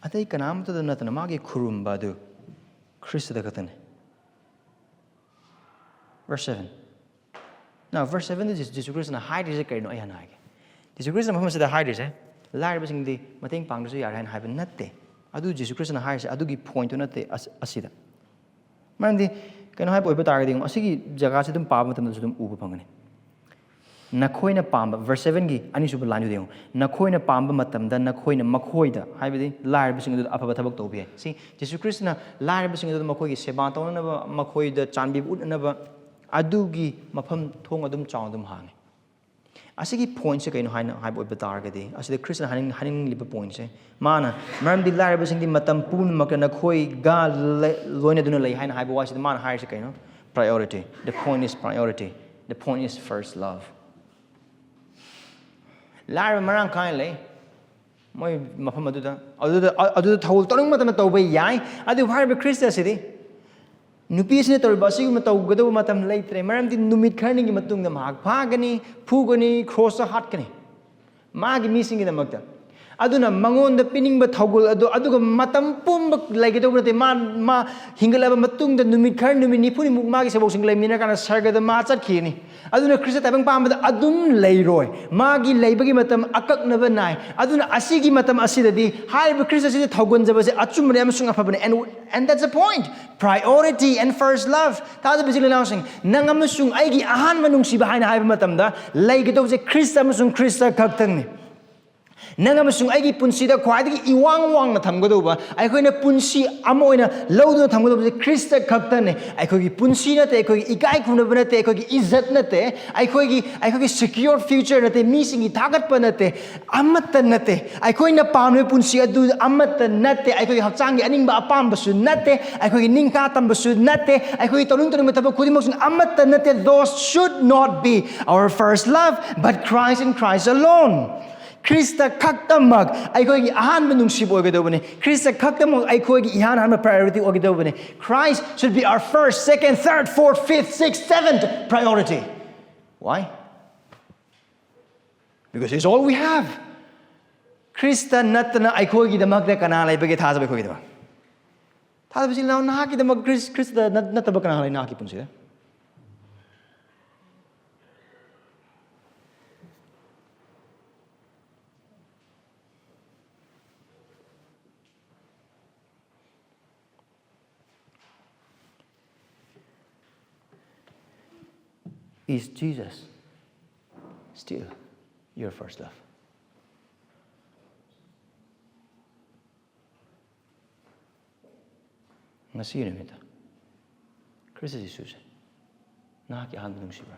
ꯑꯇꯩ ꯀꯅꯥꯝꯇꯗ ꯅꯠꯇꯅ ꯃꯥꯒꯤ ꯈꯨꯔꯨꯝꯕ ꯑꯗꯨ ꯈ꯭ꯔꯤꯁꯇꯗ ꯈꯛꯇꯅꯤ꯫ Verse seven. Now, verse seven ꯗ ꯖꯤꯁꯨ, ꯖꯤꯁꯨ ꯈ꯭ꯔꯤꯁꯇꯅ ꯍꯥꯏꯔꯤꯁꯦ ꯀꯔꯤꯅꯣ ꯑꯩ ꯍꯥꯟꯅ ꯍꯥꯏꯒꯦ꯫ ꯖꯤꯁꯨ ꯈ꯭ꯔꯤꯁꯇꯅ ꯃꯐꯝ ꯑꯁꯤꯗ ꯍꯥꯏꯔꯤꯁꯦ, "ꯂꯥꯏꯔꯕꯁꯤꯡꯗꯤ ꯃꯇꯦꯡ ꯄꯥꯡꯗ꯭ꯔꯁꯨ ꯌꯥꯔꯦ" ꯍꯥꯏꯅ ꯍꯥꯏꯕ ꯅꯠꯇꯦ꯫ ꯑꯗꯨ ꯖꯤꯁꯨ ꯈ꯭ꯔꯤꯁꯇꯅ ꯍꯥꯏꯔꯤꯁꯦ ꯑꯗꯨꯒꯤ ꯄꯣꯏꯟꯠꯇꯨ ꯅꯠꯇꯦ ꯑꯁ-, ꯑꯁꯤꯗ꯫ ꯃꯔꯝꯗꯤ ꯀꯩꯅꯣ ꯍꯥꯏꯕ ꯑꯣꯏꯕ ꯇꯥꯔꯒꯗꯤ, ꯌꯦꯡꯉꯨ, ꯑꯁꯤꯒꯤ ꯖꯒꯥꯁꯤ ꯑꯗꯨꯝ ꯄꯥꯕ ꯃꯇꯝꯗꯁꯨ ꯑꯗꯨꯝ ꯎꯕ ꯐꯪꯒꯅꯤ꯫ "ꯅꯈꯣꯏꯅ ꯄꯥꯝꯕ", verse seven ꯒꯤ ꯑꯅꯤꯁꯨꯕ ꯂꯥꯏꯟꯗꯨꯗ ꯌꯦꯡꯉꯨ, "ꯅꯈꯣꯏꯅ ꯄꯥꯝꯕ ꯃꯇꯝꯗ ꯅꯈꯣꯏꯅ ꯃꯈꯣꯏꯗ", ꯍꯥꯏꯕꯗꯤ ꯂꯥꯏꯔꯕꯁꯤꯡ ꯑꯗꯨꯗ ꯑꯐꯕ ꯊꯕꯛ ꯇꯧꯕ ꯌꯥꯏ꯫ ꯁꯤ ꯖꯤꯁꯨ ꯈ꯭ꯔꯤꯁꯇꯅ ꯂꯥꯏꯔꯕꯁꯤꯡ ꯑꯗꯨꯗ ꯃꯈꯣꯏꯒꯤ ꯁꯦꯕꯥ ꯇꯧꯅꯅꯕ, ꯃꯈꯣꯏꯗ ꯆꯥꯟꯕꯤꯕ ꯎꯠꯅꯅꯕ ꯑꯗꯨꯒꯤ ꯃꯐꯝ ꯊꯣꯡ ꯑꯗꯨꯝ ꯆꯥꯎꯅ ꯑꯗꯨꯝ ꯍꯥꯡꯉꯤ꯫ ꯑꯁꯤꯒꯤ ꯄꯣꯏꯟꯠꯁꯦ ꯀꯩꯅꯣ ꯍꯥꯏꯅ ꯍꯥꯏꯕ ꯑꯣꯏꯕ ꯇꯥꯔꯒꯗꯤ, ꯑꯁꯤꯗ ꯈ꯭ꯔꯤꯁꯇꯅ ꯍꯥꯏꯅꯤꯡ-, ꯍꯥꯏꯅꯤꯡꯂꯤꯕ ꯄꯣꯏꯟꯠꯁꯦ, ꯃꯥꯅ "ꯃꯔꯝꯗꯤ ꯂꯥꯏꯔꯕꯁꯤꯡꯗꯤ ꯃꯇꯝ ꯄꯨꯝꯅꯃꯛꯇ ꯅꯈꯣꯏꯒ ꯂꯩ-, ꯂꯣꯏꯅꯗꯨꯅ ꯂꯩ" ꯍꯥꯏꯅ ꯍꯥꯏꯕ ꯋꯥꯁꯤꯗ ꯃꯥꯅ ꯍꯥꯏꯔꯤꯁꯦ ꯀꯩꯅꯣ? Priority. The point is priority. The point is first love. ꯂꯥꯏꯔꯕ ꯃꯔꯥꯡ ꯀꯥꯏꯅ ꯂꯩ, ꯃꯣꯏ ꯃꯐꯝ ꯑꯗꯨꯗ ꯑꯗꯨꯗ ꯑꯗꯨꯗ ꯊꯧꯒꯜ ꯇꯧꯅꯤꯡꯕ ꯃꯇꯝꯗ ꯇꯧꯕ ꯌꯥꯏ꯫ ꯑꯗꯨꯕꯨ ꯍꯥꯏꯔꯤꯕ ꯈ꯭ꯔꯤꯁꯇ ꯑꯁꯤꯗꯤ ꯅꯨꯄꯤ ꯑꯁꯤꯅ ꯇꯧꯔꯤꯕ ꯑꯁꯤꯒꯨꯝꯕ ꯇꯧꯒꯗꯧꯕ ꯃꯇꯝ ꯂꯩꯇ꯭ꯔꯦ꯫ ꯃꯔꯝꯗꯤ ꯅꯨꯃꯤꯠ ꯈꯔꯅꯤꯒꯤ ꯃꯇꯨꯡꯗ ꯃꯍꯥꯛ ꯐꯥꯒꯅꯤ, ꯐꯨꯒꯅꯤ, ꯀ꯭ꯔꯣꯁꯇ ꯍꯥꯠꯀꯅꯤ ꯃꯥꯒꯤ ꯃꯤꯁꯤꯡꯒꯤꯗꯃꯛꯇ꯫ ꯑꯗꯨꯅ ꯃꯉꯣꯟꯗ ꯄꯤꯅꯤꯡꯕ ꯊꯧꯒꯜ ꯑꯗꯨ ꯑꯗꯨꯒ ꯃꯇꯝ ꯄꯨꯝꯕ ꯂꯩꯒꯗꯧꯕ ꯅꯠꯇꯦ꯫ ꯃꯥ ꯃꯥ ꯍꯤꯡꯒꯠꯂꯕ ꯃꯇꯨꯡꯗ ꯅꯨꯃꯤꯠ ꯈꯔ, ꯅꯨꯃꯤꯠ ꯅꯤꯐꯨꯅꯤꯃꯨꯛ ꯃꯥꯒꯤ ꯁꯦꯕꯣꯛꯁꯤꯡ ꯂꯩꯃꯤꯟꯅꯔꯀꯥꯟꯗ ꯁꯔꯒꯗ ꯃꯥ ꯆꯠꯈꯤꯅꯤ꯫ ꯑꯗꯨꯅ ꯈ꯭ꯔꯤꯁꯇ ꯇꯥꯏꯕꯪ ꯄꯥꯟꯕꯗ ꯑꯗꯨꯝ ꯂꯩꯔꯣꯏ꯫ ꯃꯥꯒꯤ ꯂꯩꯕꯒꯤ ꯃꯇꯝ ꯑꯀꯛꯅꯕ ꯅꯥꯏ꯫ ꯑꯗꯨꯅ ꯑꯁꯤꯒꯤ ꯃꯇꯝ ꯑꯁꯤꯗꯗꯤ ꯍꯥꯏꯔꯤꯕ ꯈ꯭ꯔꯤꯁꯇ ꯑꯁꯤꯗ ꯊꯧꯒꯟꯖꯕꯁꯦ ꯑꯆꯨꯝꯕꯅꯤ ꯑꯃꯁꯨꯡ ꯑꯐꯕꯅꯤ꯫ And, and that's the point. Priority and first love. ꯊꯥꯖꯕ ꯏꯆꯤꯜ ꯏꯅꯥꯎꯁꯤꯡ, ꯅꯪ ꯑꯃꯁꯨꯡ ꯑꯩꯒꯤ ꯑꯍꯥꯟꯕ ꯅꯨꯡꯁꯤꯕ ꯍꯥꯏꯅ ꯍꯥꯏꯕ ꯃꯇꯝꯗ ꯂꯩꯒꯗꯧꯕꯁꯦ ꯈ꯭ꯔꯤꯁꯇ ꯑꯃꯁꯨꯡ ꯈ꯭ꯔꯤꯁꯇ ꯈꯛꯇꯪꯅꯤ꯫ ꯅꯪ ꯑꯃꯁꯨꯡ ꯑꯩꯒꯤ ꯄꯨꯟꯁꯤꯗ ꯈ꯭ꯋꯥꯏꯗꯒꯤ ꯏꯋꯥꯡ ꯋꯥꯡꯅ ꯊꯝꯒꯗꯧꯕ, ꯑꯩꯈꯣꯏꯅ ꯄꯨꯟꯁꯤ ꯑꯃ ꯑꯣꯏꯅ ꯂꯧꯗꯨꯅ ꯊꯝꯒꯗꯧꯕꯁꯦ ꯈ꯭ꯔꯤꯁꯇ ꯈꯛꯇꯅꯦ꯫ ꯑꯩꯈꯣꯏꯒꯤ ꯄꯨꯟꯁꯤ ꯅꯠꯇꯦ, ꯑꯩꯈꯣꯏꯒꯤ ꯏꯀꯥꯏ ꯈꯨꯝꯅꯕ ꯅꯠꯇꯦ, ꯑꯩꯈꯣꯏꯒꯤ ꯏꯖꯠ ꯅꯠꯇꯦ, ꯑꯩꯈꯣꯏꯒꯤ, ꯑꯩꯈꯣꯏꯒꯤ secure future ꯅꯠꯇꯦ, ꯃꯤꯁꯤꯡꯒꯤ ꯊꯥꯒꯠꯄ ꯅꯠꯇꯦ, ꯑꯃꯠꯇ ꯅꯠꯇꯦ꯫ ꯑꯩꯈꯣꯏꯅ ꯄꯥꯝꯂꯤꯕ ꯄꯨꯟꯁꯤ ꯑꯗꯨ ꯑꯃꯠꯇ ꯅꯠꯇꯦ꯫ ꯑꯩꯈꯣꯏꯒꯤ ꯍꯛꯆꯥꯡꯒꯤ ꯑꯅꯤꯡꯕ ꯑꯄꯥꯝꯕꯁꯨ ꯅꯠꯇꯦ, ꯑꯩꯈꯣꯏꯒꯤ ꯅꯤꯡꯊꯥ ꯇꯝꯕꯁꯨ ꯅꯠꯇꯦ, ꯑꯩꯈꯣꯏꯒꯤ ꯇꯧꯅꯤꯡ ꯇꯧꯅꯤꯡꯕ ꯊꯕꯛ ꯈꯨꯗꯤꯡꯃꯛꯁꯨ ꯑꯃꯠꯇ ꯅꯠꯇꯦ꯫ Those should not be our first love, but Christ and Christ alone. Christ ꯈꯛꯇꯃꯛ ꯑꯩꯈꯣꯏꯒꯤ ꯑꯍꯥꯟꯕ ꯅꯨꯡꯁꯤꯕ ꯑꯣꯏꯒꯗꯧꯕꯅꯤ꯫ ꯈ꯭ꯔꯤꯁꯇ ꯈꯛꯇꯃꯛ ꯑꯩꯈꯣꯏꯒꯤ ꯏꯍꯥꯟ ꯍꯥꯟꯕ priority ꯑꯣꯏꯒꯗꯧꯕꯅꯤ꯫ Christ should be our first, second, third, fourth, fifth, sixth, seventh priority. Why? Because he's all we have. Christ ꯅꯠꯇꯅ ꯑꯩꯈꯣꯏꯒꯤꯗꯃꯛꯇ ꯀꯅꯥ ꯂꯩꯕꯒꯦ? ꯊꯥꯖꯕ ꯑꯩꯈꯣꯏꯒꯤꯗꯃꯛ꯫ ꯊꯥꯖꯕ ꯏꯆꯤꯜ ꯏꯅꯥꯎ, ꯅꯍꯥꯛꯀꯤꯗꯃꯛ ꯈ꯭ꯔꯤꯁ-, ꯈ꯭ꯔꯤꯁꯇ ꯅꯠ-, ꯅꯠꯇꯕ ꯀꯅꯥ ꯂꯩ ꯅꯍꯥꯛꯀꯤ ꯄꯨꯟꯁꯤꯗ? Is Jesus still your first love? ꯉꯁꯤ ꯅꯨꯃꯤꯠꯇ ꯈ꯭ꯔꯤꯁꯇ ꯖꯤꯁꯨꯁꯦ ꯅꯍꯥꯛꯀꯤ ꯑꯍꯥꯟꯕ ꯅꯨꯡꯁꯤꯕ꯭ꯔꯥ?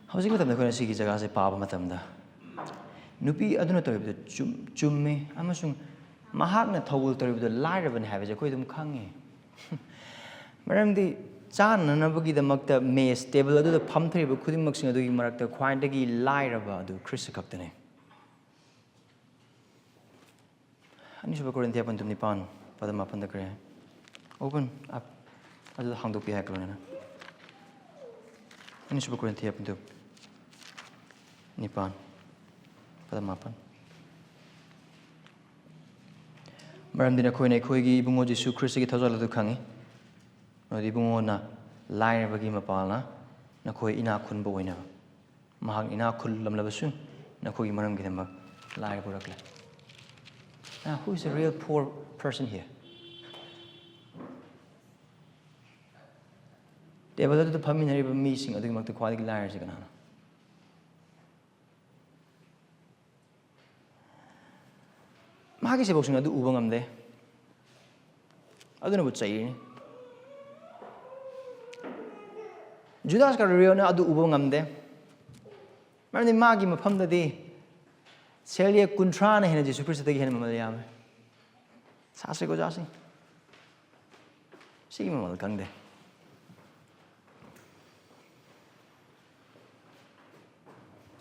ꯍꯧꯖꯤꯛ ꯃꯇꯝꯗ ꯑꯩꯈꯣꯏꯅ ꯁꯤꯒꯤ ꯖꯒꯥꯁꯦ ꯄꯥꯕ ꯃꯇꯝꯗ, ꯅꯨꯄꯤ ꯑꯗꯨꯅ ꯇꯧꯔꯤꯕꯗꯨ ꯆꯨꯝ-, ꯆꯨꯝꯃꯤ ꯑꯃꯁꯨꯡ ꯃꯍꯥꯛꯅ ꯊꯧꯒꯜ ꯇꯧꯔꯤꯕꯗꯨ ꯂꯥꯏꯔꯕꯅꯤ ꯍꯥꯏꯕꯁꯦ ꯑꯩꯈꯣꯏ ꯑꯗꯨꯝ ꯈꯪꯉꯤ꯫ ꯃꯔꯝꯗꯤ ꯆꯥꯅꯅꯕꯒꯤꯗꯃꯛꯇ ꯃꯦꯁ ꯇꯦꯕꯜ ꯑꯗꯨꯗ ꯐꯝꯊꯔꯤꯕ ꯈꯨꯗꯤꯡꯃꯛꯁꯤꯡ ꯑꯗꯨꯒꯤ ꯃꯔꯛꯇ ꯈ꯭ꯋꯥꯏꯗꯒꯤ ꯂꯥꯏꯔꯕ ꯑꯗꯨ ꯈ꯭ꯔꯤꯁꯇ ꯈꯛꯇꯅꯤ꯫ ꯑꯅꯤꯁꯨꯕ ꯀꯣꯔꯤꯟꯊꯤꯌꯥ ꯄꯟꯗꯨꯞ ꯅꯤꯄꯥꯟ, ꯄꯗ ꯃꯥꯄꯟꯗ ꯀꯔꯤ ꯍꯥꯏ? Open up. ꯑꯗꯨꯗ ꯍꯥꯡꯗꯣꯛꯄꯤ ꯍꯥꯏꯈ꯭ꯔꯣꯅꯦ꯫ ꯑꯅꯤꯁꯨꯕ ꯀꯣꯔꯤꯟꯊꯤꯌꯥ ꯄꯟꯗꯨꯞ ꯅꯤꯄꯥꯟ, ꯄꯗ ꯃꯥꯄꯟ꯫ ꯃꯔꯝꯗꯤ ꯅꯈꯣꯏꯅ ꯑꯩꯈꯣꯏꯒꯤ ꯏꯕꯨꯡꯉꯣ ꯖꯤꯁꯨ ꯈ꯭ꯔꯤꯁꯇꯒꯤ ꯊꯧꯖꯥꯜ ꯑꯗꯨ ꯈꯪꯉꯤ꯫ ꯃꯗꯨꯗꯤ ꯏꯕꯨꯡꯉꯣꯅ ꯂꯥꯏꯔꯕꯒꯤ ꯃꯄꯥꯜꯅ ꯅꯈꯣꯏ ꯏꯅꯥꯛ ꯈꯨꯟꯕ ꯑꯣꯏꯅꯕ꯫ ꯃꯍꯥꯛ ꯏꯅꯥꯛ ꯈꯨꯜꯂꯝꯂꯕꯁꯨ ꯅꯈꯣꯏꯒꯤ ꯃꯔꯝꯒꯤꯗꯃꯛ ꯂꯥꯏꯔꯕ ꯑꯣꯏꯔꯛꯂꯦ꯫ Now, who is the real poor person here? Table ꯑꯗꯨꯗ ꯐꯝꯃꯤꯟꯅꯔꯤꯕ ꯃꯤꯁꯤꯡ ꯑꯗꯨꯒꯤ ꯃꯔꯛꯇ ꯈ꯭ꯋꯥꯏꯗꯒꯤ ꯂꯥꯏꯔꯁꯤ ꯀꯅꯥꯅꯣ? ꯃꯍꯥꯛꯀꯤ ꯁꯦꯕꯣꯛꯁꯤꯡ ꯑꯗꯨ ꯎꯕ ꯉꯝꯗꯦ꯫ ꯑꯗꯨꯅꯕꯨ ꯆꯩꯔꯤꯅꯤ꯫ ꯖꯨꯗꯥꯁ ꯀꯥꯔꯤꯑꯣꯠꯅ ꯑꯗꯨ ꯎꯕ ꯉꯝꯗꯦ꯫ ꯃꯔꯝꯗꯤ ꯃꯥꯒꯤ ꯃꯐꯝꯗꯗꯤ ꯁꯦꯜ ꯌꯦꯛ ꯀꯨꯟꯊ꯭ꯔꯥꯅ ꯍꯦꯟꯅ ꯖꯤꯁꯨ ꯈ꯭ꯔꯤꯁꯇꯗꯒꯤ ꯍꯦꯟꯅ ꯃꯃꯜ ꯌꯥꯝꯃꯦ꯫ ꯁꯥꯁꯤꯀꯣ, ꯆꯥꯁꯤ꯫ ꯁꯤꯒꯤ ꯃꯃꯜ ꯈꯪꯗꯦ꯫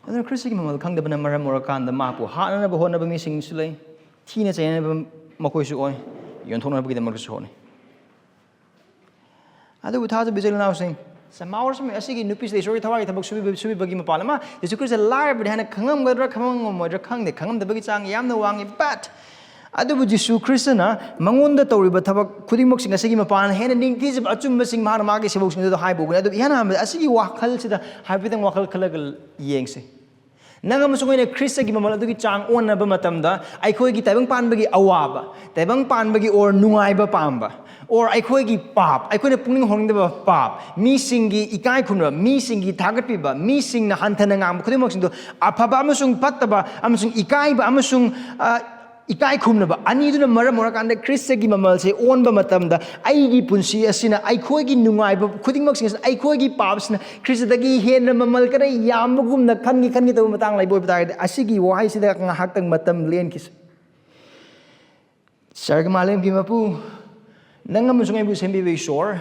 ꯑꯗꯨꯅ ꯈ꯭ꯔꯤꯁꯇꯒꯤ ꯃꯃꯜ ꯈꯪꯗꯕꯅ ꯃꯔꯝ ꯑꯣꯏꯔꯀꯥꯟꯗ ꯃꯍꯥꯛꯄꯨ ꯍꯥꯠꯅꯅꯕ ꯍꯣꯠꯅꯕ ꯃꯤꯁꯤꯡꯁꯨ ꯂꯩ, ꯊꯤꯅ ꯆꯩꯅꯅꯕ ꯃꯈꯣꯏꯁꯨ ꯑꯣꯏ, ꯌꯣꯟꯊꯣꯛꯅꯕꯒꯤꯗꯃꯛꯇꯁꯨ ꯍꯣꯠꯅꯩ꯫ ꯑꯗꯨꯕꯨ ꯊꯥꯖꯕ ꯏꯆꯤꯜ ꯏꯅꯥꯎꯁꯤꯡ, ꯆꯃꯥꯎꯔꯁꯨ ꯑꯁꯤꯒꯤ ꯅꯨꯄꯤꯁꯤꯗ ꯏꯁꯣꯔꯒꯤ ꯊꯋꯥꯏꯒꯤ ꯊꯕꯛ ꯁꯨꯕꯤꯕ-, ꯁꯨꯕꯤꯕꯒꯤ ꯃꯄꯥꯟ ꯑꯃ, ꯖꯤꯁꯨ ꯈ꯭ꯔꯤꯁꯇ ꯂꯥꯏꯔꯕꯅꯤ ꯍꯥꯏꯅ ꯈꯪꯉꯝꯒꯗ꯭ꯔꯥ ꯈꯪꯉꯝꯃꯣꯏꯗ꯭ꯔꯥ ꯈꯪꯗꯦ, ꯈꯪꯉꯝꯗꯕꯒꯤ ꯆꯥꯡ ꯌꯥꯝꯅ ꯋꯥꯡꯉꯤ꯫ But ꯑꯗꯨꯕꯨ ꯖꯤꯁꯨ ꯈ꯭ꯔꯤꯁꯇꯅ ꯃꯉꯣꯟꯗ ꯇꯧꯔꯤꯕ ꯊꯕꯛ ꯈꯨꯗꯤꯡꯃꯛꯁꯤꯡ ꯑꯁꯤꯒꯤ ꯃꯄꯥꯟ ꯍꯦꯟꯅ ꯅꯤꯡꯊꯤꯖꯕ ꯑꯆꯨꯝꯕꯁꯤꯡ ꯃꯍꯥꯛꯅ ꯃꯥꯒꯤ ꯁꯦꯕꯣꯛꯁꯤꯡ ꯑꯗꯨꯗ ꯍꯥꯏꯕ ꯎꯒꯅꯤ꯫ ꯑꯗꯨꯕꯨ ꯏꯍꯥꯟ ꯍꯥꯟꯕꯗ ꯑꯁꯤꯒꯤ ꯋꯥꯈꯜꯁꯤꯗ ꯍꯥꯏꯐꯦꯠꯇꯪ ꯋꯥꯈꯜ ꯈꯜꯂꯒ ꯌꯦꯡꯁꯤ꯫ ꯅꯪ ꯑꯃꯁꯨꯡ ꯑꯩꯅ ꯈ꯭ꯔꯤꯁꯇꯒꯤ ꯃꯃꯜ ꯑꯗꯨꯒꯤ ꯆꯥꯡ ꯑꯣꯟꯅꯕ ꯃꯇꯝꯗ ꯑꯩꯈꯣꯏꯒꯤ ꯇꯥꯏꯕꯪ ꯄꯥꯟꯕꯒꯤ ꯑꯋꯥꯕ, ꯇꯥꯏꯕꯪ ꯄꯥꯟꯕꯒꯤ or ꯅꯨꯡꯉꯥꯏꯕ ꯄꯥꯝꯕ, or ꯑꯩꯈꯣꯏꯒꯤ ꯄꯥꯞ, ꯑꯩꯈꯣꯏꯅ ꯄꯨꯛꯅꯤꯡ ꯍꯣꯡꯅꯤꯡꯗꯕ ꯄꯥꯞ, ꯃꯤꯁꯤꯡꯒꯤ ꯏꯀꯥꯏ ꯈꯨꯝꯅꯕ, ꯃꯤꯁꯤꯡꯒꯤ ꯊꯥꯒꯠꯄꯤꯕ, ꯃꯤꯁꯤꯡꯅ ꯍꯟꯊꯅ ꯉꯥꯡꯕ ꯈꯨꯗꯤꯡꯃꯛꯁꯤꯡꯗꯣ ꯑꯐꯕ ꯑꯃꯁꯨꯡ ꯐꯠꯇꯕ ꯑꯃꯁꯨꯡ ꯏꯀꯥꯏꯕ ꯑꯃꯁꯨꯡ, ꯑ, ꯏꯀꯥꯏ ꯈꯨꯝꯅꯕ ꯑꯅꯤꯗꯨꯅ ꯃꯔꯝ ꯑꯣꯏꯔꯀꯥꯟꯗ ꯈ꯭ꯔꯤꯁꯇꯒꯤ ꯃꯃꯜꯁꯦ ꯑꯣꯟꯕ ꯃꯇꯝꯗ ꯑꯩꯒꯤ ꯄꯨꯟꯁꯤ ꯑꯁꯤꯅ ꯑꯩꯈꯣꯏꯒꯤ ꯅꯨꯡꯉꯥꯏꯕ ꯈꯨꯗꯤꯡꯃꯛꯁꯤꯡ ꯑꯁꯤꯅ ꯑꯩꯈꯣꯏꯒꯤ ꯄꯥꯞꯁꯤꯅ ꯈ꯭ꯔꯤꯁꯇꯗꯒꯤ ꯍꯦꯟꯅ ꯃꯃꯜ ꯈꯔ ꯌꯥꯝꯕꯒꯨꯝꯅ ꯈꯟꯈꯤ, ꯈꯟꯈꯤ ꯇꯧꯕ ꯃꯇꯥꯡ ꯂꯩꯕ ꯑꯣꯏꯕ ꯇꯥꯔꯒꯗꯤ ꯑꯁꯤꯒꯤ ꯋꯥꯍꯩꯁꯤꯗ ꯉꯥꯏꯍꯥꯛꯇꯪ ꯃꯇꯝ ꯂꯦꯟꯈꯤꯁꯤ꯫ ꯁꯔꯒ ꯃꯥꯂꯦꯝꯒꯤ ꯃꯄꯨ, ꯅꯪ ꯑꯃꯁꯨꯡ ꯑꯩꯕꯨ ꯁꯦꯝꯕꯤꯕ ꯏꯁꯣꯔ,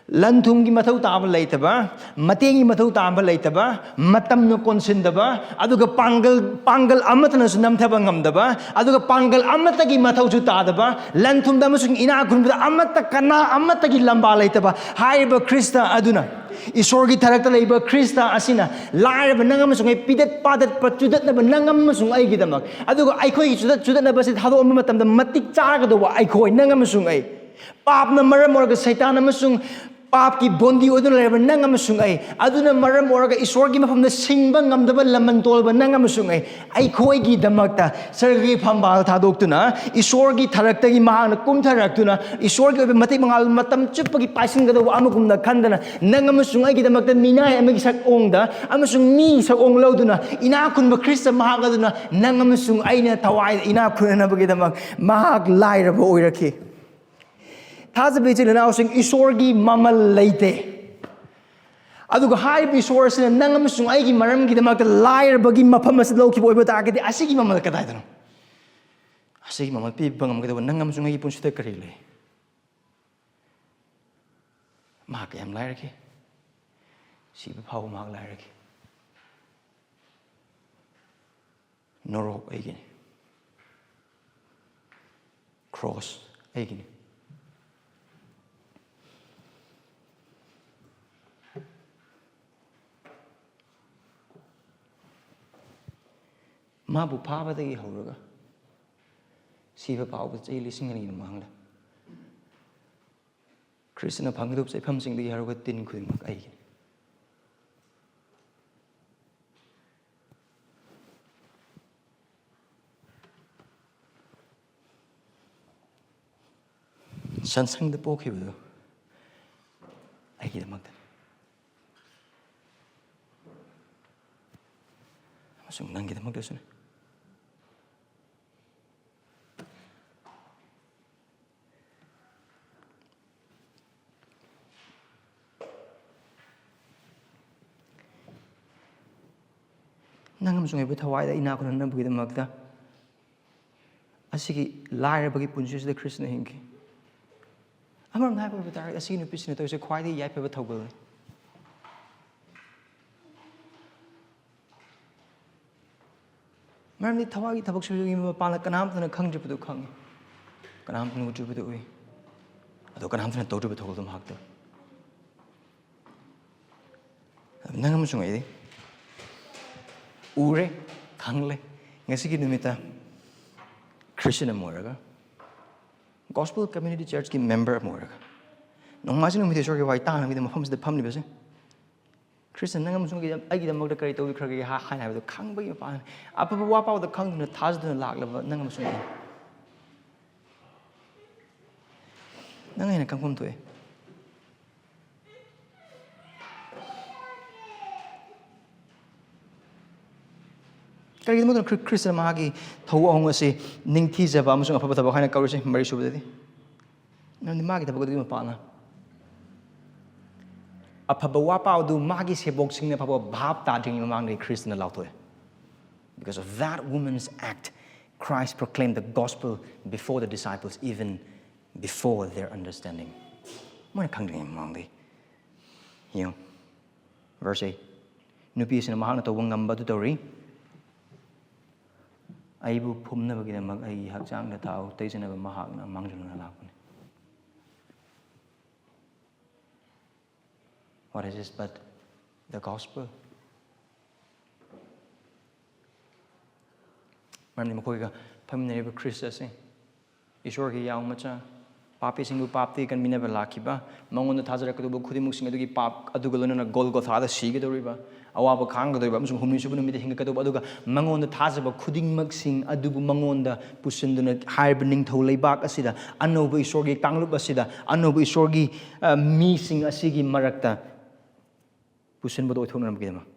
ꯂꯟ ꯊꯨꯝꯒꯤ ꯃꯊꯧ ꯇꯥꯕ ꯂꯩꯇꯕ, ꯃꯇꯦꯡꯒꯤ ꯃꯊꯧ ꯇꯥꯕ ꯂꯩꯇꯕ, ꯃꯇꯝꯅ ꯀꯣꯟꯁꯤꯟꯗꯕ, ꯑꯗꯨꯒ ꯄꯥꯡꯒꯜ, ꯄꯥꯡꯒꯜ ꯑꯃꯠꯇꯅꯁꯨ ꯅꯝꯊꯕ ꯉꯝꯗꯕ, ꯑꯗꯨꯒ ꯄꯥꯡꯒꯜ ꯑꯃꯠꯇꯒꯤ ꯃꯊꯧꯁꯨ ꯇꯥꯗꯕ, ꯂꯟ ꯊꯨꯝꯗ ꯑꯃꯁꯨꯡ ꯏꯅꯥꯛ ꯈꯨꯟꯕꯗ ꯑꯃꯠꯇ, ꯀꯅꯥ ꯑꯃꯠꯇꯒꯤ ꯂꯝꯕꯥ ꯂꯩꯇꯕ ꯍꯥꯏꯔꯤꯕ ꯈ꯭ꯔꯤꯁꯇ ꯑꯗꯨꯅ, ꯏꯁꯣꯔꯒꯤ ꯊꯔꯛꯇ ꯂꯩꯕ ꯈ꯭ꯔꯤꯁꯇ ꯑꯁꯤꯅ ꯂꯥꯏꯔꯕ ꯅꯪ ꯑꯃꯁꯨꯡ ꯑꯩ ꯄꯤꯗꯠ ꯄꯥꯗꯠꯄ ꯆꯨꯗꯠꯅꯕ ꯅꯪ ꯑꯃꯁꯨꯡ ꯑꯩꯒꯤꯗꯃꯛ, ꯑꯗꯨꯒ ꯑꯩꯈꯣꯏꯒꯤ ꯆꯨꯗꯠ ꯆꯨꯗꯠꯅꯕꯁꯤ ꯊꯥꯗꯣꯛꯑꯝꯕ ꯃꯇꯝꯗ ꯃꯇꯤꯛ ꯆꯥꯒꯗꯧꯕ ꯑꯩꯈꯣꯏ, ꯅꯪ ꯑꯃꯁꯨꯡ ꯑꯩ, ꯄꯥꯞꯅ ꯃꯔꯝ ꯑꯣꯏꯔꯒ ꯁꯩꯇꯥꯟ ꯑꯃꯁꯨꯡ ꯄꯥꯞꯀꯤ ꯕꯣꯟꯗꯤ ꯑꯣꯏꯗꯨꯅ ꯂꯩꯔꯕ ꯅꯪ ꯑꯃꯁꯨꯡ ꯑꯩ, ꯑꯗꯨꯅ ꯃꯔꯝ ꯑꯣꯏꯔꯒ ꯏꯁꯣꯔꯒꯤ ꯃꯐꯝꯗ ꯁꯤꯡꯕ ꯉꯝꯗꯕ ꯂꯃꯟ ꯇꯣꯜꯕ ꯅꯪ ꯑꯃꯁꯨꯡ ꯑꯩ, ꯑꯩꯈꯣꯏꯒꯤꯗꯃꯛꯇ ꯁꯔꯒꯒꯤ ꯐꯝꯕꯥꯜ ꯊꯥꯗꯣꯛꯇꯨꯅ, ꯏꯁꯣꯔꯒꯤ ꯊꯔꯛꯇꯒꯤ ꯃꯍꯥꯛꯅ ꯀꯨꯝꯊꯔꯛꯇꯨꯅ, ꯏꯁꯣꯔꯒꯤ ꯑꯣꯏꯕ ꯃꯇꯤꯛ ꯃꯉꯥꯜ ꯃꯇꯝ ꯆꯨꯞꯄꯒꯤ ꯄꯥꯏꯁꯤꯟꯒꯗꯧꯕ ꯑꯃꯒꯨꯝꯅ ꯈꯟꯗꯅ, ꯅꯪ ꯑꯃꯁꯨꯡ ꯑꯩꯒꯤꯗꯃꯛꯇ ꯃꯤꯅꯥꯏ ꯑꯃꯒꯤ ꯁꯛꯑꯣꯡꯗ ꯑꯃꯁꯨꯡ ꯃꯤ ꯁꯛꯑꯣꯡ ꯂꯧꯗꯨꯅ, ꯏꯅꯥꯛ ꯈꯨꯟꯕ ꯈ꯭ꯔꯤꯁꯇ ꯃꯍꯥꯛ ꯑꯗꯨꯅ ꯅꯪ ꯑꯃꯁꯨꯡ ꯑꯩꯅ ꯊꯋꯥꯏꯗ ꯏꯅꯥꯛ ꯈꯨꯟꯅꯅꯕꯒꯤꯗꯃꯛ ꯃꯍꯥꯛ ꯂꯥꯏꯔꯕ ꯑꯣꯏꯔꯛꯈꯤ꯫ ꯊꯥꯖꯕ ꯏꯆꯤꯜ ꯏꯅꯥꯎꯁꯤꯡ, ꯏꯁꯣꯔꯒꯤ ꯃꯃꯜ ꯂꯩꯇꯦ꯫ ꯑꯗꯨꯒ ꯍꯥꯏꯔꯤꯕ ꯏꯁꯣꯔ ꯑꯁꯤꯅ ꯅꯪ ꯑꯃꯁꯨꯡ ꯑꯩꯒꯤ ꯃꯔꯝꯒꯤꯗꯃꯛꯇ ꯂꯥꯏꯔꯕꯒꯤ ꯃꯐꯝ ꯑꯁꯤ ꯂꯧꯈꯤꯕ ꯑꯣꯏꯕ ꯇꯥꯔꯒꯗꯤ, ꯑꯁꯤꯒꯤ ꯃꯃꯜ ꯀꯗꯥꯏꯗꯅꯣ? ꯑꯁꯤꯒꯤ ꯃꯃꯜ ꯄꯤꯕ ꯉꯝꯒꯗꯕ ꯅꯪ ꯑꯃꯁꯨꯡ ꯑꯩꯒꯤ ꯄꯨꯟꯁꯤꯗ ꯀꯔꯤ ꯂꯩ? ꯃꯍꯥꯛ ꯀꯌꯥꯝ ꯂꯥꯏꯔꯒꯦ? ꯁꯤꯕ ꯐꯥꯎꯕ ꯃꯍꯥꯛ ꯂꯥꯏꯔꯒꯦ꯫ ꯅꯣꯔꯣꯛ ꯑꯩꯒꯤꯅꯤ꯫ ꯀ꯭ꯔꯣꯁ ꯑꯩꯒꯤꯅꯤ꯫ ꯃꯥꯕꯨ ꯐꯥꯕꯗꯒꯤ ꯍꯧꯔꯒ ꯁꯤꯕ ꯐꯥꯎꯕ ꯆꯍꯤ ꯂꯤꯁꯤꯡ ꯑꯅꯤꯒꯤ ꯃꯃꯥꯡꯗ ꯈ꯭ꯔꯤꯁꯇꯅ ꯐꯪꯒꯗꯕ ꯆꯩꯐꯝꯁꯤꯡꯗꯒꯤ ꯍꯧꯔꯒ ꯇꯤꯟ ꯈꯨꯗꯤꯡꯃꯛ ꯑꯩꯒꯤꯅꯤ꯫ ꯁꯟꯁꯪꯗ ꯄꯣꯛꯈꯤꯕꯗꯨ ꯑꯩꯒꯤꯗꯃꯛꯇꯅꯤ꯫ ꯑꯃꯁꯨꯡ ꯅꯪꯒꯤꯗꯃꯛꯇꯁꯨꯅꯤ꯫ ꯅꯪ ꯑꯃꯁꯨꯡ ꯑꯩꯕꯨ ꯊꯋꯥꯏꯗ ꯏꯅꯥꯛ ꯈꯨꯜꯍꯟꯅꯕꯒꯤꯗꯃꯛꯇ ꯑꯁꯤꯒꯤ ꯂꯥꯏꯔꯕꯒꯤ ꯄꯨꯟꯁꯤꯁꯤꯗ ꯈ꯭ꯔꯤꯁꯇꯅ ꯍꯤꯡꯈꯤ꯫ ꯑꯃꯔꯣꯝꯗ ꯍꯥꯏꯕ ꯑꯣꯏꯕ ꯇꯥꯔꯒꯗꯤ, ꯑꯁꯤꯒꯤ ꯅꯨꯄꯤꯁꯤꯅ ꯇꯧꯔꯤꯁꯦ ꯈ꯭ꯋꯥꯏꯗꯒꯤ ꯌꯥꯏꯐꯕ ꯊꯧꯒꯜꯅꯤ꯫ ꯃꯔꯝꯗꯤ ꯊꯋꯥꯏꯒꯤ ꯊꯕꯛ ꯁꯨꯕꯒꯤ ꯃꯄꯥꯟꯗ ꯀꯅꯥꯝꯇꯅ ꯈꯪꯗ꯭ꯔꯤꯕꯗꯨ ꯈꯪꯉꯤ, ꯀꯅꯥꯝꯇꯅ ꯎꯗ꯭ꯔꯤꯕꯗꯨ ꯎꯏ, ꯑꯗꯣ ꯀꯅꯥꯝꯇꯅ ꯇꯧꯗ꯭ꯔꯤꯕ ꯊꯧꯒꯜꯗꯨ ꯃꯍꯥꯛꯇ꯫ ꯅꯪ ꯑꯃꯁꯨꯡ ꯑꯩꯗꯤ ꯎꯔꯦ, ꯈꯪꯂꯦ꯫ ꯉꯁꯤꯒꯤ ꯅꯨꯃꯤꯠꯇ ꯈ꯭ꯔꯤꯁꯇꯤꯌꯟ ꯑꯃ ꯑꯣꯏꯔꯒ, Gospel Community Churchꯀꯤ member ꯑꯃ ꯑꯣꯏꯔꯒ, ꯅꯣꯡꯃꯥꯏꯖꯤꯡ ꯅꯨꯃꯤꯠꯇ ꯏꯁꯣꯔꯒꯤ ꯋꯥꯍꯩ ꯇꯥꯅꯕꯒꯤꯗꯃꯛ ꯃꯐꯝꯁꯤꯗ ꯐꯝꯂꯤꯕꯁꯦ, ꯈ꯭ꯔꯤꯁꯇꯅ ꯅꯪ ꯑꯃꯁꯨꯡ ꯑꯩꯒꯤꯗꯃ-, ꯑꯩꯒꯤꯗꯃꯛꯇ ꯀꯔꯤ ꯇꯧꯕꯤꯈ꯭ꯔꯒꯦ ꯍꯥ-, ꯍꯥꯏꯅ ꯍꯥꯏꯕꯗꯨ ꯈꯪꯕꯒꯤ ꯃꯄꯥꯟ, ꯑꯐꯕ ꯋꯥ ꯄꯥꯎꯗ ꯈꯪꯗꯨꯅ ꯊꯥꯖꯗꯨꯅ ꯂꯥꯛꯂꯕ ꯅꯪ ꯑꯃꯁꯨꯡ ꯑꯩ, ꯅꯪ ꯍꯦꯟꯅ ꯈꯪꯐꯝ ꯊꯣꯛꯑꯦ꯫ ꯀꯔꯤꯒꯤꯗꯃꯛꯇꯅ ꯈ꯭ꯔꯤ-, ꯈ꯭ꯔꯤꯁꯇꯅ ꯃꯍꯥꯛꯀꯤ ꯊꯧꯑꯣꯡ ꯑꯁꯤ ꯅꯤꯡꯊꯤꯖꯕ ꯑꯃꯁꯨꯡ ꯑꯐꯕ ꯊꯕꯛ ꯍꯥꯏꯅ ꯀꯧꯔꯤꯁꯦ? ꯃꯔꯤ ꯁꯨꯕꯗꯗꯤ, ꯃꯔꯝꯗꯤ ꯃꯥꯒꯤ ꯊꯕꯛ ꯑꯗꯨꯒꯤ ꯃꯄꯥꯟꯅ ꯑꯐꯕ ꯋꯥ ꯄꯥꯎꯗꯨ ꯃꯥꯒꯤ ꯁꯦꯕꯣꯛꯁꯤꯡꯅ ꯐꯥꯎꯕ ꯚꯥꯞ ꯇꯥꯗ꯭ꯔꯤꯉꯩ ꯃꯃꯥꯡꯗꯒꯤ ꯈ꯭ꯔꯤꯁꯇꯅ ꯂꯥꯎꯊꯣꯛꯑꯦ꯫ Because of that woman's act, Christ proclaimed the gospel before the disciples, even before their understanding. ꯃꯣꯏꯅ ꯈꯪꯗ꯭ꯔꯤꯉꯩ ꯃꯃꯥꯡꯗꯒꯤ꯫ ꯌꯦꯡꯉꯨ, verse eight. ꯅꯨꯄꯤ ꯑꯁꯤꯅ ꯃꯍꯥꯛꯅ ꯇꯧꯕ ꯉꯝꯕ ꯑꯗꯨ ꯇꯧꯔꯤ꯫ ꯑꯩꯕꯨ ꯐꯨꯝꯅꯕꯒꯤꯗꯃꯛ ꯑꯩꯒꯤ ꯍꯛꯆꯥꯡꯗ ꯊꯥꯎ ꯇꯩꯖꯅꯕ ꯃꯍꯥꯛꯅ ꯃꯥꯡꯖꯧꯅꯅ ꯂꯥꯛꯄꯅꯤ꯫ What is this but the gospel? ꯃꯔꯝꯗꯤ ꯃꯈꯣꯏꯒ ꯐꯝꯃꯤꯟꯅꯔꯤꯕ ꯈ꯭ꯔꯤꯁ ꯑꯁꯤ ꯏꯁꯣꯔꯒꯤ ꯌꯥꯎ ꯃꯆꯥ, ꯄꯥꯄꯤꯁꯤꯡꯕꯨ ꯄꯥꯞꯇꯒꯤ ꯀꯟꯕꯤꯅꯕ ꯂꯥꯛꯈꯤꯕ, ꯃꯉꯣꯟꯗ ꯊꯥꯖꯔꯛꯀꯗꯧꯕ ꯈꯨꯗꯤꯡꯃꯛꯁꯤꯡ ꯑꯗꯨꯒꯤ ꯄꯥꯞ ꯑꯗꯨꯒ ꯂꯣꯏꯅꯅ ꯒꯣꯜꯒꯣꯊꯥꯗ ꯁꯤꯒꯗꯧꯔꯤꯕ, ꯑꯋꯥꯕ ꯈꯥꯡꯒꯗꯧꯔꯤꯕ ꯑꯃꯁꯨꯡ ꯍꯨꯝꯅꯤ ꯁꯨꯕ ꯅꯨꯃꯤꯠꯇ ꯍꯤꯡꯒꯠꯀꯗꯧꯕ, ꯑꯗꯨꯒ ꯃꯉꯣꯟꯗ ꯊꯥꯖꯕ ꯈꯨꯗꯤꯡꯃꯛꯁꯤꯡ ꯑꯗꯨꯕꯨ ꯃꯉꯣꯟꯗ ꯄꯨꯁꯤꯟꯗꯨꯅ ꯍꯥꯏꯔꯤꯕ ꯅꯤꯡꯊꯧ ꯂꯩꯕꯥꯛ ꯑꯁꯤꯗ, ꯑꯅꯧꯕ ꯏꯁꯣꯔꯒꯤ ꯀꯥꯡꯂꯨꯞ ꯑꯁꯤꯗ, ꯑꯅꯧꯕ ꯏꯁꯣꯔꯒꯤ, ꯑ, ꯃꯤꯁꯤꯡ ꯑꯁꯤꯒꯤ ꯃꯔꯛꯇ ꯄꯨꯁꯤꯟꯕꯗ ꯑꯣꯏꯊꯣꯛꯅꯅꯕꯒꯤꯗꯃꯛ꯫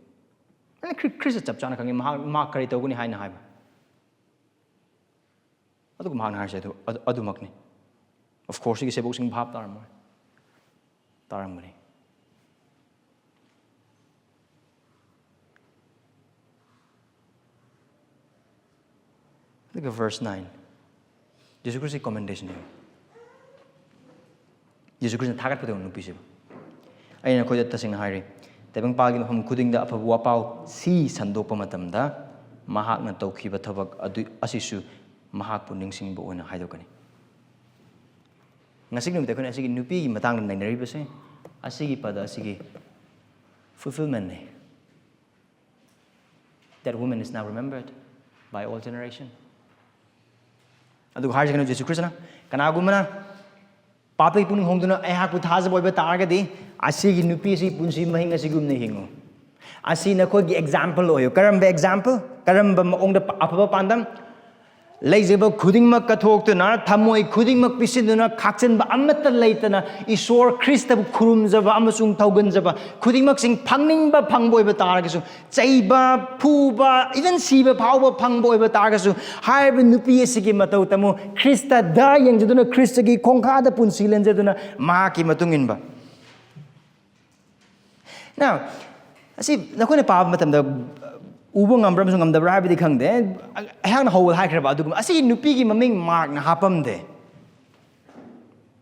ꯑꯩꯅ ꯈ꯭ꯔꯤ-, ꯈ꯭ꯔꯤꯁꯇ ꯆꯞ ꯆꯥꯅ ꯈꯪꯉꯤ, ꯃꯍꯥꯛ, ꯃꯍꯥꯛ ꯀꯔꯤ ꯇꯧꯒꯅꯤ ꯍꯥꯏꯅ ꯍꯥꯏꯕ꯫ ꯑꯗꯨꯒ ꯃꯍꯥꯛꯅ ꯍꯥꯏꯔꯤꯁꯦ ꯑꯗꯨ, ꯑꯗꯨ, ꯑꯗꯨꯃꯛꯅꯤ꯫ Of course, ꯁꯤꯒꯤ ꯁꯦꯕꯣꯛꯁꯤꯡ ꯚꯥꯞ ꯇꯥꯔꯝꯃꯣꯏ꯫ ꯇꯥꯔꯝꯒꯅꯤ꯫ ꯑꯗꯨꯒ verse nine. ꯖꯤꯁꯨ ꯈ꯭ꯔꯤꯁꯇꯒꯤ ꯀꯣꯃꯦꯟꯗꯦꯁꯟ ꯌꯦꯡꯉꯨ꯫ ꯖꯤꯁꯨ ꯈ꯭ꯔꯤꯁꯇꯅ ꯊꯥꯒꯠꯄꯗꯧꯅ ꯅꯨꯄꯤꯁꯤꯕꯨ꯫ ꯑꯩꯅ ꯅꯈꯣꯏꯗ ꯇꯁꯦꯡꯅ ꯍꯥꯏꯔꯤ, ꯇꯥꯏꯕꯪꯄꯥꯜꯒꯤ ꯃꯐꯝ ꯈꯨꯗꯤꯡꯗ ꯑꯐꯕ ꯋꯥꯄꯥꯎ ꯁꯤ ꯁꯟꯗꯣꯛꯄ ꯃꯇꯝꯗ ꯃꯍꯥꯛꯅ ꯇꯧꯈꯤꯕ ꯊꯕꯛ ꯑꯗꯨ, ꯑꯁꯤꯁꯨ ꯃꯍꯥꯛꯄꯨ ꯅꯤꯡꯁꯤꯡꯕ ꯑꯣꯏꯅ ꯍꯥꯏꯗꯣꯛꯀꯅꯤ꯫ ꯉꯁꯤ ꯅꯨꯃꯤꯠꯇ ꯑꯩꯈꯣꯏꯅ ꯑꯁꯤꯒꯤ ꯅꯨꯄꯤꯒꯤ ꯃꯇꯥꯡꯗ ꯅꯩꯅꯔꯤꯕꯁꯦ, ꯑꯁꯤꯒꯤ ꯄꯗ ꯑꯁꯤꯒꯤ ꯐꯨꯜꯐꯤꯜꯃꯦꯟꯅꯤ꯫ That woman is now remembered by all generation. ꯑꯗꯨꯒ ꯍꯥꯏꯔꯤꯁꯤ ꯀꯩꯅꯣ, ꯖꯤꯁꯨ ꯈ꯭ꯔꯤꯁꯇꯅ ꯀꯅꯥꯒꯨꯝꯕꯅ ꯄꯥꯄꯤ ꯄꯨꯛꯅꯤꯡ ꯍꯣꯡꯗꯨꯅ ꯑꯩꯍꯥꯛꯄꯨ ꯊꯥꯖꯕ ꯑꯣꯏꯕ ꯇꯥꯔꯒꯗꯤ, ꯑꯁꯤꯒꯤ ꯅꯨꯄꯤ ꯑꯁꯤ ꯄꯨꯟꯁꯤ ꯃꯍꯤꯡ ꯑꯁꯤꯒꯨꯝꯅ ꯍꯤꯡꯉꯨ꯫ ꯑꯁꯤ ꯅꯈꯣꯏꯒꯤ ꯑꯦꯛꯖꯥꯝꯄꯜ ꯑꯣꯏꯌꯨ꯫ ꯀꯔꯝꯕ ꯑꯦꯛꯖꯥꯝꯄꯜ? ꯀꯔꯝꯕ ꯃꯑꯣꯡꯗ ꯄ-, ꯑꯐꯕ ꯄꯥꯟꯗꯝ? ꯂꯩꯖꯕ ꯈꯨꯗꯤꯡꯃꯛ ꯀꯠꯊꯣꯛꯇꯨꯅ, ꯊꯃꯣꯏ ꯈꯨꯗꯤꯡꯃꯛ ꯄꯤꯁꯤꯟꯗꯨꯅ, ꯈꯥꯛꯆꯟꯕ ꯑꯃꯠꯇ ꯂꯩꯇꯅ, ꯏꯁꯣꯔ ꯈ꯭ꯔꯤꯁꯇꯕꯨ ꯈꯨꯔꯨꯝꯖꯕ ꯑꯃꯁꯨꯡ ꯊꯧꯒꯟꯖꯕ ꯈꯨꯗꯤꯡꯃꯛꯁꯤꯡ ꯐꯪꯅꯤꯡꯕ ꯐꯪꯕ ꯑꯣꯏꯕ ꯇꯥꯔꯒꯁꯨ, ꯆꯩꯕ, ꯐꯨꯕ, even ꯁꯤꯕ ꯐꯥꯎꯕ ꯐꯪꯕ ꯑꯣꯏꯕ ꯇꯥꯔꯒꯁꯨ, ꯍꯥꯏꯔꯤꯕ ꯅꯨꯄꯤ ꯑꯁꯤꯒꯤ ꯃꯇꯧ ꯇꯝꯃꯨ꯫ ꯈ꯭ꯔꯤꯁꯇꯗ ꯌꯦꯡꯖꯗꯨꯅ, ꯈ꯭ꯔꯤꯁꯇꯒꯤ ꯈꯣꯡꯈꯥꯗ ꯄꯨꯟꯁꯤ ꯂꯦꯟꯖꯗꯨꯅ, ꯃꯍꯥꯛꯀꯤ ꯃꯇꯨꯡ ꯏꯟꯕ꯫ Now, ꯑꯁꯤ ꯅꯈꯣꯏꯅ ꯄꯥꯕ ꯃꯇꯝꯗ, ꯎꯕ ꯉꯝꯕ꯭ꯔꯥ ꯑꯃꯁꯨꯡ ꯉꯝꯗꯕ꯭ꯔꯥ ꯍꯥꯏꯕꯗꯤ ꯈꯪꯗꯦ꯫ ꯑꯩꯍꯥꯛꯅ ꯍꯧꯕꯗ ꯍꯥꯏꯈ꯭ꯔꯕ ꯑꯗꯨꯒꯨꯝꯕ, ꯑꯁꯤꯒꯤ ꯅꯨꯄꯤꯒꯤ ꯃꯃꯤꯡ ꯃꯥꯔꯛꯅ ꯍꯥꯞꯄꯝꯗꯦ꯫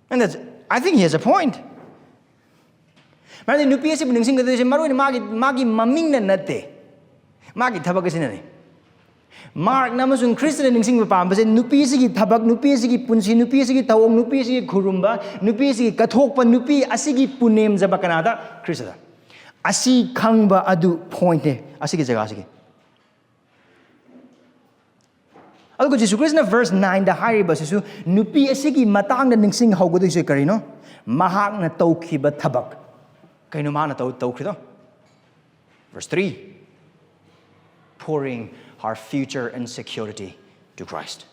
And that's, I think he has a point. ꯃꯔꯝꯗꯤ ꯅꯨꯄꯤ ꯑꯁꯤꯕꯨ ꯅꯤꯡꯁꯤꯡꯒꯗꯣꯏꯁꯦ ꯃꯔꯨ ꯑꯣꯏꯅ ꯃꯥꯒꯤ, ꯃꯥꯒꯤ ꯃꯃꯤꯡꯅ ꯅꯠꯇꯦ, ꯃꯥꯒꯤ ꯊꯕꯛ ꯑꯁꯤꯅꯅꯤ꯫ ꯃꯥꯔꯛꯅ ꯑꯃꯁꯨꯡ ꯈ꯭ꯔꯤꯁꯇꯅ ꯅꯤꯡꯁꯤꯡꯕ ꯄꯥꯝꯕꯁꯦ ꯅꯨꯄꯤ ꯑꯁꯤꯒꯤ ꯊꯕꯛ, ꯅꯨꯄꯤ ꯑꯁꯤꯒꯤ ꯄꯨꯟꯁꯤ, ꯅꯨꯄꯤ ꯑꯁꯤꯒꯤ ꯊꯧꯑꯣꯡ, ꯅꯨꯄꯤ ꯑꯁꯤꯒꯤ ꯈꯨꯔꯨꯝꯕ, ꯅꯨꯄꯤ ꯑꯁꯤꯒꯤ ꯀꯠꯊꯣꯛꯄ, ꯅꯨꯄꯤ ꯑꯁꯤꯒꯤ ꯄꯨꯅꯦꯝꯖꯕ ꯀꯅꯥꯗ? ꯈ꯭ꯔꯤꯁꯇꯗ꯫ ꯑꯁꯤ ꯈꯪꯕ ꯑꯗꯨ ꯄꯣꯏꯟꯠꯅꯦ ꯑꯁꯤꯒꯤ ꯖꯒꯥꯁꯤꯒꯤ꯫ ꯑꯗꯨꯒ ꯖꯤꯁꯨ ꯈ꯭ꯔꯤꯁꯇꯅ ꯚꯔꯁ ꯅꯥꯏꯟꯗ ꯍꯥꯏꯔꯤꯕꯁꯤꯁꯨ ꯅꯨꯄꯤ ꯑꯁꯤꯒꯤ ꯃꯇꯥꯡꯗ ꯅꯤꯡꯁꯤꯡꯍꯧꯒꯗꯣꯏꯁꯦ ꯀꯔꯤꯅꯣ? ꯃꯍꯥꯛꯅ ꯇꯧꯈꯤꯕ ꯊꯕꯛ꯫ ꯀꯩꯅꯣ ꯃꯥꯅ ꯇꯧ-, ꯇꯧꯈ꯭ꯔꯤꯗꯣ? Verse three, pouring her future insecurity to Christ.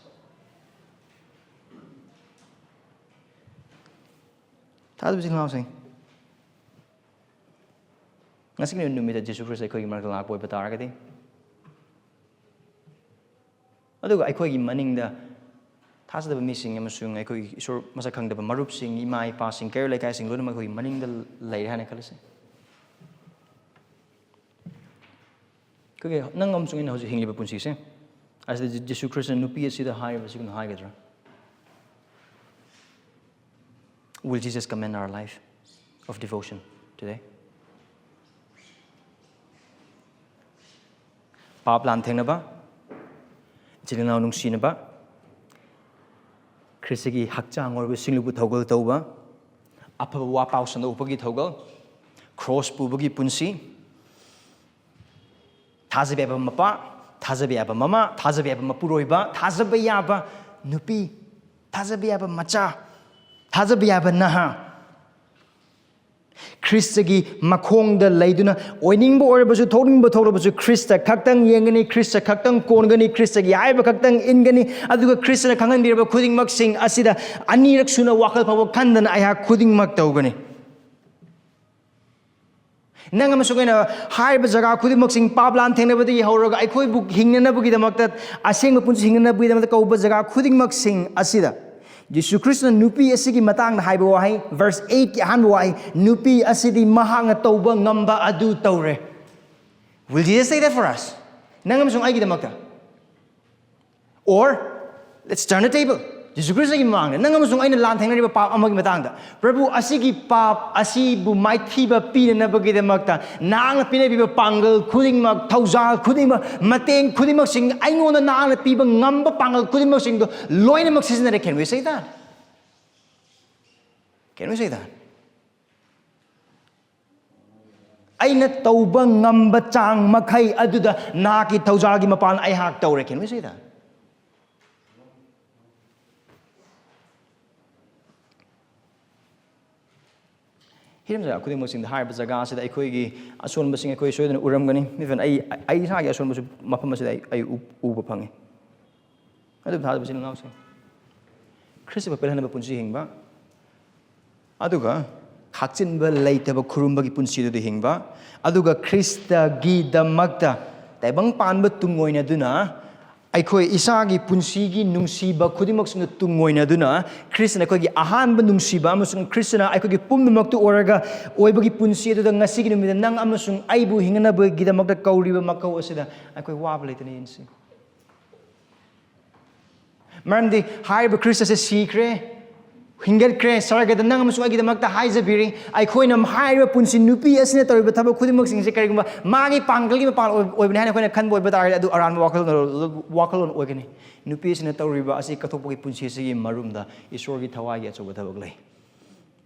ꯊꯥꯖꯕꯁꯤꯡ ꯂꯥꯎꯁꯤꯡ꯫ ꯉꯁꯤꯒꯤ ꯅꯨꯃꯤꯠꯇ ꯖꯤꯁꯨ ꯈ꯭ꯔꯤꯁꯇ ꯑꯩꯈꯣꯏꯒꯤ ꯃꯔꯛꯇ ꯂꯥꯛꯄ ꯑꯣꯏꯕ ꯇꯥꯔꯒꯗꯤ, ꯑꯗꯨꯒ ꯑꯩꯈꯣꯏꯒꯤ ꯃꯅꯤꯡꯗ ꯊꯥꯖꯗꯕ ꯃꯤꯁꯤꯡ ꯑꯃꯁꯨꯡ ꯑꯩꯈꯣꯏꯒꯤ ꯏꯁꯣꯔ ꯃꯁꯛ ꯈꯪꯗꯕ ꯃꯔꯨꯞꯁꯤꯡ, ꯏꯃꯥ ꯏꯄꯥꯁꯤꯡ, ꯀꯩꯔꯣꯜ ꯂꯩꯀꯥꯏꯁꯤꯡ ꯂꯣꯏꯅꯃꯛ ꯑꯩꯈꯣꯏꯒꯤ ꯃꯅꯤꯡꯗ ꯂꯩꯔꯦ ꯍꯥꯏꯅ ꯈꯜꯂꯁꯤ꯫ ꯑꯩꯈꯣꯏꯒꯤ ꯅꯪ ꯑꯃꯁꯨꯡ ꯑꯩꯅ ꯍꯧꯖꯤꯛ ꯍꯤꯡꯂꯤꯕ ꯄꯨꯟꯁꯤꯁꯦ, ꯑꯁꯤꯗ ꯖꯤ-, ꯖꯤꯁꯨ ꯈ꯭ꯔꯤꯁꯇꯅ ꯅꯨꯄꯤ ꯑꯁꯤꯗ ꯍꯥꯏꯔꯤꯕꯁꯤ ꯀꯩꯅꯣ ꯍꯥꯏꯒꯗ꯭ꯔꯥ? Will Jesus command our life of devotion today? ꯄꯥꯞ ꯂꯥꯟꯊꯦꯡꯅꯕ, ꯏꯆꯤꯜ ꯏꯅꯥꯎ ꯅꯨꯡꯁꯤꯅꯕ, ꯈ꯭ꯔꯤꯁꯇꯒꯤ ꯍꯛꯆꯥꯡ ꯑꯣꯏꯔꯕ ꯁꯤꯡꯂꯨꯕ ꯊꯧꯒꯜ ꯇꯧꯕ, ꯑꯐꯕ ꯋꯥ ꯄꯥꯎ ꯁꯟꯗꯣꯛꯄꯒꯤ ꯊꯧꯒꯜ, ꯀ꯭ꯔꯣꯁ ꯄꯨꯕꯒꯤ ꯄꯨꯟꯁꯤ, ꯊꯥꯖꯕ ꯌꯥꯕ ꯃꯄꯥ, ꯊꯥꯖꯕ ꯌꯥꯕ ꯃꯃꯥ, ꯊꯥꯖꯕ ꯌꯥꯕ ꯃꯄꯨꯔꯣꯏꯕ, ꯊꯥꯖꯕ ꯌꯥꯕ ꯅꯨꯄꯤ, ꯊꯥꯖꯕ ꯌꯥꯕ ꯃꯆꯥ, ꯊꯥꯖꯕ ꯌꯥꯕ ꯅꯍꯥ, ꯈ꯭ꯔꯤꯁꯇꯒꯤ ꯃꯈꯣꯡꯗ ꯂꯩꯗꯨꯅ ꯑꯣꯏꯅꯤꯡꯕ ꯑꯣꯏꯔꯕꯁꯨ, ꯊꯣꯛꯅꯤꯡꯕ ꯊꯣꯛꯂꯕꯁꯨ, ꯈ꯭ꯔꯤꯁꯇ ꯈꯛꯇꯪ ꯌꯦꯡꯒꯅꯤ, ꯈ꯭ꯔꯤꯁꯇ ꯈꯛꯇꯪ ꯀꯣꯟꯒꯅꯤ, ꯈ꯭ꯔꯤꯁꯇꯒꯤ ꯍꯥꯏꯕ ꯈꯛꯇꯪ ꯏꯟꯒꯅꯤ, ꯑꯗꯨꯒ ꯈ꯭ꯔꯤꯁꯇꯅ ꯈꯪꯍꯟꯕꯤꯔꯕ ꯈꯨꯗꯤꯡꯃꯛꯁꯤꯡ ꯑꯁꯤꯗ ꯑꯅꯤꯔꯛ ꯁꯨꯅ ꯋꯥꯈꯜ ꯐꯥꯎꯕ ꯈꯟꯗꯅ ꯑꯩꯍꯥꯛ ꯈꯨꯗꯤꯡꯃꯛ ꯇꯧꯒꯅꯤ꯫ ꯅꯪ ꯑꯃꯁꯨꯡ ꯑꯩꯅ ꯍꯥꯏꯔꯤꯕ ꯖꯒꯥ ꯈꯨꯗꯤꯡꯃꯛꯁꯤꯡ, ꯄꯥꯞ ꯂꯥꯟ ꯊꯦꯡꯅꯕꯗꯒꯤ ꯍꯧꯔꯒ ꯑꯩꯈꯣꯏꯕꯨ ꯍꯤꯡꯅꯅꯕꯒꯤꯗꯃꯛꯇ, ꯑꯁꯦꯡꯕ ꯄꯨꯟꯁꯤ ꯍꯤꯡꯅꯅꯕꯒꯤꯗꯃꯛꯇ ꯀꯧꯕ ꯖꯒꯥ ꯈꯨꯗꯤꯡꯃꯛꯁꯤꯡ ꯑꯁꯤꯗ, ꯖꯤꯁꯨ ꯈ꯭ꯔꯤꯁꯇꯅ ꯅꯨꯄꯤ ꯑꯁꯤꯒꯤ ꯃꯇꯥꯡꯗ ꯍꯥꯏꯕ ꯋꯥꯍꯩ, verse eightꯀꯤ ꯑꯍꯥꯟꯕ ꯋꯥꯍꯩ, "ꯅꯨꯄꯤ ꯑꯁꯤꯗꯤ ꯃꯍꯥꯛꯅ ꯇꯧꯕ ꯉꯝꯕ ꯑꯗꯨ ꯇꯧꯔꯦ." Will Jesus say that for us? ꯅꯪ ꯑꯃꯁꯨꯡ ꯑꯩꯒꯤꯗꯃꯛꯇ? Or, let's turn the table. ꯖꯤꯁꯨ ꯈ꯭ꯔꯤꯁꯇꯒꯤ ꯃꯃꯥꯡꯗ ꯅꯪ ꯑꯃꯁꯨꯡ ꯑꯩꯅ ꯂꯥꯟ ꯊꯦꯡꯅꯔꯤꯕ ꯄꯥꯞ ꯑꯃꯒꯤ ꯃꯇꯥꯡꯗ, "ꯄ꯭ꯔꯚꯨ, ꯑꯁꯤꯒꯤ ꯄꯥꯞ ꯑꯁꯤꯕꯨ ꯃꯥꯏꯊꯤꯕ ꯄꯤꯅꯅꯕꯒꯤꯗꯃꯛꯇ ꯅꯍꯥꯛꯅ ꯄꯤꯅꯕꯤꯕ ꯄꯥꯡꯒꯜ ꯈꯨꯗꯤꯡꯃꯛ, ꯊꯧꯖꯥꯜ ꯈꯨꯗꯤꯡꯃꯛ, ꯃꯇꯦꯡ ꯈꯨꯗꯤꯡꯃꯛꯁꯤꯡ, ꯑꯩꯉꯣꯟꯗ ꯅꯍꯥꯛꯅ ꯄꯤꯕ ꯉꯝꯕ ꯄꯥꯡꯒꯜ ꯈꯨꯗꯤꯡꯃꯛꯁꯤꯡꯗꯣ ꯂꯣꯏꯅꯃꯛ ꯁꯤꯖꯤꯟꯅꯔꯦ." Can we say that? Can we say that? "ꯑꯩꯅ ꯇꯧꯕ ꯉꯝꯕ ꯆꯥꯡ ꯃꯈꯩ ꯑꯗꯨꯗ ꯅꯍꯥꯛꯀꯤ ꯊꯧꯖꯥꯜꯒꯤ ꯃꯄꯥꯟ ꯑꯩꯍꯥꯛ ꯇꯧꯔꯦ." Can we say that? ꯍꯤꯔꯝ ꯖꯒꯥ ꯈꯨꯗꯤꯡꯃꯛꯁꯤꯡꯗ, ꯍꯥꯏꯔꯤꯕ ꯖꯒꯥ ꯑꯁꯤꯗ ꯑꯩꯈꯣꯏꯒꯤ ꯑꯁꯣꯟꯕꯁꯤꯡ ꯑꯩꯈꯣꯏ ꯁꯣꯏꯗꯅ ꯎꯔꯝꯒꯅꯤ꯫ Even ꯑꯩ, ꯑꯩ ꯏꯁꯥꯒꯤ ꯑꯁꯣꯟꯕꯁꯨ ꯃꯐꯝ ꯑꯁꯤꯗ ꯑꯩ, ꯑꯩ ꯎ-, ꯎꯕ ꯐꯪꯉꯤ꯫ ꯑꯗꯨꯕꯨ ꯊꯥꯖꯕ ꯏꯆꯤꯜ ꯏꯅꯥꯎꯁꯤꯡ, ꯈ꯭ꯔꯤꯁꯇꯕꯨ ꯄꯦꯜꯍꯟꯅꯕ ꯄꯨꯟꯁꯤ ꯍꯤꯡꯕ, ꯑꯗꯨꯒ ꯈꯥꯛꯆꯤꯟꯕ ꯂꯩꯇꯕ ꯈꯨꯔꯨꯝꯕꯒꯤ ꯄꯨꯟꯁꯤꯗꯨꯗ ꯍꯤꯡꯕ, ꯑꯗꯨꯒ ꯈ꯭ꯔꯤꯁꯇꯒꯤꯗꯃꯛꯇ ꯇꯥꯏꯕꯪ ꯄꯥꯟꯕ ꯇꯨꯡꯑꯣꯏꯅꯗꯨꯅ, ꯑꯩꯈꯣꯏ ꯏꯁꯥꯒꯤ ꯄꯨꯟꯁꯤꯒꯤ ꯅꯨꯡꯁꯤꯕ ꯈꯨꯗꯤꯡꯃꯛꯁꯤꯡꯗ ꯇꯨꯡꯑꯣꯏꯅꯗꯨꯅ, ꯈ꯭ꯔꯤꯁꯇꯅ ꯑꯩꯈꯣꯏꯒꯤ ꯑꯍꯥꯟꯕ ꯅꯨꯡꯁꯤꯕ ꯑꯃꯁꯨꯡ ꯈ꯭ꯔꯤꯁꯇꯅ ꯑꯩꯈꯣꯏꯒꯤ ꯄꯨꯝꯅꯃꯛꯇꯨ ꯑꯣꯏꯔꯒ ꯑꯣꯏꯕꯒꯤ ꯄꯨꯟꯁꯤ ꯑꯗꯨꯗ ꯉꯁꯤꯒꯤ ꯅꯨꯃꯤꯠꯇ ꯅꯪ ꯑꯃꯁꯨꯡ ꯑꯩꯕꯨ ꯍꯤꯡꯅꯅꯕꯒꯤꯗꯃꯛꯇ ꯀꯧꯔꯤꯕ ꯃꯀꯧ ꯑꯁꯤꯗ ꯑꯩꯈꯣꯏ ꯋꯥꯕ ꯂꯩꯇꯅ ꯌꯦꯡꯁꯤ꯫ ꯃꯔꯝꯗꯤ ꯍꯥꯏꯔꯤꯕ ꯈ꯭ꯔꯤꯁꯇ ꯑꯁꯤ ꯁꯤꯈ꯭ꯔꯦ, ꯍꯤꯡꯒꯠꯈ꯭ꯔꯦ, ꯁꯔꯒꯗ ꯅꯪ ꯑꯃꯁꯨꯡ ꯑꯩꯒꯤꯗꯃꯛꯇ ꯍꯥꯏꯖꯕꯤꯔꯤ꯫ ꯑꯩꯈꯣꯏꯅ ꯍꯥꯏꯔꯤꯕ ꯄꯨꯟꯁꯤ, ꯅꯨꯄꯤ ꯑꯁꯤꯅ ꯇꯧꯔꯤꯕ ꯊꯕꯛ ꯈꯨꯗꯤꯡꯃꯛꯁꯤꯡꯁꯦ ꯀꯔꯤꯒꯨꯝꯕ ꯃꯥꯒꯤ ꯄꯥꯡꯒꯜꯒꯤ ꯃꯄꯥꯟ ꯑꯣꯏ-, ꯑꯣꯏꯕꯅꯤ ꯍꯥꯏꯅ ꯑꯩꯈꯣꯏꯅ ꯈꯟꯕ ꯑꯣꯏꯕ ꯇꯥꯔꯒꯗꯤ, ꯑꯗꯨ ꯑꯔꯥꯟꯕ ꯋꯥꯈꯜꯂꯣꯟ, ꯋꯥꯈꯜꯂꯣꯟ ꯑꯣꯏꯒꯅꯤ꯫ ꯅꯨꯄꯤ ꯑꯁꯤꯅ ꯇꯧꯔꯤꯕ ꯑꯁꯤ ꯀꯠꯊꯣꯛꯄꯒꯤ ꯄꯨꯟꯁꯤ ꯑꯁꯤꯒꯤ ꯃꯔꯨꯝꯗ ꯏꯁꯣꯔꯒꯤ ꯊꯋꯥꯏꯒꯤ ꯑꯆꯧꯕ ꯊꯕꯛ ꯂꯩ꯫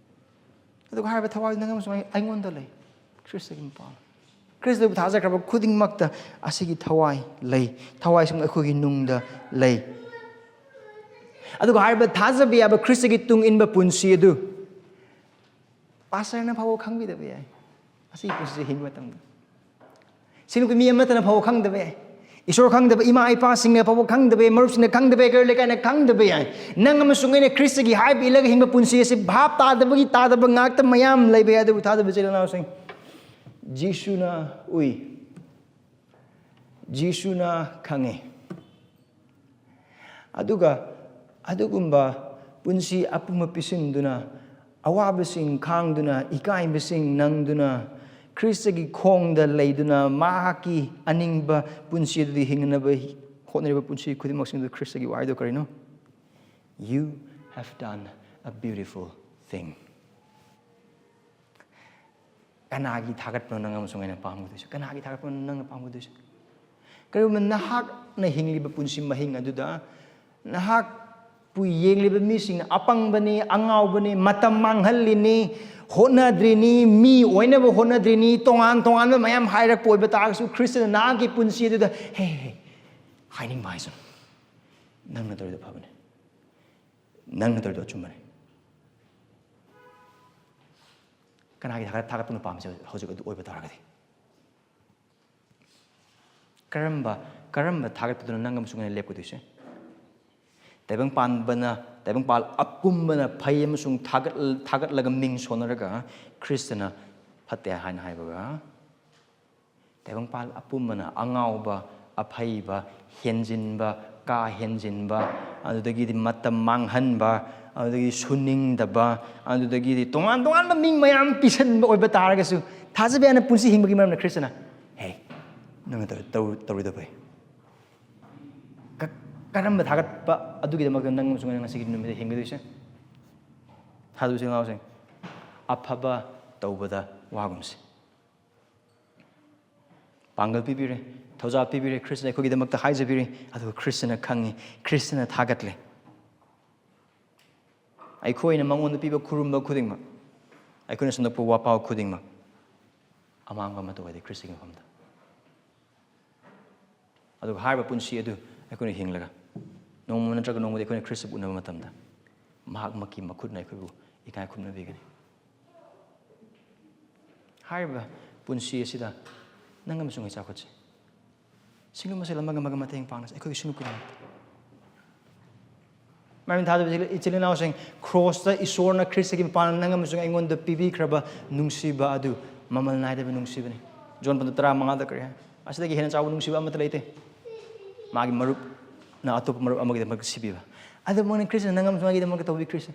ꯑꯗꯨꯒ ꯍꯥꯏꯔꯤꯕ ꯊꯋꯥꯏ ꯅꯪ ꯑꯃꯁꯨꯡ ꯑꯩ-, ꯑꯩꯉꯣꯟꯗ ꯂꯩ, ꯈ꯭ꯔꯤꯁꯇꯒꯤ ꯃꯄꯥꯜ꯫ ꯈ꯭ꯔꯤꯁꯇꯕꯨ ꯊꯥꯖꯈ꯭ꯔꯕ ꯈꯨꯗꯤꯡꯃꯛꯇ ꯑꯁꯤꯒꯤ ꯊꯋꯥꯏ ꯂꯩ, ꯊꯋꯥꯏꯁꯤꯡ ꯑꯩꯈꯣꯏꯒꯤ ꯅꯨꯡꯗ ꯂꯩ꯫ ꯑꯗꯨꯒ ꯍꯥꯏꯔꯤꯕ ꯊꯥꯖꯕ ꯌꯥꯕ ꯈ꯭ꯔꯤꯁꯇꯒꯤ ꯇꯨꯡ ꯏꯟꯕ ꯄꯨꯟꯁꯤ ꯑꯗꯨ ꯄꯥꯁꯇꯔꯅ ꯐꯥꯎꯕ ꯈꯪꯕꯤꯗꯕ ꯌꯥꯏ꯫ ꯑꯁꯤꯒꯤ ꯄꯨꯟꯁꯤꯁꯦ ꯍꯤꯡꯕ ꯃꯇꯝꯗ ꯁꯤꯅꯨꯡꯒꯤ ꯃꯤ ꯑꯃꯠꯇꯅ ꯐꯥꯎꯕ ꯈꯪꯗꯕ ꯌꯥꯏ꯫ ꯏꯁꯣꯔ ꯈꯪꯗꯕ ꯏꯃꯥ ꯏꯄꯥꯁꯤꯡꯅ ꯐꯥꯎꯕ ꯈꯪꯗꯕ ꯌꯥꯏ, ꯃꯔꯨꯞꯁꯤꯡꯅ ꯈꯪꯗꯕ ꯌꯥꯏ, ꯀꯩꯔꯣꯜ ꯂꯩꯀꯥꯏꯅ ꯈꯪꯗꯕ ꯌꯥꯏ꯫ ꯅꯪ ꯑꯃꯁꯨꯡ ꯑꯩꯅ ꯈ꯭ꯔꯤꯁꯇꯒꯤ ꯍꯥꯏꯕ ꯏꯜꯂꯒ ꯍꯤꯡꯕ ꯄꯨꯟꯁꯤ ꯑꯁꯤ ꯚꯥꯞ ꯇꯥꯗꯕꯒꯤ ꯇꯥꯗꯕ ꯉꯥꯛꯇ ꯃꯌꯥꯝ ꯂꯩꯕ ꯌꯥꯏ꯫ ꯑꯗꯨꯕꯨ ꯊꯥꯖꯕ ꯏꯆꯤꯜ ꯏꯅꯥꯎꯁꯤꯡ, ꯖꯤꯁꯨꯅ ꯎꯏ, ꯖꯤꯁꯨꯅ ꯈꯪꯉꯤ꯫ ꯑꯗꯨꯒ ꯑꯗꯨꯒꯨꯝꯕ ꯄꯨꯟꯁꯤ ꯑꯄꯨꯝꯕ ꯄꯤꯁꯤꯟꯗꯨꯅ, ꯑꯋꯥꯕꯁꯤꯡ ꯈꯥꯡꯗꯨꯅ, ꯏꯀꯥꯏꯕꯁꯤꯡ ꯅꯪꯗꯨꯅ, ꯈ꯭ꯔꯤꯁꯇꯒꯤ ꯈꯣꯡꯗ ꯂꯩꯗꯨꯅ, ꯃꯍꯥꯛꯀꯤ ꯑꯅꯤꯡꯕ ꯄꯨꯟꯁꯤ ꯑꯗꯨꯗꯤ ꯍꯤꯡꯅꯅꯕ ꯍꯣꯠꯅꯔꯤꯕ ꯄꯨꯟꯁꯤ ꯈꯨꯗꯤꯡꯃꯛꯁꯤꯡꯗꯨ ꯈ꯭ꯔꯤꯁꯇꯒꯤ ꯋꯥꯍꯩꯗꯣ ꯀꯔꯤꯅꯣ? "You have done a beautiful thing." ꯀꯅꯥꯒꯤ ꯊꯥꯒꯠꯄꯅꯣ ꯅꯪ ꯑꯃꯁꯨꯡ ꯑꯩꯅ ꯄꯥꯝꯒꯗꯣꯏꯁꯦ? ꯀꯅꯥꯒꯤ ꯊꯥꯒꯠꯄꯅꯣ ꯅꯪꯅ ꯄꯥꯝꯒꯗꯣꯏꯁꯦ? ꯀꯔꯤꯒꯨꯝꯕ ꯅꯍꯥꯛꯅ ꯍꯤꯡꯂꯤꯕ ꯄꯨꯟꯁꯤ ꯃꯍꯤꯡ ꯑꯗꯨꯗ ꯅꯍꯥꯛꯄꯨ ꯌꯦꯡꯂꯤꯕ ꯃꯤꯁꯤꯡꯅ ꯑꯄꯪꯕꯅꯤ, ꯑꯉꯥꯎꯕꯅꯤ, ꯃꯇꯝ ꯃꯥꯡꯍꯜꯂꯤꯅꯤ, ꯍꯣꯠꯅꯗ꯭ꯔꯤꯅꯤ, ꯃꯤ ꯑꯣꯏꯅꯕ ꯍꯣꯠꯅꯗ꯭ꯔꯤꯅꯤ, ꯇꯣꯉꯥꯟ ꯇꯣꯉꯥꯟꯕ ꯃꯌꯥꯝ ꯍꯥꯏꯔꯛꯄ ꯑꯣꯏꯕ ꯇꯥꯔꯒꯁꯨ, ꯈ꯭ꯔꯤꯁꯇꯅ ꯅꯍꯥꯛꯀꯤ ꯄꯨꯟꯁꯤ ꯑꯗꯨꯗ, "ꯍꯦ, ꯍꯦ, ꯍꯥꯏꯅꯤꯡꯕ ꯍꯥꯏꯁꯅꯨ, ꯅꯪꯅ ꯇꯧꯔꯤꯗꯣ ꯐꯕꯅꯤ, ꯅꯪꯅ ꯇꯧꯔꯤꯗꯣ ꯑꯆꯨꯝꯕꯅꯤ"? ꯀꯅꯥꯒꯤ ꯊꯥꯒꯠ-, ꯊꯥꯒꯠꯄꯅꯣ ꯄꯥꯝꯃꯤꯁꯦ ꯍꯧꯖꯤꯛ ꯑꯗꯨ ꯑꯣꯏꯕ ꯇꯥꯔꯒꯗꯤ? ꯀꯔꯝꯕ, ꯀꯔꯝꯕ ꯊꯥꯒꯠꯄꯗꯨꯅ ꯅꯪ ꯑꯃꯁꯨꯡ ꯑꯩꯅ ꯂꯦꯞꯀꯗꯣꯏꯁꯦ? ꯇꯥꯏꯕꯪ ꯄꯥꯟꯕꯅ, ꯇꯥꯏꯕꯪꯄꯥꯜ ꯑꯄꯨꯝꯕꯅ ꯐꯩ ꯑꯃꯁꯨꯡ ꯊꯥꯒꯠ-, ꯊꯥꯒꯠꯂꯒ ꯃꯤꯡ ꯁꯣꯟꯅꯔꯒ ꯈ꯭ꯔꯤꯁꯇꯅ ꯐꯠꯇꯦ ꯍꯥꯏꯅ ꯍꯥꯏꯕꯒ, ꯇꯥꯏꯕꯪꯄꯥꯜ ꯑꯄꯨꯝꯕꯅ ꯑꯉꯥꯎꯕ, ꯑꯐꯩꯕ, ꯍꯦꯟꯖꯤꯟꯕ, ꯀꯥ ꯍꯦꯟꯖꯤꯟꯕ, ꯑꯗꯨꯗꯒꯤꯗꯤ ꯃꯇꯝ ꯃꯥꯡꯍꯟꯕ, ꯑꯗꯨꯗꯒꯤ ꯁꯨꯅꯤꯡꯗꯕ, ꯑꯗꯨꯗꯒꯤꯗꯤ ꯇꯣꯉꯥꯟ ꯇꯣꯉꯥꯟꯕ ꯃꯤꯡ ꯃꯌꯥꯝ ꯄꯤꯁꯟꯕ ꯑꯣꯏꯕ ꯇꯥꯔꯒꯁꯨ, ꯊꯥꯖꯕ ꯌꯥꯅ ꯄꯨꯟꯁꯤ ꯍꯤꯡꯕꯒꯤ ꯃꯔꯝꯗ ꯈ꯭ꯔꯤꯁꯇꯅ, "ꯍꯦ, ꯅꯪꯅ ꯇꯧ-, ꯇꯧ-, ꯇꯧꯔꯣꯏꯗꯕ ꯐꯩ"? ꯀ-, ꯀꯔꯝꯕ ꯊꯥꯒꯠꯄ ꯑꯗꯨꯒꯤꯗꯃꯛꯇ ꯅꯪ ꯑꯃꯁꯨꯡ ꯑꯩꯅ ꯉꯁꯤꯒꯤ ꯅꯨꯃꯤꯠꯇ ꯍꯤꯡꯒꯗꯣꯏꯁꯦ? ꯊꯥꯖꯕ ꯏꯆꯤꯜ ꯏꯅꯥꯎꯁꯤꯡ, ꯑꯐꯕ ꯇꯧꯕꯗ ꯋꯥꯒꯨꯝꯁꯤ꯫ ꯄꯥꯡꯒꯜ ꯄꯤꯕꯤꯔꯦ, ꯊꯧꯖꯥꯜ ꯄꯤꯕꯤꯔꯦ, ꯈ꯭ꯔꯤꯁꯇꯅ ꯑꯩꯈꯣꯏꯒꯤꯗꯃꯛꯇ ꯍꯥꯏꯖꯕꯤꯔꯦ, ꯑꯗꯨꯒ ꯈ꯭ꯔꯤꯁꯇꯅ ꯈꯪꯉꯤ, ꯈ꯭ꯔꯤꯁꯇꯅ ꯊꯥꯒꯠꯂꯦ꯫ ꯑꯩꯈꯣꯏꯅ ꯃꯉꯣꯟꯗ ꯄꯤꯕ ꯈꯨꯔꯨꯝꯕ ꯈꯨꯗꯤꯡꯃꯛ, ꯑꯩꯈꯣꯏꯅ ꯁꯟꯗꯣꯛꯄ ꯋꯥꯄꯥꯎ ꯈꯨꯗꯤꯡꯃꯛ ꯑꯃꯥꯡꯕ ꯑꯃꯠꯇ ꯑꯣꯏꯗꯦ ꯈ꯭ꯔꯤꯁꯇꯒꯤ ꯃꯐꯝꯗ꯫ ꯑꯗꯨꯒ ꯍꯥꯏꯔꯤꯕ ꯄꯨꯟꯁꯤ ꯑꯗꯨ ꯑꯩꯈꯣꯏꯅ ꯍꯤꯡꯂꯒ, ꯅꯣꯡꯃ ꯅꯠꯇ꯭ꯔꯒ ꯅꯣꯡꯃꯗꯤ ꯑꯩꯈꯣꯏꯅ ꯈ꯭ꯔꯤꯁꯇꯕꯨ ꯎꯅꯕ ꯃꯇꯝꯗ, ꯃꯍꯥꯛꯃꯛꯀꯤ ꯃꯈꯨꯠꯅ ꯑꯩꯈꯣꯏꯕꯨ ꯏꯀꯥꯏ ꯈꯨꯝꯅꯕꯤꯒꯅꯤ꯫ ꯍꯥꯏꯔꯤꯕ ꯄꯨꯟꯁꯤ ꯑꯁꯤꯗ ꯅꯪ ꯑꯃꯁꯨꯡ ꯑꯩ ꯆꯥꯎꯈꯠꯁꯤ꯫ ꯁꯤꯡꯅꯨ ꯃꯁꯦꯜ ꯑꯃꯒ ꯑꯃꯒ ꯃꯇꯦꯡ ꯄꯥꯡꯅꯁꯤ꯫ ꯑꯩꯈꯣꯏꯒꯤ ꯁꯤꯡꯅꯨ ꯈꯨꯗꯤꯡꯃꯛꯇ꯫ ꯃꯔꯝ ꯊꯥꯖꯕ ꯏꯆꯤꯜ ꯏꯅꯥꯎꯁꯤꯡ, ꯀ꯭ꯔꯣꯁꯇ ꯏꯁꯣꯔꯅ ꯈ꯭ꯔꯤꯁꯇꯒꯤ ꯃꯄꯥꯟ ꯅꯪ ꯑꯃꯁꯨꯡ ꯑꯩꯉꯣꯟꯗ ꯄꯤꯕꯤꯈ꯭ꯔꯕ ꯅꯨꯡꯁꯤꯕ ꯑꯗꯨ ꯃꯃꯜ ꯅꯥꯏꯗꯕ ꯅꯨꯡꯁꯤꯕꯅꯤ꯫ ꯖꯣꯟ ꯄꯟꯗ ꯇꯔꯥꯃꯉꯥꯗ ꯀꯔꯤ ꯍꯥꯏ? "ꯑꯁꯤꯗꯒꯤ ꯍꯦꯟꯅ ꯆꯥꯎꯕ ꯅꯨꯡꯁꯤꯕ ꯑꯃꯠꯇ ꯂꯩꯇꯦ, ꯃꯥꯒꯤ ꯃꯔꯨꯞꯅ ꯑꯇꯣꯞꯄ ꯃꯔꯨꯞ ꯑꯃꯒꯤꯗꯃꯛꯇ ꯁꯤꯕꯤꯕ"꯫ ꯑꯗꯨꯃꯛꯅ ꯈ꯭ꯔꯤꯁꯇꯅ ꯅꯪ ꯑꯃꯁꯨꯡ ꯑꯩꯒꯤꯗꯃꯛꯇ ꯇꯧꯕꯤꯈ꯭ꯔꯤꯁꯦ꯫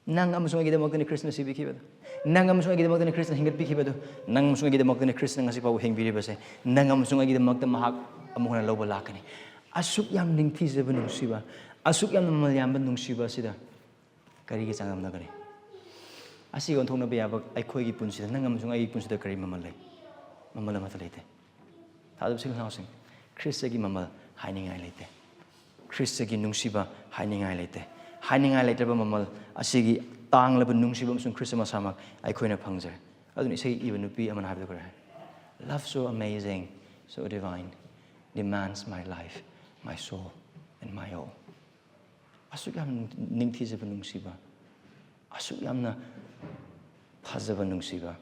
ꯅꯪ ꯑꯃꯁꯨꯡ ꯑꯩꯒꯤꯗꯃꯛꯇꯅꯤ ꯈ꯭ꯔꯤꯁꯇꯅ ꯁꯤꯕꯤꯈꯤꯕꯗꯨ꯫ ꯅꯪ ꯑꯃꯁꯨꯡ ꯑꯩꯒꯤꯗꯃꯛꯇꯅꯤ ꯈ꯭ꯔꯤꯁꯇꯅ ꯍꯤꯡꯒꯠꯄꯤꯈꯤꯕꯗꯨ꯫ ꯅꯪ ꯑꯃꯁꯨꯡ ꯑꯩꯒꯤꯗꯃꯛꯇꯅꯤ ꯈ꯭ꯔꯤꯁꯇꯅ ꯉꯁꯤ ꯐꯥꯎꯕ ꯍꯤꯡꯕꯤꯔꯤꯕꯁꯦ꯫ ꯅꯪ ꯑꯃꯁꯨꯡ ꯑꯩꯒꯤꯗꯃꯛꯇ ꯃꯍꯥꯛ ꯑꯃꯨꯛ ꯍꯟꯅ ꯂꯧꯕ ꯂꯥꯛꯀꯅꯤ꯫ ꯑꯁꯨꯛ ꯌꯥꯝ ꯅꯤꯡꯊꯤꯖꯕ ꯅꯨꯡꯁꯤꯕ, ꯑꯁꯨꯛ ꯌꯥꯝꯅ ꯃꯃꯜ ꯌꯥꯝꯕ ꯅꯨꯡꯁꯤꯕ ꯑꯁꯤꯗ ꯀꯔꯤꯒꯤ ꯆꯥꯡꯗꯝꯅꯒꯅꯤ? ꯑꯁꯤꯒ ꯑꯣꯟꯊꯣꯛꯅꯕ ꯌꯥꯕ ꯑꯩꯈꯣꯏꯒꯤ ꯄꯨꯟꯁꯤꯗ, ꯅꯪ ꯑꯃꯁꯨꯡ ꯑꯩꯒꯤ ꯄꯨꯟꯁꯤꯗ ꯀꯔꯤ ꯃꯃꯜ ꯂꯩ? ꯃꯃꯜ ꯑꯃꯠꯇ ꯂꯩꯇꯦ꯫ ꯊꯥꯖꯕ ꯏꯆꯤꯜ ꯏꯅꯥꯎꯁꯤꯡ, ꯈ꯭ꯔꯤꯁꯇꯒꯤ ꯃꯃꯜ ꯍꯥꯏꯅꯤꯡꯉꯥꯏ ꯂꯩꯇꯦ꯫ ꯈ꯭ꯔꯤꯁꯇꯒꯤ ꯅꯨꯡꯁꯤꯕ ꯍꯥꯏꯅꯤꯡꯉꯥꯏ ꯂꯩꯇꯦ꯫ ꯍꯥꯏꯅꯤꯡꯉꯥꯏ ꯂꯩꯇ꯭ꯔꯕ ꯃꯃꯜ, ꯑꯁꯤꯒꯤ ꯇꯥꯡꯂꯕ ꯅꯨꯡꯁꯤꯕ ꯑꯃꯁꯨꯡ ꯈ꯭ꯔꯤꯁꯇ ꯃꯁꯥꯃꯛ ꯑꯩꯈꯣꯏꯅ ꯐꯪꯖꯔꯦ꯫ ꯑꯗꯨꯅ ꯏꯁꯩ ꯏꯕ ꯅꯨꯄꯤ ꯑꯃꯅ ꯍꯥꯏꯕꯗꯨ ꯀꯔꯤ ꯍꯥꯏ? "Love so amazing, so divine, demands my life, my soul, and my all." ꯑꯁꯨꯛ ꯌꯥꯝ ꯅꯤꯡꯊꯤꯖꯕ ꯅꯨꯡꯁꯤꯕ, ꯑꯁꯨꯛ ꯌꯥꯝꯅ ꯐꯖꯕ ꯅꯨꯡꯁꯤꯕ,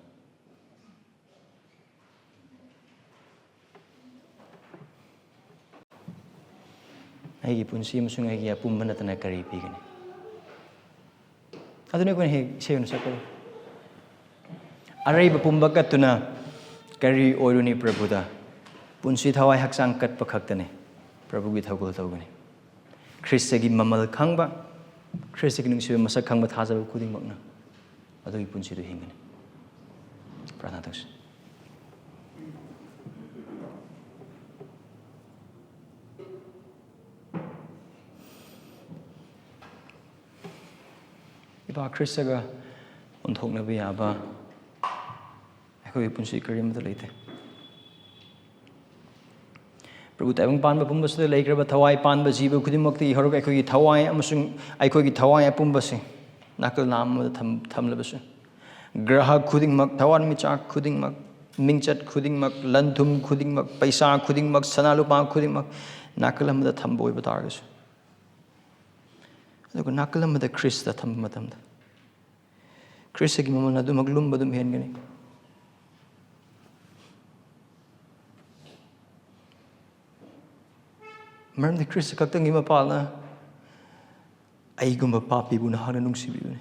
ꯑꯩꯒꯤ ꯄꯨꯟꯁꯤ ꯑꯃꯁꯨꯡ ꯑꯩꯒꯤ ꯑꯄꯨꯝꯕ ꯅꯠꯇꯅ ꯀꯔꯤ ꯄꯤꯒꯅꯤ? ꯑꯗꯨꯅ ꯑꯩꯈꯣꯏꯅ ꯍꯦꯛ ꯏꯁꯩ ꯑꯣꯏꯅ ꯁꯛꯄꯗꯣ꯫ "ꯑꯔꯩꯕ ꯄꯨꯝꯕ ꯀꯠꯇꯨꯅ ꯀꯔꯤ ꯑꯣꯏꯔꯨꯅꯤ ꯄ꯭ꯔꯚꯨꯗ? ꯄꯨꯟꯁꯤ ꯊꯋꯥꯏ ꯍꯛꯆꯥꯡ ꯀꯠꯄ ꯈꯛꯇꯅꯤ ꯄ꯭ꯔꯚꯨꯒꯤ ꯊꯧꯒꯜ ꯇꯧꯒꯅꯤ"꯫ ꯈ꯭ꯔꯤꯁꯇꯒꯤ ꯃꯃꯜ ꯈꯪꯕ, ꯈ꯭ꯔꯤꯁꯇꯒꯤ ꯅꯨꯡꯁꯤꯕ ꯃꯁꯛ ꯈꯪꯕ ꯊꯥꯖꯕ ꯈꯨꯗꯤꯡꯃꯛꯅ ꯑꯗꯨꯒꯤ ꯄꯨꯟꯁꯤꯗꯨ ꯍꯤꯡꯒꯅꯤ꯫ ꯄ꯭ꯔꯥꯔꯊꯅꯥ ꯇꯧꯁꯤ꯫ ꯈ꯭ꯔꯤꯁꯇꯒ ꯑꯣꯟꯊꯣꯛꯅꯕ ꯌꯥꯕ ꯑꯩꯈꯣꯏꯒꯤ ꯄꯨꯟꯁꯤ ꯀꯔꯤꯃꯠꯇ ꯂꯩꯇꯦ꯫ ꯄ꯭ꯔꯚꯨ, ꯇꯥꯏꯕꯪ ꯄꯥꯟꯕ ꯄꯨꯝꯕꯁꯤꯗ ꯂꯩꯈ꯭ꯔꯕ ꯊꯋꯥꯏ ꯄꯥꯟꯕ ꯖꯤꯕ ꯈꯨꯗꯤꯡꯃꯛꯇꯒꯤ ꯍꯧꯔꯒ ꯑꯩꯈꯣꯏꯒꯤ ꯊꯋꯥꯏ ꯑꯃꯁꯨꯡ ꯑꯩꯈꯣꯏꯒꯤ ꯊꯋꯥꯏ ꯑꯄꯨꯝꯕꯁꯤ ꯅꯥꯀꯜ ꯅꯥꯝ ꯑꯃꯗ ꯊꯝ-, ꯊꯝꯂꯕꯁꯨ, ꯒ꯭ꯔꯍ ꯈꯨꯗꯤꯡꯃꯛ, ꯊꯋꯥꯟꯃꯤꯆꯥꯛ ꯈꯨꯗꯤꯡꯃꯛ, ꯃꯤꯡꯆꯠ ꯈꯨꯗꯤꯡꯃꯛ, ꯂꯟ ꯊꯨꯝ ꯈꯨꯗꯤꯡꯃꯛ, ꯄꯩꯁꯥ ꯈꯨꯗꯤꯡꯃꯛ, ꯁꯅꯥ ꯂꯨꯄꯥ ꯈꯨꯗꯤꯡꯃꯛ ꯅꯥꯀꯜ ꯑꯃꯗ ꯊꯝꯕ ꯑꯣꯏꯕ ꯇꯥꯔꯒꯁꯨ, ꯑꯗꯨꯒ ꯅꯥꯀꯜ ꯑꯃꯗ ꯈ꯭ꯔꯤꯁꯇ ꯊꯝꯕ ꯃꯇꯝꯗ, ꯈ꯭ꯔꯤꯁꯇꯒꯤ ꯃꯃꯜ ꯑꯗꯨꯃꯛ ꯂꯨꯝꯕ ꯑꯗꯨꯝ ꯍꯦꯟꯒꯅꯤ꯫ ꯃꯔꯝꯗꯤ ꯈ꯭ꯔꯤꯁꯇ ꯈꯛꯇꯪꯒꯤ ꯃꯄꯥꯜꯅ ꯑꯩꯒꯨꯝꯕ ꯄꯥꯄꯤꯕꯨ ꯅꯍꯥꯛꯅ ꯅꯨꯡꯁꯤꯕꯤꯕꯅꯤ꯫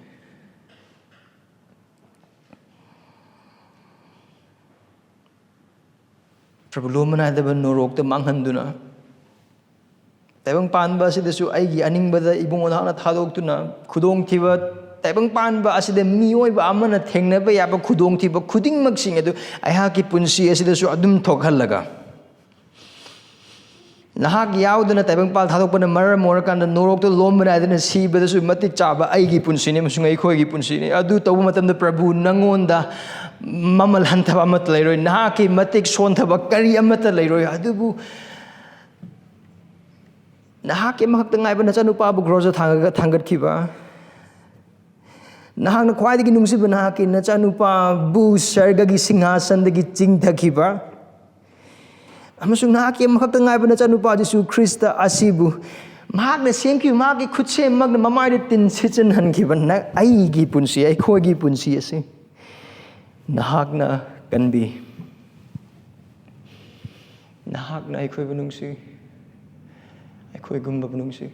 ꯄ꯭ꯔꯚꯨ, ꯂꯣꯝꯕ ꯅꯥꯏꯗꯕ ꯅꯣꯔꯣꯛꯇ ꯃꯥꯡꯍꯟꯗꯨꯅ, ꯇꯥꯏꯕꯪ ꯄꯥꯟꯕ ꯑꯁꯤꯗꯁꯨ ꯑꯩꯒꯤ ꯑꯅꯤꯡꯕꯗ ꯏꯕꯨꯡꯉꯣ ꯅꯍꯥꯛꯅ ꯊꯥꯗꯣꯛꯇꯨꯅ, ꯈꯨꯗꯣꯡꯊꯤꯕ, ꯇꯥꯏꯕꯪ ꯄꯥꯟꯕ ꯑꯁꯤꯗ ꯃꯤꯑꯣꯏꯕ ꯑꯃꯅ ꯊꯦꯡꯅꯕ ꯌꯥꯕ ꯈꯨꯗꯣꯡꯊꯤꯕ ꯈꯨꯗꯤꯡꯃꯛꯁꯤꯡ ꯑꯗꯨ ꯑꯩꯍꯥꯛꯀꯤ ꯄꯨꯟꯁꯤ ꯑꯁꯤꯗꯁꯨ ꯑꯗꯨꯝ ꯊꯣꯛꯍꯜꯂꯒ, ꯅꯍꯥꯛ ꯌꯥꯎꯗꯅ ꯇꯥꯏꯕꯪꯄꯥꯜ ꯊꯥꯗꯣꯛꯄꯅ ꯃꯔꯝ ꯑꯣꯏꯔꯀꯥꯟꯗ ꯅꯣꯔꯣꯛꯇ ꯂꯣꯝꯕ ꯅꯥꯏꯗꯅ ꯁꯤꯕꯗꯁꯨ ꯃꯇꯤꯛ ꯆꯥꯕ ꯑꯩꯒꯤ ꯄꯨꯟꯁꯤꯅꯤ ꯑꯃꯁꯨꯡ ꯑꯩꯈꯣꯏꯒꯤ ꯄꯨꯟꯁꯤꯅꯤ꯫ ꯑꯗꯨ ꯇꯧꯕ ꯃꯇꯝꯗ ꯄ꯭ꯔꯚꯨ, ꯅꯉꯣꯟꯗ ꯃꯃꯜ ꯍꯟꯊꯕ ꯑꯃꯠꯇ ꯂꯩꯔꯣꯏ, ꯅꯍꯥꯛꯀꯤ ꯃꯇꯤꯛ ꯁꯣꯟꯊꯕ ꯀꯔꯤ ꯑꯃꯠꯇ ꯂꯩꯔꯣꯏ꯫ ꯑꯗꯨꯕꯨ ꯅꯍꯥꯛꯀꯤ ꯑꯃꯈꯛꯇ ꯉꯥꯏꯕ ꯅꯆꯥꯅꯨꯄꯥꯕꯨ ꯀ꯭ꯔꯣꯁꯇ ꯊꯥꯡꯉꯒ ꯊꯥꯡꯒꯠꯈꯤꯕ, ꯅꯍꯥꯛꯅ ꯈ꯭ꯋꯥꯏꯗꯒꯤ ꯅꯨꯡꯁꯤꯕ ꯅꯍꯥꯛꯀꯤ ꯅꯆꯥꯅꯨꯄꯥꯕꯨ ꯁꯔꯒꯒꯤ ꯁꯤꯡꯍꯥꯁꯟꯗꯒꯤ ꯆꯤꯡꯊꯈꯤꯕ, ꯑꯃꯁꯨꯡ ꯅꯍꯥꯛꯀꯤ ꯑꯃꯈꯛꯇ ꯉꯥꯏꯕ ꯅꯆꯥꯅꯨꯄꯥ ꯖꯤꯁꯨ ꯈ꯭ꯔꯤꯁꯇ ꯑꯁꯤꯕꯨ ꯃꯍꯥꯛꯅ ꯁꯦꯝꯈꯤꯕ ꯃꯍꯥꯛꯀꯤ ꯈꯨꯠꯁꯦꯝꯃꯛꯅ ꯃꯃꯥꯏꯗ ꯇꯤꯟ ꯁꯤꯠꯆꯤꯟꯍꯟꯈꯤꯕ ꯅ-, ꯑꯩꯒꯤ ꯄꯨꯟꯁꯤ, ꯑꯩꯈꯣꯏꯒꯤ ꯄꯨꯟꯁꯤ ꯑꯁꯤ ꯅꯍꯥꯛꯅ ꯀꯟꯕꯤ꯫ ꯅꯍꯥꯛꯅ ꯑꯩꯈꯣꯏꯕꯨ ꯅꯨꯡꯁꯤ, ꯑꯩꯈꯣꯏꯒꯨꯝꯕꯕꯨ ꯅꯨꯡꯁꯤ꯫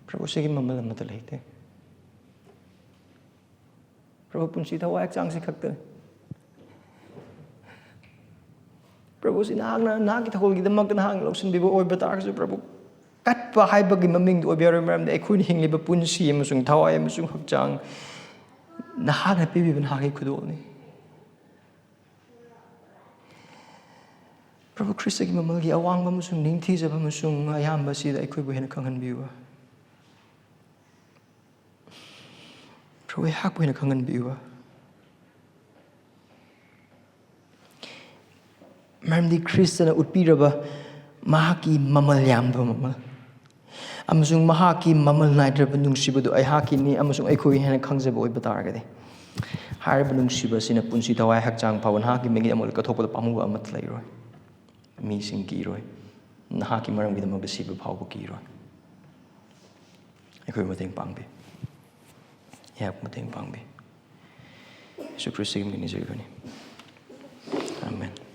ꯄ꯭ꯔꯚꯨ, ꯁꯤꯒꯤ ꯃꯃꯜ ꯑꯃꯠꯇ ꯂꯩꯇꯦ꯫ ꯄ꯭ꯔꯚꯨ, ꯄꯨꯟꯁꯤ ꯊꯋꯥꯏ ꯍꯛꯆꯥꯡꯁꯤ ꯈꯛꯇꯅꯤ꯫ ꯄ꯭ꯔꯚꯨ, ꯁꯤ ꯅꯍꯥꯛꯅ, ꯅꯍꯥꯛꯀꯤ ꯊꯧꯒꯜꯒꯤꯗꯃꯛꯇ ꯅꯍꯥꯛꯅ ꯂꯧꯁꯤꯟꯕꯤꯕ ꯑꯣꯏꯕ ꯇꯥꯔꯒꯁꯨ, ꯄ꯭ꯔꯚꯨ, ꯀꯠꯄ ꯍꯥꯏꯕꯒꯤ ꯃꯃꯤꯡꯗꯤ ꯑꯣꯏꯕ ꯌꯥꯔꯣꯏ, ꯃꯔꯝꯗꯤ ꯑꯩꯈꯣꯏꯅ ꯍꯤꯡꯂꯤꯕ ꯄꯨꯟꯁꯤ ꯑꯃꯁꯨꯡ ꯊꯋꯥꯏ ꯑꯃꯁꯨꯡ ꯍꯛꯆꯥꯡ ꯅꯍꯥꯛꯅ ꯄꯤꯕꯤꯕ ꯅꯍꯥꯛꯀꯤ ꯈꯨꯗꯣꯜꯅꯤ꯫ ꯄ꯭ꯔꯚꯨ, ꯈ꯭ꯔꯤꯁꯇꯒꯤ ꯃꯃꯜꯒꯤ ꯑꯋꯥꯡꯕ ꯑꯃꯁꯨꯡ ꯅꯤꯡꯊꯤꯖꯕ ꯑꯃꯁꯨꯡ ꯑꯌꯥꯝꯕ ꯑꯁꯤꯗ ꯑꯩꯈꯣꯏꯕꯨ ꯍꯦꯟꯅ ꯈꯪꯍꯟꯕꯤꯌꯨ꯫ ꯄ꯭ꯔꯚꯨ, ꯑꯩꯍꯥꯛꯄꯨ ꯍꯦꯟꯅ ꯈꯪꯍꯟꯕꯤꯌꯨꯕ꯫ ꯃꯔꯝꯗꯤ ꯈ꯭ꯔꯤꯁꯇꯅ ꯎꯠꯄꯤꯔꯕ ꯃꯍꯥꯛꯀꯤ ꯃꯃꯜ ꯌꯥꯝꯕ ꯃꯃꯜ ꯑꯃꯁꯨꯡ ꯃꯍꯥꯛꯀꯤ ꯃꯃꯜ ꯅꯥꯏꯗ꯭ꯔꯕ ꯅꯨꯡꯁꯤꯕꯗꯨ ꯑꯩꯍꯥꯛꯀꯤꯅꯤ ꯑꯃꯁꯨꯡ ꯑꯩꯈꯣꯏ ꯍꯥꯏꯅ ꯈꯪꯖꯕ ꯑꯣꯏꯕ ꯇꯥꯔꯒꯗꯤ, ꯍꯥꯏꯔꯤꯕ ꯅꯨꯡꯁꯤꯕ ꯑꯁꯤꯅ ꯄꯨꯟꯁꯤ ꯊꯋꯥꯏ ꯍꯛꯆꯥꯡ ꯐꯥꯎꯕ ꯅꯍꯥꯛꯀꯤ ꯃꯤꯡꯒꯤ ꯑꯃꯨꯜ ꯀꯠꯊꯣꯛꯄꯗ ꯄꯥꯝꯃꯨꯕ ꯑꯃꯠꯇ ꯂꯩꯔꯣꯏ꯫ ꯃꯤꯁꯤꯡ ꯀꯤꯔꯣꯏ꯫ ꯅꯍꯥꯛꯀꯤ ꯃꯔꯝꯒꯤꯗꯃꯛꯇ ꯁꯤꯕ ꯐꯥꯎꯕ ꯀꯤꯔꯣꯏ꯫ ꯑꯩꯈꯣꯏꯕꯨ ꯃꯇꯦꯡ ꯄꯥꯡꯕꯤ꯫ ꯑꯩꯍꯥꯛꯄꯨ ꯃꯇꯦꯡ ꯄꯥꯡꯕꯤ꯫ ꯌꯦꯁꯨ ꯈ꯭ꯔꯤꯁꯇꯒꯤ ꯃꯤꯡ ꯅꯤꯖꯔꯤꯕꯅꯤ꯫ ꯑꯥꯃꯦꯟ꯫